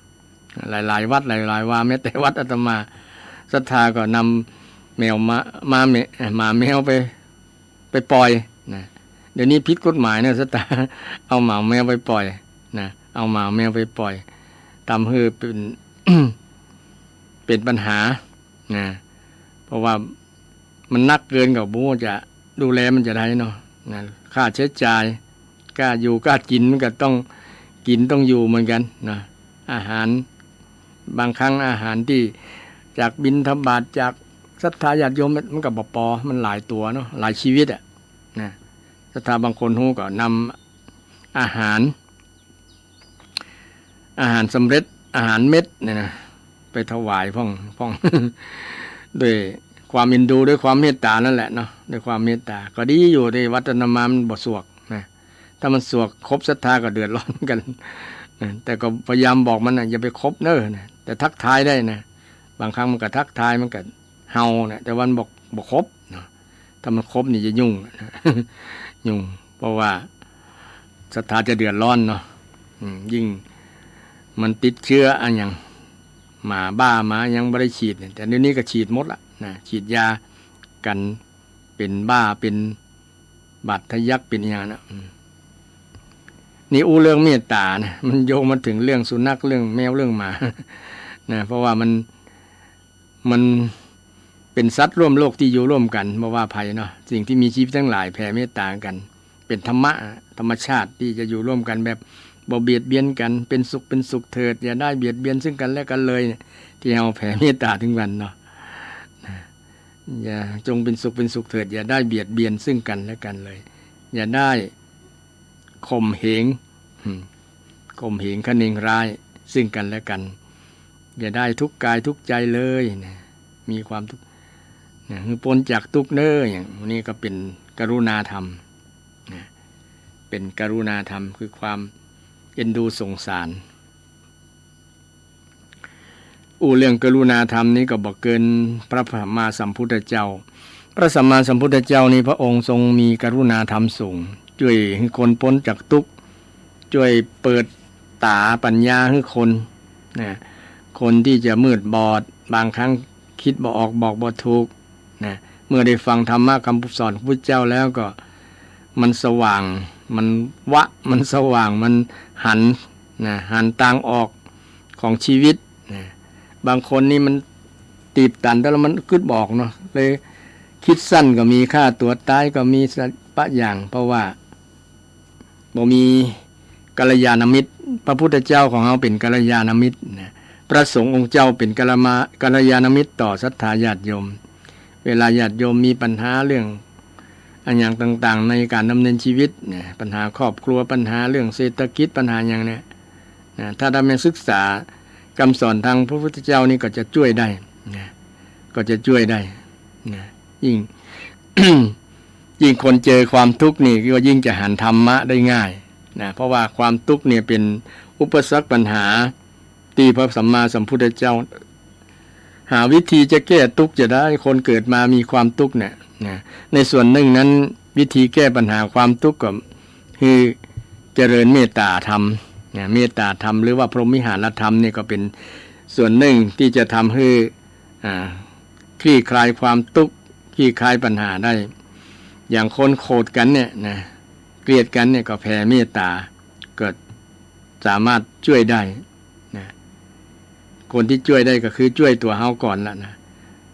หลายๆ วัดหลายๆ วา แม้แต่วัดอาตมา ศรัทธาก็นำแมวมา มาแม- หมาแมวไป ไปปล่อยนะ เดี๋ยวนี้ผิดกฎหมายนะ ศรัทธา เอาหมาแมวไปปล่อยนะ เอาหมาแมวไปปล่อย ทำหื้อเป๋น เป๋นปัญหานะ เพราะว่ามันนักเกิน ก็บ่ฮู้จะดูแลมันจะใดเนาะนะ ค่าใจ๊จ่าย ก้าอยู่ก้ากิ๋นมันก็ต้องกิ๋นต้องอยู่เหมือนกั๋นนะ อาหาร บางครั้งอาหารตี้จากบิณฑบาตจากศรัทธาญาติโยมมันก็บ่ปอ มันหลายตั๋วเนาะ หลายชีวิตอะนะ ศรัทธาบางคนฮู้ก็นำอาหาร อาหารสำเร็จ อาหารเม็ดเนี่ยนะ ไปถวายพ่อง พ่อง ด้วยความเอ็นดู ด้วยความเมตต๋านั่นแหละเนาะ ด้วยความเมตต๋า ก็ดีอยู่ ตี้วัดอาตมามันบ่สวกนะ ถ้ามันสวกครบศรัทธาก็เดือดร้อนเหมือนกั๋นนะ แต่ก็พยายามบอกมันนะ อย่าไปครบเน้อนะ แต่ทักทายได้นะ บางครั้งมันก็ทักทาย มันก็เห่านะ แต่ว่ามันบอกบ่ครบเนาะ ถ้ามันครบนี่จะยุ่งนะ ยุ่ง เพราะว่าศรัทธาจะเดือดร้อนเนาะ อืม ยิ่งมันติดเชื้ออะหยัง หมาบ้าหมาหยังบ่ได้ฉีดเนี่ย แต่เดี๋ยวนี้ก็ฉีดหมดละ นะ ฉีดยากั๋นเป๋นบ้า เป๋นบาดทะยัก เป๋นอะหยังนะ อืม นี่อู้เรื่องเมตต๋านะ มันโยงมาเถิงเรื่องสุนัข เรื่องแมว เรื่องหมา นะ เพราะว่ามัน มันเป๋นสัตว์ร่วมโลกตี้อยู่ร่วมกั๋น บ่ว่าใผเนาะ สิ่งตี้มีจีวิตตังหลายแผ่เมตต๋ากั๋น เป๋นธรรมะ ธรรมชาติตี้จะอยู่ร่วมกั๋นแบบบ่เบียดเบียนกั๋น เป๋นสุขเป๋นสุขเถิด อย่าได้เบียดเบียนซึ่งกั๋นและกั๋นเลยเนี่ย ตี้เฮาแผ่เมตต๋าตึงวันเนาะ นะ อย่า จงเป๋นสุขเป๋นสุขเถิด อย่าได้เบียดเบียนซึ่งกั๋นและกั๋นเลย อย่าได้ข่มเหง อืม ข่มเหงคะเนงร้ายซึ่งกั๋นและกั๋น อย่าได้ทุกข์กายทุกข์ใจ๋เลยนะ มีความทุกข์นะ หื้อป๊นจากตุ๊กข์เน้อ อย่างนี้ก็เป๋นกรุณาธรรมนะ เป๋นกรุณาธรรม คือความเอ็นดูสงสาร อู้เรื่องกรุณาธรรมนี้ก็บ่เกินพระสัมมาสัมพุทธเจ้า พระสัมมาสัมพุทธเจ้านี้พระองค์ทรงมีกรุณาธรรมสูง จ้วยหื้อคนป๊นจากตุ๊กข์ จ้วยเปิดต๋าปัญญาหื้อคนนะ คนตี้จะมืดบอด บางครั้งกึ๊ดบ่ออกบอกบ่ถูกนะ เมื่อได้ฟังธรรมะกำสอนของพุทธเจ้าแล้วก็มันสว่าง มันวะ มันสว่าง มันหันนะ หันตางออกของจีวิตนะ บางคนนี่มันตีบตันแล้วมันกึ๊ดบ่ออกเนาะ เลยกึ๊ดสั้นก็มี ฆ่าตั๋วต๋ายก็มี สารพัดอย่าง เพราะว่า บ่มีกัลยาณมิตร พระพุทธเจ้าของเฮาเป๋นกัลยาณมิตรนะ พระสงฆ์องค์เจ้าเป๋นกัลมา กัลยาณมิตรต่อศรัทธาญาติโยม เวลาญาติโยมมีปัญหาเรื่องอะหยังต่างๆ ในก๋านดำเนินจีวิตนะ ปัญหาครอบครัว ปัญหาเรื่องเศรษฐกิจ ปัญหาอะหยังเนี่ยนะ ถ้าได้มาศึกษากำสอนตางพระพุทธเจ้านี่ก็จะจ้วยได้นะ ก็จะจ้วยได้นะ ยิ่ง ยิ่งคนเจอความทุกข์นี่ก็ยิ่งจะหันธรรมะได้ง่ายนะ เพราะว่าความทุกข์เนี่ยเป๋นอุปสรรคปัญหาตี้พระสัมมาสัมพุทธเจ้าหาวิธีจะแก้ตุ๊กข์จะได้ คนเกิดมามีความทุกข์เนี่ยนะ ในส่วนนึ่งนั้นวิธีแก้ปัญหาความทุกข์ก็คือเจริญเมตต๋าธรรมนะ เมตต๋าธรรมหรือว่าพรหมวิหารธรรมนี่ก็เป๋นส่วนนึ่งตี้จะทำหื้อ อ่า คลี่คลายความทุกข์ คลี่คลายปัญหาได้ อย่างคนโขดกั๋นเนี่ยนะ เกลียดกั๋นเนี่ยก็แผ่เมตต๋า ก็สามารถจ้วยได้นะ คนตี้จ้วยได้ก็คือจ้วยตั๋วเฮาก่อนละนะ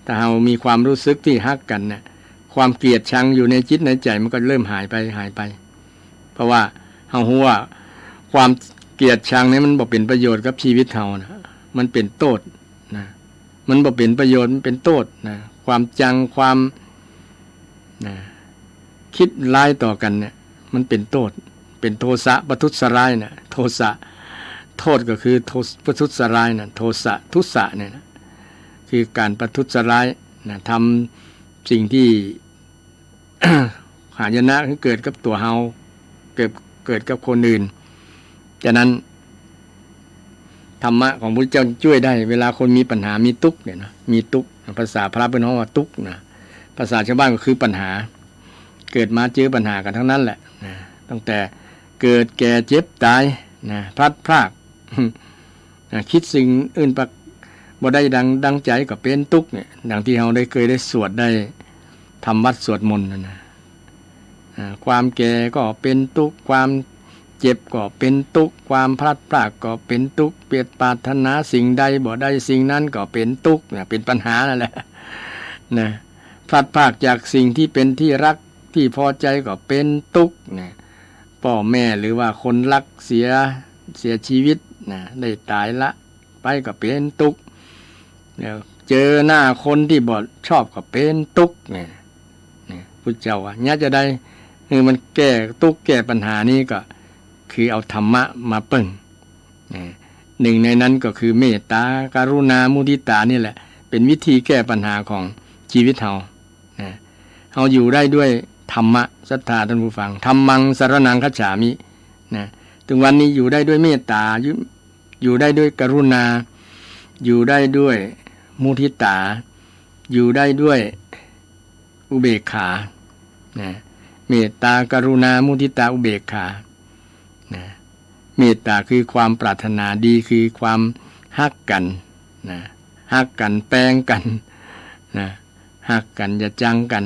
ถ้าเฮามีความรู้สึกตี้ฮักกั๋นเนี่ย ความเกลียดชังอยู่ในจิตในใจ๋มันก็เริ่มหายไป หายไป เพราะว่าเฮาฮู้ว่าความเกลียดชังนี่มันบ่เป๋นประโยชน์กับจีวิตเฮานะ มันเป๋นโต้ษนะ มันบ่เป๋นประโยชน์ มันเป๋นโต้ษนะ ความจัง ความ นะ กึ๊ดร้ายต่อกั๋นเนี่ย มันเป๋นโต้ษ เป๋นโทสะประทุษร้ายนะ โทสะ โทษก็คือโทส- ประทุษร้ายนะ โทสะ ทุสะเนี่ยนะ คือก๋านประทุษร้ายนะ ทำสิ่งตี้ หายนะ คือเกิดกับตั๋วเฮา เกิด เกิดกับคนอื่น ฉะนั้น ธรรมะของพระพุทธเจ้าจ้วยได้ เวลาคนมีปัญหา มีตุ๊กข์เนี่ยนะ มีตุ๊กข์ ภาษาพระเปิ้นฮ้องว่าตุ๊กข์นะ ภาษาชาวบ้านก็คือปัญหา เกิดมาเจอปัญหากั๋นตังนั้นแหละนะ ตั้งแต่เกิด แก่ เจ็บ ต๋ายนะ พลัดพราก อ่า กึ๊ดสิ่งอื่นไปบ่ได้ดัง ดังใจ๋ก็เป๋นตุ๊กข์เนี่ย ดังตี้เฮาได้ เกยได้สวด ได้ทำวัตรสวดมนต์นั่นนะ อ่า ความแก่ก็เป๋นตุ๊กข์ ความเจ็บก็เป๋นตุ๊กข์ ความพลัดพรากก็เป๋นตุ๊กข์ เปียรปรารถนาสิ่งใดบ่ได้สิ่งนั้นก็เป๋นตุ๊กข์เนี่ย เป๋นปัญหานั่นแหละ นะ พลัดพรากจากสิ่งตี้เป๋นตี้ฮักตี้พอใจ๋ก็เป๋นตุ๊กข์เนี่ย ป้อแม่หรือว่าคนฮักเสีย เสียจีวิตนะ ได้ต๋ายละไปก็เป๋นตุ๊กข์ แล้วเจอหน้าคนตี้บ่ชอบก็เป๋นตุ๊กข์เนี่ย เนี่ย พุทธเจ้าว่า เยียะจาใด หื้อมันแก้ตุ๊กข์แก้ปัญหานี้ก็คือเอาธรรมะมาเปิ้ง นะ นึ่งในนั้นก็คือเมตต๋า กรุณา มุทิต๋านี่แหละ เป๋นวิธีแก้ปัญหาของจีวิตเฮา นะ เฮาอยู่ได้ด้วยธรรมะ ศรัทธาต้านผู้ฟัง ธัมมัง สรณัง คัจฉามิ นะ ตึงวันนี้อยู่ได้ด้วยเมตต๋า อยู่ อยู่ได้ด้วยกรุณา อยู่ได้ด้วยมุทิต๋า อยู่ได้ด้วยอุเบกขา นะ เมตต๋า กรุณา มุทิต๋า อุเบกขา นะ เมตต๋าคือความปรารถนาดี คือความฮักกั๋น นะ ฮักกั๋น แปงกั๋น นะ ฮักกั๋น อย่าจังกั๋น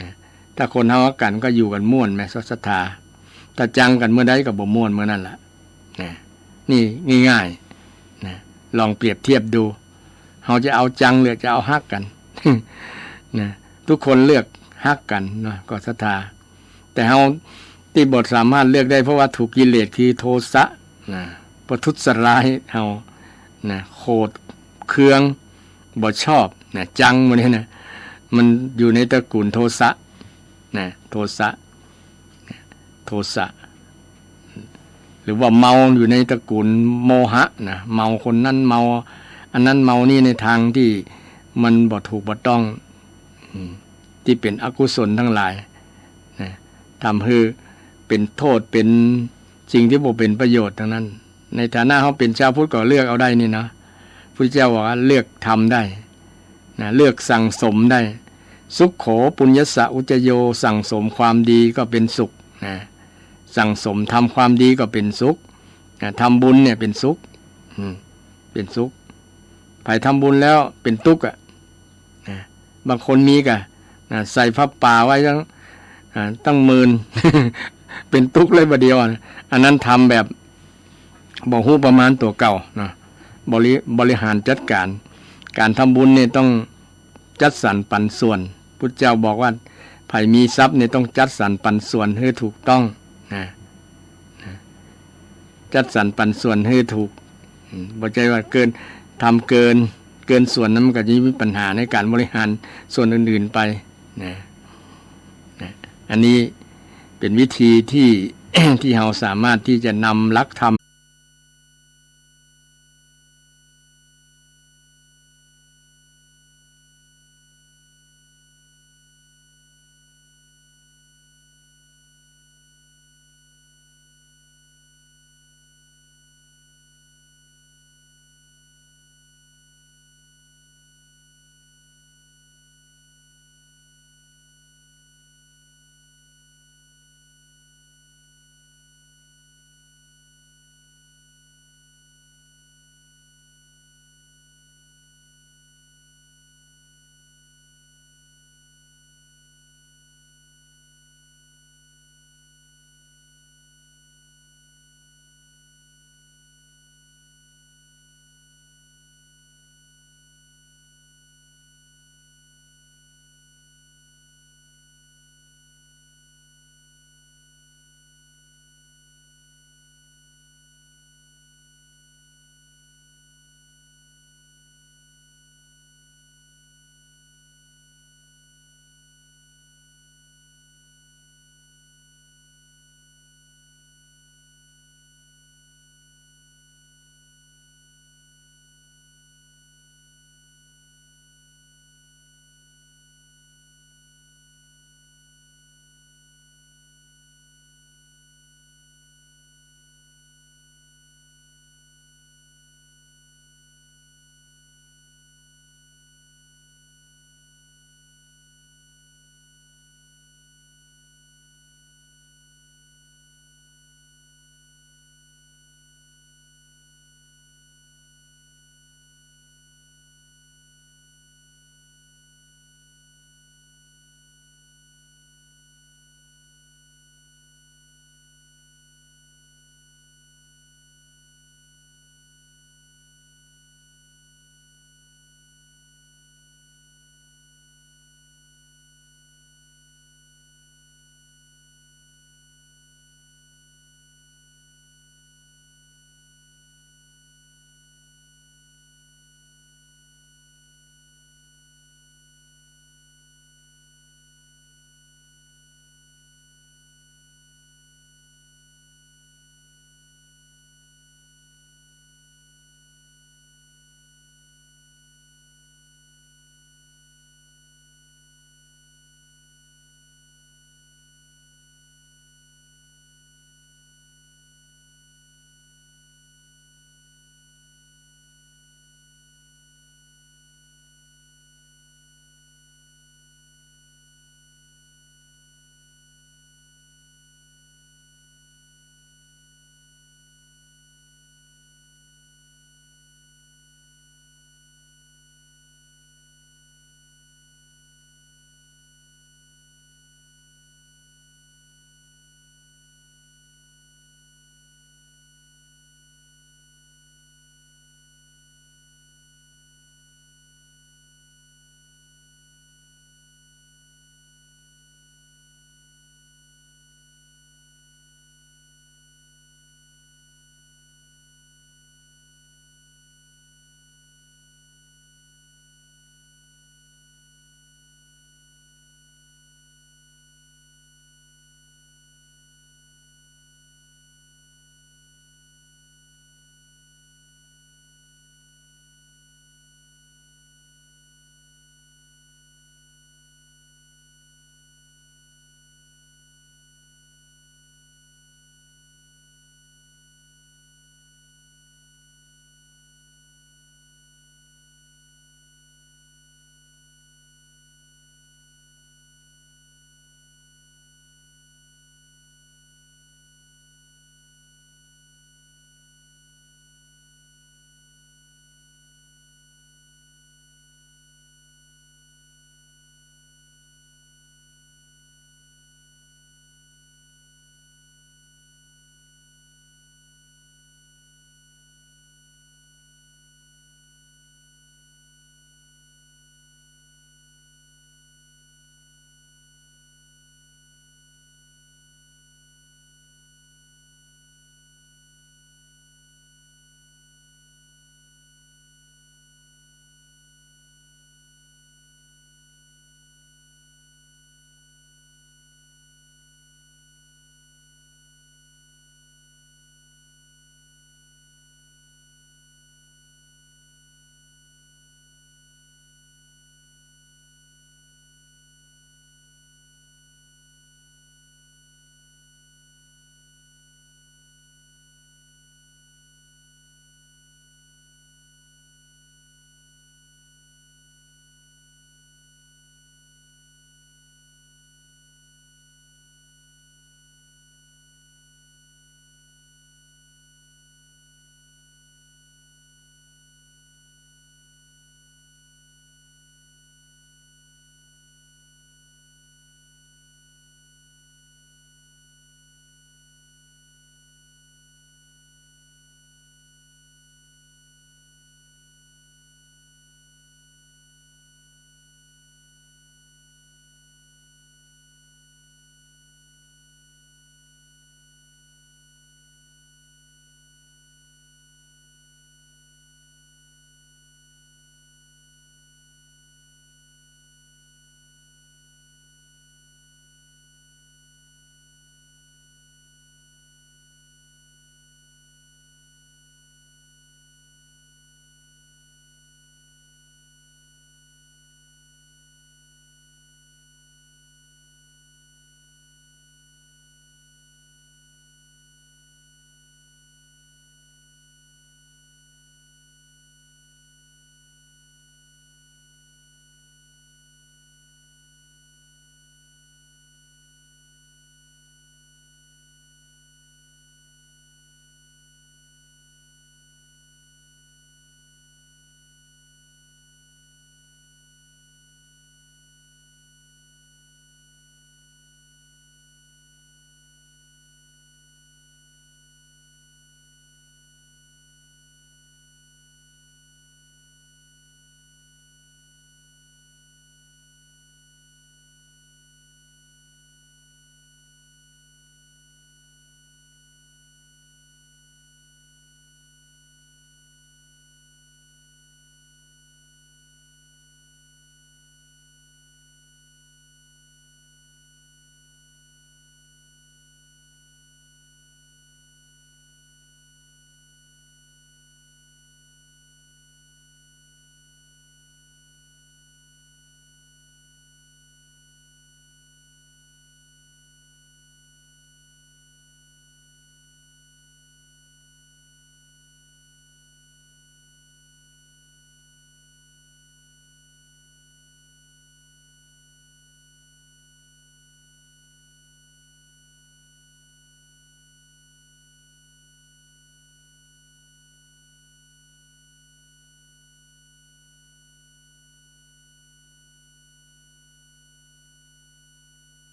นะ ถ้าคนเฮาฮักกั๋นก็อยู่กั๋นม่วนแหม ศรัทธา ถ้าจังกั๋นเมื่อใดก็บ่ม่วนเมื่อนั้นล่ะ นะ นี่ง่ายๆ นะ ลองเปรียบเทียบดู เฮาจะเอาจังหรือจะเอาฮักกั๋น นะ ทุกคนเลือกฮักกั๋นเนาะ ก็ศรัทธา แต่เฮาตี้บ่สามารถเลือกได้ เพราะว่าถูกกิเลสคือโทสะนะ ประทุษร้ายเฮานะ โขดเคือง บ่ชอบนะ จังหมู่นี้นะ มันอยู่ในตระกูลโทสะนะ โทสะ โทสะ หรือว่าเมาอยู่ในตระกูลโมหะนะ เมาคนนั้นเมาอันนั้น เมานี่ในทางตี้มันบ่ถูกบ่ต้อง อืม ตี้เป๋นอกุศลตังหลายนะ ทำหื้อเป๋นโต้ษ เป๋นสิ่งตี้บ่เป๋นประโยชน์ตังนั้น ในฐานะเฮาเป๋นจาวพุทธก็เลือกเอาได้นี่นะ พุทธเจ้าบอกว่าเลือกทำได้นะ เลือกสั่งสมได้ สุขโข ปุญญสสะอุจจโย สั่งสมความดีก็เป๋นสุขนะ สั่งสมทำความดีก็เป๋นสุขนะ ทำบุญเนี่ยเป๋นสุข อืม เป๋นสุข ใผทำบุญแล้วเป๋นตุ๊กข์อะนะ บางคนมีก่ะนะ ใส่ผ้าป่าไว้ตั้ง อ่า ตั้งหมื่น เป๋นตุ๊กข์เลยบ่าเดี่ยวนะ อันนั้นทำแบบบ่ฮู้ประมาณตั๋วเก่านะ บริ บริหารจัดก๋าน ก๋านทำบุญเนี่ยต้อง จัดสรรปันส่วน พุทธเจ้าบอกว่า ใผมีทรัพย์เนี่ยต้องจัดสรรปันส่วนหื้อถูกต้องนะ นะ จัดสรรปันส่วนหื้อถูก อืม บ่ใจ้ว่าเกิน ทำเกิน เกินส่วนนั้นมันก็จะมีปัญหาในก๋านบริหารส่วนอื่นๆ ไปนะ นะ อันนี้เป๋นวิธีตี้ ตี้เฮาสามารถตี้จะนำหลักธรรม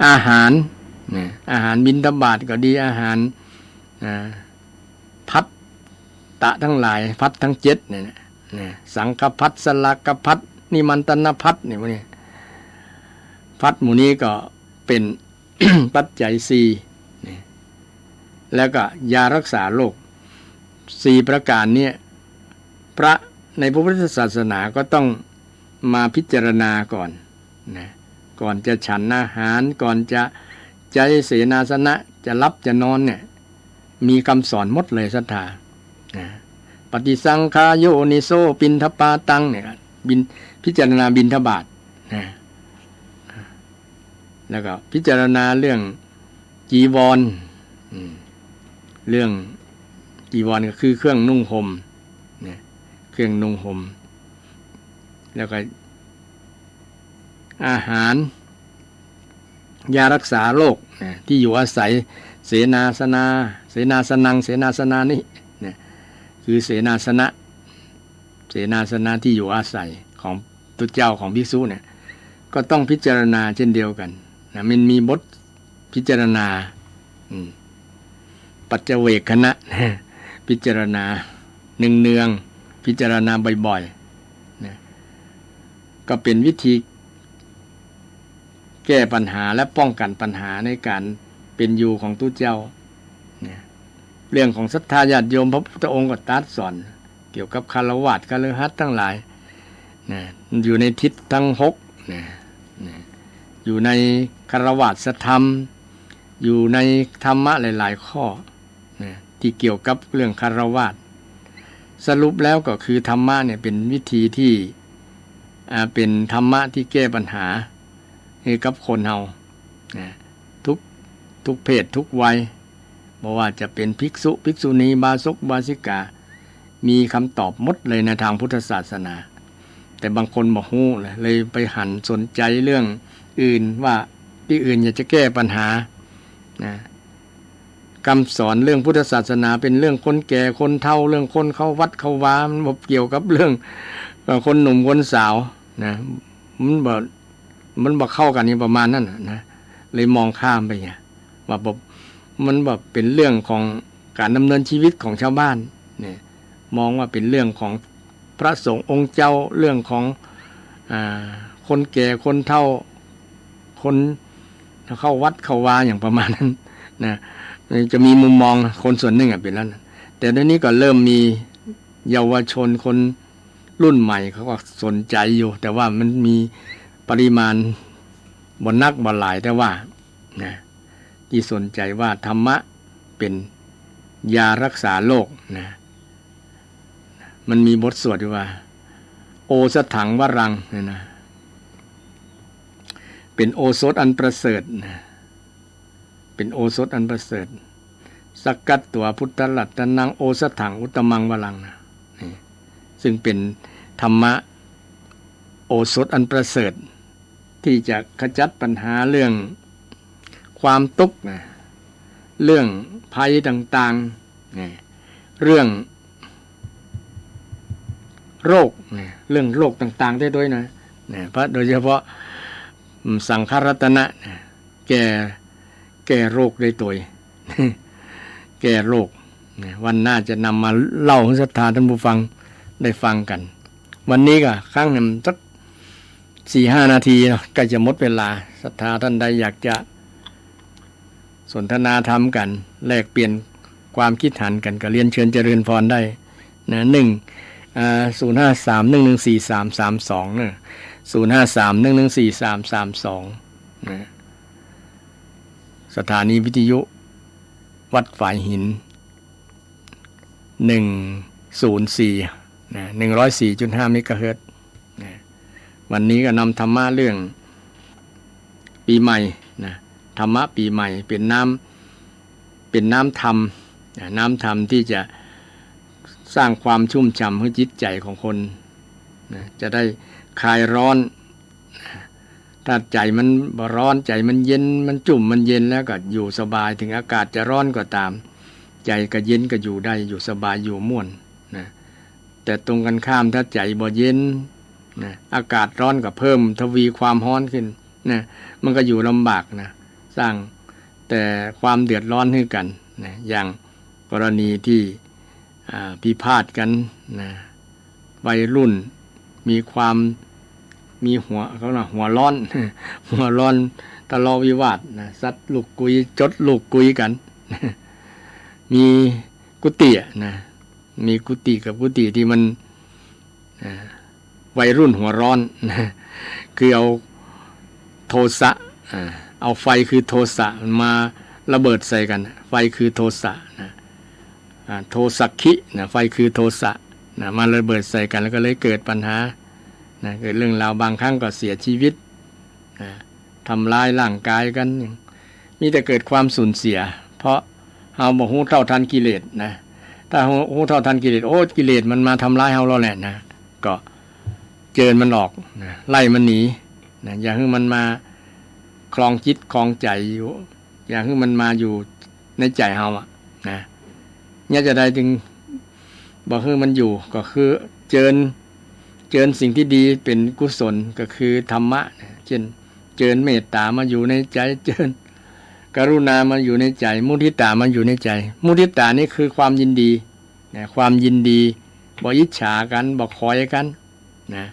อาหาร นะ อาหารบิณฑบาตก็ดี อาหาร อ่า ภัตตะตังหลาย ภัตทั้งเจ็ดเนี่ยนะ นะ สังฆภัต สลากภัต นิมันตนภัตเนี่ย พวกนี้ ภัตหมู่นี้ก็เป๋น ปัจจัยสี่ นะ แล้วก็ยารักษาโรค สี่ประก๋านเนี่ย พระในพระพุทธศาสนาก็ต้องมาพิจารณาก่อน นะ ก่อนจะฉันอาหาร ก่อนจะใจ๊เสนาสนะ จะหลับจะนอนเนี่ย มีกำสอนหมดเลยศรัทธา นะ ปฏิสังขายโยนิโสปิณฑปาตังเนี่ย บิณ- พิจารณาบิณฑบาต นะ แล้วก็พิจารณาเรื่องจีวร อืม เรื่องจีวรก็คือเครื่องนุ่งห่ม นะ เครื่องนุ่งห่ม แล้วก็อาหาร ยารักษาโรค นะ ที่อยู่อาศัย เสนาสนา เสนาสนัง เสนาสนานิ นะ คือเสนาสนะ เสนาสนะที่อยู่อาศัยของตุ๊เจ้าของภิกษุเนี่ย ก็ต้องพิจารณาเช่นเดียวกัน นะ มันมีบทพิจารณา อืม ปัจจเวกขณะ พิจารณาเนืองๆ พิจารณาบ่อยๆ นะ ก็เป๋นวิธีแก้ปัญหาและป้องกั๋นปัญหาในก๋านเป๋นอยู่ของตุ๊เจ้า นะ เรื่องของศรัทธาญาติโยม พระพุทธองค์ก็ตรัสสอนเกี่ยวกับฆราวาส คฤหัสถ์ตังหลาย นะ อยู่ในทิศตังหก นะ นะ อยู่ในฆราวาสธรรม อยู่ในธรรมะหลายๆ ข้อ นะ ที่เกี่ยวกับเรื่องฆราวาส สรุปแล้วก็คือธรรมะเนี่ยเป๋นวิธีที่ อ่า เป๋นธรรมะที่แก้ปัญหาให้กับคนเฮา นะ ทุก ทุกเพศทุกวัย บ่ว่าจะเป๋นภิกษุ ภิกษุณี อุบาสก อุบาสิกา มีกำตอบหมดเลยในตางพุทธศาสนา แต่บางคนบ่ฮู้เลย เลยไปหันสนใจ๋เรื่องอื่น ว่าตี้อื่นอยากจะแก้ปัญหา นะ กำสอนเรื่องพุทธศาสนาเป๋นเรื่องคนแก่คนเฒ่า เรื่องคนเข้าวัดเข้าวา มันบ่เกี่ยวกับเรื่อง เอ่อ คนหนุ่มคนสาว นะ มันบ่ มันบ่เข้ากั๋นนี่ ประมาณนั้นน่ะนะ เลยมองข้ามไปไง ว่าบ่ มันบ่เป๋นเรื่องของก๋านดำเนินชีวิตของชาวบ้านเนี่ย มองว่าเป๋นเรื่องของพระสงฆ์องค์เจ้า เรื่องของ อ่า คนแก่คนเฒ่า คนเข้าวัดเข้าวาอย่างประมาณนั้นนะ จะมีมุมมองคนส่วนหนึ่งอะเป๋นแล้วนะ แต่เดี๋ยวนี้ก็เริ่มมีเยาวชนคนรุ่นใหม่เขาก็สนใจ๋อยู่ แต่ว่ามันมีปริมาณบ่นักบ่หลาย แต่ว่า นะ ตี้สนใจ๋ว่าธรรมะเป๋นยารักษาโรค นะ มันมีบทสวดอยู่ว่า โอสถังวรัง เนี่ยนะ เป๋นโอสถอันประเสริฐ นะ เป๋นโอสถอันประเสริฐ สักกัตตวาพุทธรัตนัง โอสถังอุตตมังวรัง นะ นี่ ซึ่งเป๋นธรรมะโอสถอันประเสริฐ ที่จะขจัดปัญหาเรื่องความตุ๊กข์นะ เรื่องภัยต่างๆ นะ เรื่องโรคนะ เรื่องโรคต่างๆ ได้ด้วยนะ นะ เพราะโดยเฉพาะ อืม สังฆรัตนะนะ แก้ แก้โรคได้ตวย แก้โรคนะ วันหน้าจะนำมาเล่าหื้อศรัทธาต้านผู้ฟังได้ฟังกั๋น วันนี้ก็ครั้งนึ่งสัก สี่ห้านาทีเนาะ ใก้จะหมดเวลา ศรัทธาต้านใดอยากจะสนทนาธรรมกั๋น แลกเปลี่ยนความคิดหันกั๋น ก็เรียนเชิญเจริญพรได้นะ หนึ่ง อ่า ศูนย์ห้าสาม หนึ่งหนึ่งสี่ สามสามสอง เนาะ ศูนย์ห้าสาม หนึ่งหนึ่งสี่ สามสามสอง นะ สถานีวิทยุวัดฝายหิน หนึ่งศูนย์สี่ นะ หนึ่งร้อยสี่จุดห้าเมกะเฮิรตซ์ นะ วันนี้ก็นำธรรมะเรื่องปีใหม่นะ ธรรมะปีใหม่เป๋นน้ำ เป๋นน้ำธรรมนะ น้ำธรรมที่จะสร้างความชุ่มฉ่ำหื้อจิตใจ๋ของคนนะ จะได้คลายร้อน ถ้าใจ๋มันบ่ร้อน ใจ๋มันเย็น มันจุ่ม มันเย็นแล้วก็อยู่สบาย เถิงอากาศจะร้อนก็ต๋าม ใจ๋ก็เย็นก็อยู่ได้ อยู่สบาย อยู่ม่วนนะ แต่ตรงกั๋นข้าม ถ้าใจ๋บ่เย็นนะ อากาศร้อนก็เพิ่มทวีความฮ้อนขึ้นนะ มันก็อยู่ลำบากนะ สร้างแต่ความเดือดร้อนหื้อกั๋นนะ อย่างกรณีตี้ อ่า พิพาทกั๋นนะ วัยรุ่นมีความ มีหัว เขาว่าหัวร้อน หัวร้อน ทะเลาะวิวาทนะ สัดลูกกุย จดลูกกุยกั๋น มีกุฏิอะนะ มีกุฏิกับกุฏิตี้มัน อ่า วัยรุ่นหัวร้อนนะ คือเอาโทสะ อ่า เอาไฟคือโทสะมันมาระเบิดใส่กั๋น ไฟคือโทสะนะ อ่า โทสัคคินะ ไฟคือโทสะนะ มาระเบิดใส่กั๋น แล้วก็เลยเกิดปัญหานะ เกิดเรื่องราว บางครั้งก็เสียชีวิตนะ ทำร้ายร่างกายกั๋น มีแต่เกิดความสูญเสีย เพราะเฮาบ่ฮู้เท่าทันกิเลสนะ ถ้าฮู้ ฮู้เท่าทันกิเลส โอ้ กิเลสมันมาทำร้ายเฮาแล้วแหละนะ ก็เจิญมันออกนะ ไล่มันหนีนะ อย่าหื้อมันมาครองจิตครองใจ๋อยู่ อย่าหื้อมันมาอยู่ในใจ๋เฮาอะนะ เนี่ยจะใดจึงบ่หื้อมันอยู่ ก็คือเจิญ เจิญสิ่งตี้ดีเป๋นกุศล ก็คือธรรมะนะ เช่น เจิญเมตตามาอยู่ในใจ๋ เจิญกรุณามาอยู่ในใจ๋ มุทิตามาอยู่ในใจ๋ มุทิตานี่คือความยินดีนะ ความยินดี บ่อิจฉากั๋น บ่ขอยกั๋นนะ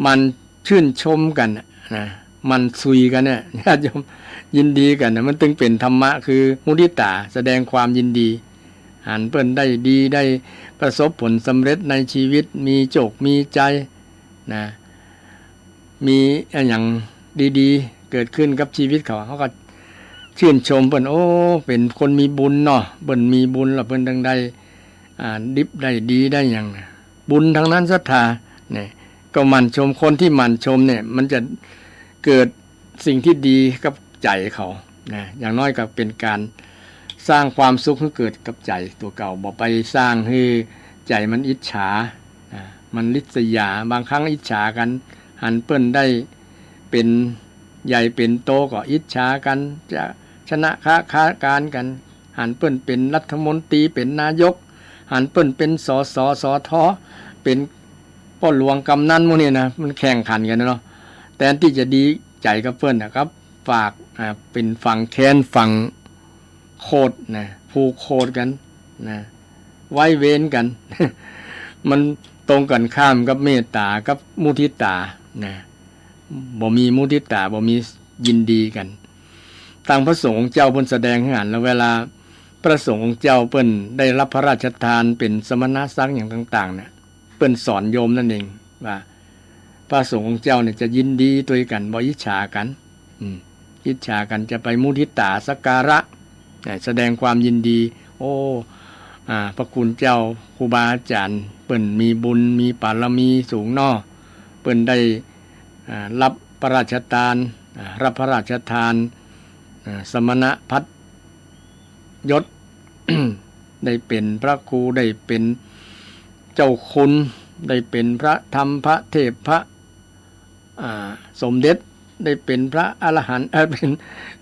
มันชื่นชมกั๋นน่ะนะ มันสุยกั๋นเนี่ย ญาติโยม ยินดีกั๋นน่ะ มันจึงเป๋นธรรมะ คือมุทิตา แสดงความยินดี หันเปิ้นได้ดี ได้ประสบผลสำเร็จในชีวิต มีโจค มีชัยนะ มีอะหยังดีๆ เกิดขึ้นกับชีวิตเขา เขาก็ชื่นชมเปิ้น โอ้ เป๋นคนมีบุญเนาะ เปิ้นมีบุญแล้วเปิ้นจึงได้ อ่า ดิบได้ดีได้หยังนะ บุญทั้งนั้นศรัทธาเนี่ย ก็หมั่นชม คนที่หมั่นชมเนี่ย มันจะเกิดสิ่งที่ดีกับใจ๋เขานะ อย่างน้อยก็เป๋นก๋านสร้างความสุขหื้อเกิดกับใจ๋ตั๋วเก่า บ่ไปสร้างหื้อใจ๋มันอิจฉานะ มันริษยา บางครั้งอิจฉากั๋น หันเปิ้นได้เป๋นใหญ่เป๋นโตก็อิจฉากั๋น จะชนะค้า ค้าการกั๋น หันเปิ้นเป๋นรัฐมนตรี เป๋นนายก หันเปิ้นเป๋น สส สท เป๋นป้อหลวงกำนันหมู่นี้นะ มันแข่งขันกั๋นนะเนาะ แตนตี้จะดีใจ๋กับเปิ้นนะครับ ฝาก อ่า เป๋นฝังแค้น ฝังโขดนะ ผูกโขดกั๋นนะ ไว้เวรกั๋น มันตรงกั๋นข้ามกับเมตตากับมุทิตานะ บ่มีมุทิตา บ่มียินดีกั๋น ตังพระสงฆ์องค์เจ้าเปิ้นแสดงหื้อหัน แล้วเวลาพระสงฆ์องค์เจ้าเปิ้นได้รับพระราชทานเป๋นสมณศักดิ์อย่างต่างๆ เนี่ย เปิ้นสอนโยมนั่นเองว่า พระสงฆ์องค์เจ้าเนี่ยจะยินดีตวยกั๋น บ่อิจฉากั๋น อืม อิจฉากั๋น จะไปมุทิตาสักการะ อ่า แสดงความยินดี โอ้ อ่า พระคุณเจ้าครูบาอาจ๋ารย์ เปิ้นมีบุญมีบารมีสูงเนาะ เปิ้นได้ อ่า รับพระราชทาน อ่า รับพระราชทาน อ่า สมณพัดยศ ได้เป๋นพระครู ได้เป๋นเจ้าคุณ ได้เป๋นพระธรรม พระเทพ พระ อ่า สมเด็จ ได้เป๋นพระอรหันต์ เอ่อ เป๋น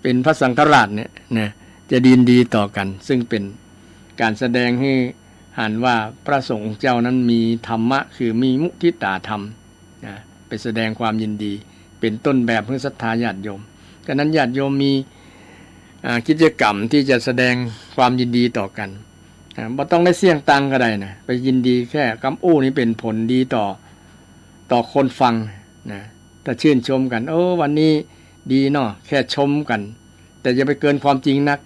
เป๋นพระสังฆราชเนี่ยนะ จะยินดีต่อกั๋น ซึ่งเป๋นก๋านแสดงหื้อหันว่าพระสงฆ์องค์เจ้านั้นมีธรรมะ คือมีมุทิตาธรรม นะ ไปแสดงความยินดี เป๋นต้นแบบหื้อศรัทธาญาติโยม ฉะนั้นญาติโยมมี อ่า กิจกรรมตี้จะแสดงความยินดีต่อกั๋น อ่า บ่ต้องได้เสี้ยงตังค์ก็ได้นะ ไปยินดีแค่กำอู้นี่เป๋นผลดีต่อ ต่อคนฟังนะ ถ้าชื่นชมกั๋น โอ้ วันนี้ดีเนาะ แค่ชมกั๋น แต่อย่าไปเกินความจริงนัก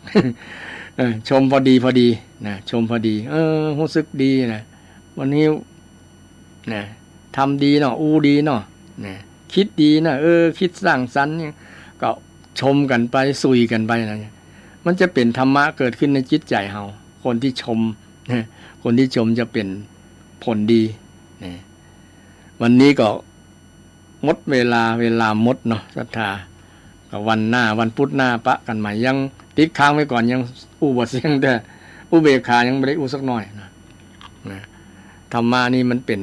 เออ ชมพอดีพอดีนะ ชมพอดี เออ ฮู้สึกดีนะ วันนี้ นะ ทำดีเนาะ อู้ดีเนาะ นะ คิดดีนะ เออ คิดสร้างสรรค์เนี่ย ก็ชมกั๋นไป สุยกั๋นไปนะ มันจะเป๋นธรรมะเกิดขึ้นในจิตใจ๋เฮา คนตี้ชม นะ คนตี้ชมจะเป๋นผลดี นะ วันนี้ก็หมดเวลา เวลาหมดเนาะ ศรัทธา ก็วันหน้า วันพุธหน้าปะกั๋นใหม่ ยังติดค้างไว้ก่อน ยังอู้บ่เสี้ยงเตื้อ อุเบกขายังบ่ได้อู้สักหน้อยนะ นะ ธรรมะนี่มันเป๋น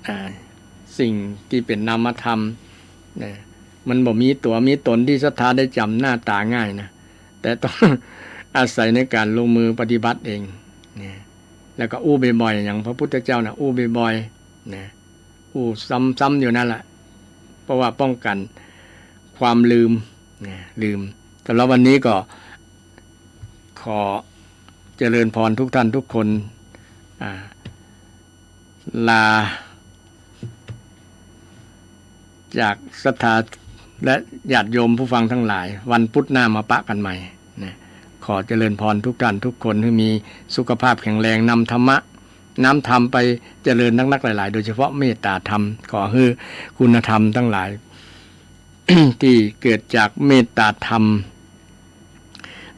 อ่า สิ่งตี้เป๋นนามธรรมนะ มันบ่มีตั๋วมีต๋นตี้ศรัทธาได้จ๋ำหน้าต๋าง่ายนะ แต่ต้องอาศัยในก๋านลงมือปฏิบัติเองนะ แล้วก็อู้บ่อยๆ อย่างพระพุทธเจ้านะ อู้บ่อยๆ นะ อู้ซ้ำๆ อยู่นั่นแหละ เพราะว่าป้องกั๋นความลืม นะ ลืม สำหรับวันนี้ก็ขอเจริญพรทุกท่านทุกคน อ่า ลา จากศรัทธาและญาติโยมผู้ฟังทั้งหลาย วันพุธหน้ามาปะกันใหม่นะ ขอเจริญพรทุกท่านทุกคน หื้อมีสุขภาพแข็งแรง นำธรรมะ นำธรรมไปเจริญนักๆหลายๆ โดยเฉพาะเมตตาธรรม ขอหื้อคุณธรรมทั้งหลาย ที่เกิดจากเมตตาธรรม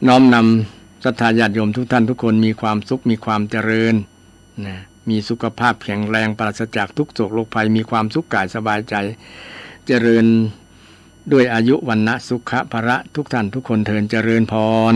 น้อมนำศรัทธาญาติโยมทุกท่านทุกคนมีความสุข มีความเจริญนะ มีสุขภาพแข็งแรง ปราศจากทุกข์โศกโรคภัย มีความสุขกายสบายใจ เจริญด้วยอายุวรรณะสุขะพละทุกท่านทุกคนเทอญ เจริญพร